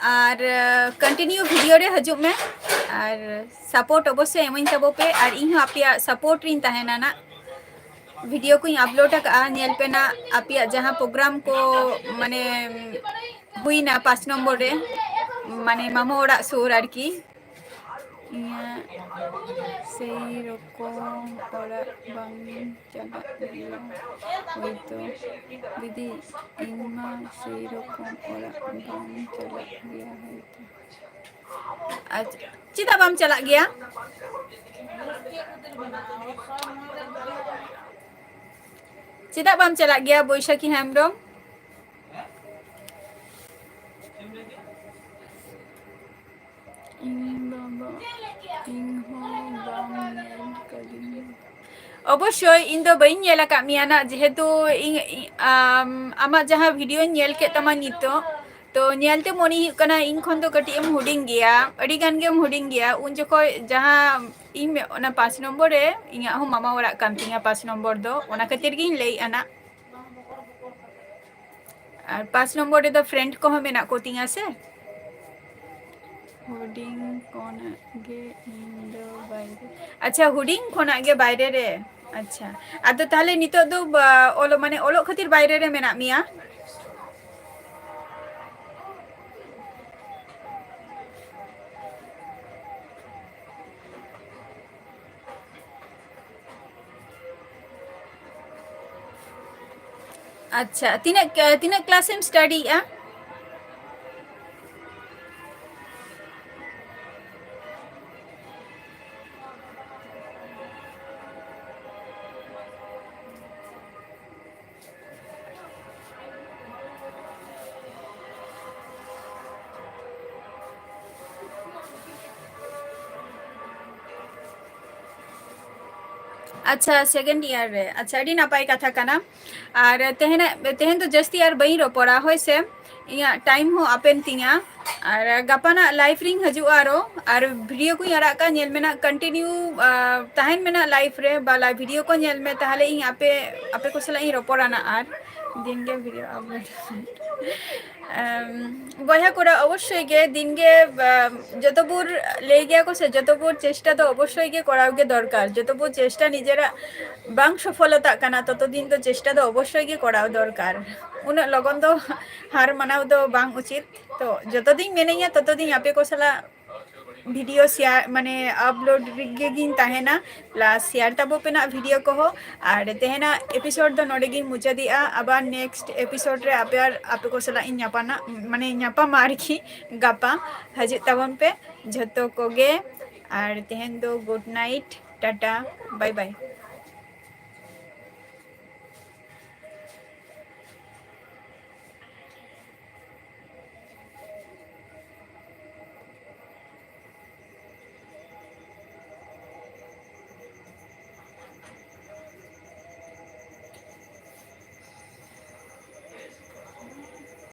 ᱟᱨ continue video ᱨᱮ ᱦᱤᱡᱩᱜ ᱢᱮ, ᱟᱨ support ᱚᱵᱚᱥᱥᱳᱭ ᱮᱢᱟᱹᱧ ᱛᱟᱵᱚ ᱯᱮ, ᱟᱨ ᱤᱧ ᱦᱚᱸ ᱟᱯᱮᱭᱟᱜ support ᱨᱤᱧ ᱛᱟᱦᱮᱱᱟ ᱱᱟᱜ᱾ Video ᱠᱚᱧ upload ᱟᱠᱟᱫᱼᱟ, ᱧᱮᱞ ᱯᱮ ᱱᱟᱜ᱾ ᱟᱯᱮᱭᱟᱜ ᱡᱟᱦᱟᱸ program ᱠᱚ ᱢᱟᱱᱮ ᱦᱩᱭᱱᱟ ᱯᱟᱸᱪ ᱱᱚᱢᱵᱚᱨ ᱨᱮ, ᱢᱟᱱᱮ ᱢᱟᱢᱟ ᱚᱲᱟᱜ ᱥᱩᱨ ᱟᱨᱠᱤ, ᱤᱧᱟᱹᱜ ᱥᱮᱭ ᱨᱚᱠᱚᱢ ᱚᱲᱟᱜ ᱵᱟᱝ ᱪᱟᱞᱟᱜ ᱜᱮᱭᱟ ᱦᱚᱭᱛᱚ᱾ ᱫᱤᱫᱤ, ᱤᱧ ᱢᱟ ᱥᱮᱭ ᱨᱚᱠᱚᱢ ᱚᱲᱟᱜ ᱵᱟᱝ ᱪᱟᱞᱟᱜ ᱜᱮᱭᱟ ᱦᱚᱭᱛᱚ᱾ ᱟᱪᱪᱷᱟ, ᱪᱮᱫᱟᱜ ᱵᱟᱢ ᱪᱟᱞᱟᱜ ᱜᱮᱭᱟ? ᱪᱮᱫᱟᱜ ᱵᱟᱢ ᱪᱟᱞᱟᱜ ᱜᱮᱭᱟ ᱵᱳᱭᱥᱟᱠᱷᱤ ᱦᱮᱢᱵᱨᱚᱢ? ᱤᱧ ᱵᱟᱵᱟ, ᱤᱧ ᱦᱚᱸ ᱵᱟᱢ ᱧᱮᱞ ᱠᱟᱫᱤᱧᱟ᱾ ᱚᱵᱚᱥᱥᱳᱭ ᱤᱧ ᱫᱚ ᱵᱟᱹᱧ ᱧᱮᱞ ᱟᱠᱟᱫ ᱢᱮᱭᱟ ᱱᱟᱜ, ᱡᱮᱦᱮᱛᱩ ᱤᱧ, ᱤ-, ᱟᱢ, ᱟᱢᱟᱜ ᱡᱟᱦᱟᱸ videoᱧ ᱧᱮᱞ ᱠᱮᱫ ᱛᱟᱢᱟ ᱱᱤᱛᱚᱜ, ᱛᱚ ᱧᱮᱞᱛᱮ ᱢᱚᱱᱮ ᱦᱩᱭᱩᱜ ᱠᱟᱱᱟ ᱤᱧ ᱠᱷᱚᱱ ᱫᱚ ᱠᱟᱹᱴᱤᱡ ᱮᱢ ᱦᱩᱰᱤᱧ ᱜᱮᱭᱟ, ᱟᱹᱰᱤ ᱜᱟᱱ ᱜᱮᱢ ᱦᱩᱰᱤᱧ ᱜᱮᱭᱟ᱾ ᱩᱱ ᱡᱚᱠᱷᱚᱡ ᱡᱟᱦᱟᱸ ᱤᱧ ᱢᱮ-, ᱚᱱᱟ ᱯᱟᱸᱪ ᱱᱚᱢᱵᱚᱨ ᱨᱮ ᱤᱧᱟᱹᱜ ᱦᱚᱸ ᱢᱟᱢᱟ ᱚᱲᱟᱜ ᱠᱟᱱ ᱛᱤᱧᱟ ᱯᱟᱸᱪ ᱱᱚᱢᱵᱚᱨ ᱫᱚ, ᱚᱱᱟ ᱠᱷᱟᱹᱛᱤᱨ ᱜᱤᱧ ᱞᱟᱹᱭᱮᱫᱼᱟ ᱱᱟᱜ᱾ ᱟᱨ ᱯᱟᱸᱪ ᱱᱚᱢᱵᱚᱨ ᱨᱮᱫᱚ friend ᱠᱚᱦᱚᱸ ᱢᱮᱱᱟᱜ ᱠᱚᱛᱤᱧᱟ ᱥᱮ᱾ ᱦᱩᱰᱤᱧ ᱠᱷᱚᱱᱟᱜ ᱜᱮ ᱤᱧ ᱫᱚ ᱵᱟᱭᱨᱮ᱾ ᱟᱪᱪᱷᱟ, ᱦᱩᱰᱤᱧ ᱠᱷᱚᱱᱟᱜ ᱜᱮ ᱵᱟᱭᱨᱮ ᱨᱮ᱾ ᱟᱪᱪᱷᱟ, ᱟᱫᱚ ᱛᱟᱦᱞᱮ ᱱᱤᱛᱚᱜ ᱫᱚ, ᱵᱟ, ᱚᱞᱚᱜ, ᱢᱟᱱᱮ ᱚᱞᱚᱜ ᱠᱷᱟᱹᱛᱤᱨ ᱵᱟᱭᱨᱮ ᱨᱮ ᱢᱮᱱᱟᱜ ᱢᱮᱭᱟ? ᱟᱪᱪᱷᱟ, ᱛᱤᱱᱟᱹᱜ, ᱛᱤᱱᱟᱹᱜ class ᱮᱢ studyᱭᱮᱜᱼᱟ? ᱟᱪᱪᱷᱟ, second year ᱨᱮ᱾ ᱟᱪᱪᱷᱟ, ᱟᱹᱰᱤ ᱱᱟᱯᱟᱭ ᱠᱟᱛᱷᱟ ᱠᱟᱱᱟ᱾ ᱟᱨ ᱛᱮᱦᱮᱧᱟᱜ, ᱛᱮᱦᱮᱧ ᱫᱚ ᱡᱟᱹᱥᱛᱤ ᱟᱨ ᱵᱟᱹᱧ ᱨᱚᱯᱚᱲᱟ, ᱦᱳᱭ ᱥᱮ? ᱤᱧᱟᱹᱜ time ᱦᱚᱸ ᱟᱯᱮᱱ ᱛᱤᱧᱟ᱾ ᱟᱨ ᱜᱟᱯᱟᱱᱟᱜ live ᱨᱤᱧ ᱦᱤᱡᱩᱜᱼᱟ ᱟᱨᱚ, ᱟᱨ video ᱠᱚᱧ ᱟᱲᱟᱜ ᱠᱟᱜᱼᱟ, ᱧᱮᱞ ᱢᱮ ᱱᱟᱜ, continue, ᱟ, ᱛᱟᱦᱮᱱ ᱢᱮ ᱱᱟᱜ live ᱨᱮ, ᱵᱟ live video ᱠᱚ ᱧᱮᱞ ᱢᱮ, ᱛᱟᱦᱞᱮ ᱤᱧ ᱟᱯᱮ, ᱟᱯᱮ ᱠᱚ ᱥᱟᱞᱟᱜ ᱤᱧ ᱨᱚᱯᱚᱲᱟ ᱱᱟᱜ᱾ ᱟᱨ ᱫᱤᱱᱜᱮ video upload᱾ ᱮᱢ, ᱵᱚᱭᱦᱟ ᱠᱚᱲᱟ, ᱚᱵᱚᱥᱥᱳᱭ ᱜᱮ ᱫᱤᱱᱜᱮ, ᱮᱢ, ᱡᱚᱛᱚ ᱵᱚᱨ ᱞᱟᱹᱭ ᱜᱮᱭᱟ ᱠᱚ ᱥᱮ, ᱡᱚᱛᱚ ᱵᱚᱨ ᱪᱮᱥᱴᱟ ᱫᱚ ᱚᱵᱚᱥᱥᱳᱭ ᱜᱮ ᱠᱚᱨᱟᱣ ᱜᱮ ᱫᱚᱨᱠᱟᱨ᱾ ᱡᱚᱛᱚ ᱵᱚᱨ ᱪᱮᱥᱴᱟ ᱱᱤᱡᱮᱨᱟᱜ ᱵᱟᱝ ᱥᱚᱯᱷᱚᱞᱚᱛᱟᱜ ᱠᱟᱱᱟ, ᱛᱚᱛᱚ ᱫᱤᱱ ᱫᱚ ᱪᱮᱥᱴᱟ ᱫᱚ ᱚᱵᱚᱥᱥᱳᱭ ᱜᱮ ᱠᱚᱨᱟᱣ ᱫᱚᱨᱠᱟᱨ᱾ ᱩᱱᱟᱹᱜ ᱞᱚᱜᱚᱱ ᱫᱚ ᱦᱟᱨ ᱢᱟᱱᱟᱣ ᱫᱚ ᱵᱟᱝ ᱩᱪᱤᱛ᱾ ᱛᱚ ᱡᱚᱛᱚ ᱫᱤᱱ ᱢᱤᱱᱟᱹᱧᱟ, ᱛᱚᱛᱚ ᱫᱤᱱ ᱟᱯᱮ ᱠᱚ ᱥᱟᱞᱟᱜ video share, ᱢᱟᱱᱮ, upload ᱨᱮᱜᱮ ᱜᱤᱧ ᱛᱟᱦᱮᱱᱟ, plus share ᱛᱟᱵᱚ ᱯᱮ ᱱᱟᱜ video ᱠᱚᱦᱚᱸ᱾ ᱟᱨ ᱛᱮᱦᱮᱧᱟᱜ episode ᱫᱚ ᱱᱚᱰᱮ ᱜᱤᱧ ᱢᱩᱪᱟᱹᱫᱮᱜᱼᱟ᱾ ᱟᱵᱟᱨ next episode ᱨᱮ ᱟᱯᱮ ᱟᱨ ᱟᱯᱮ ᱠᱚ ᱥᱟᱞᱟᱜ ᱤᱧ ᱧᱟᱯᱟᱢᱟ, ᱢᱟᱱᱮ, ᱧᱟᱯᱟᱢᱟ ᱟᱨᱠᱤ ᱜᱟᱯᱟ᱾ ᱦᱤᱡᱩᱜ ᱛᱟᱵᱚᱱ ᱯᱮ ᱡᱷᱚᱛᱚ ᱠᱚᱜᱮ᱾ ᱟᱨ ᱛᱮᱦᱮᱧ ᱫᱚ good night, Tata, bye bye᱾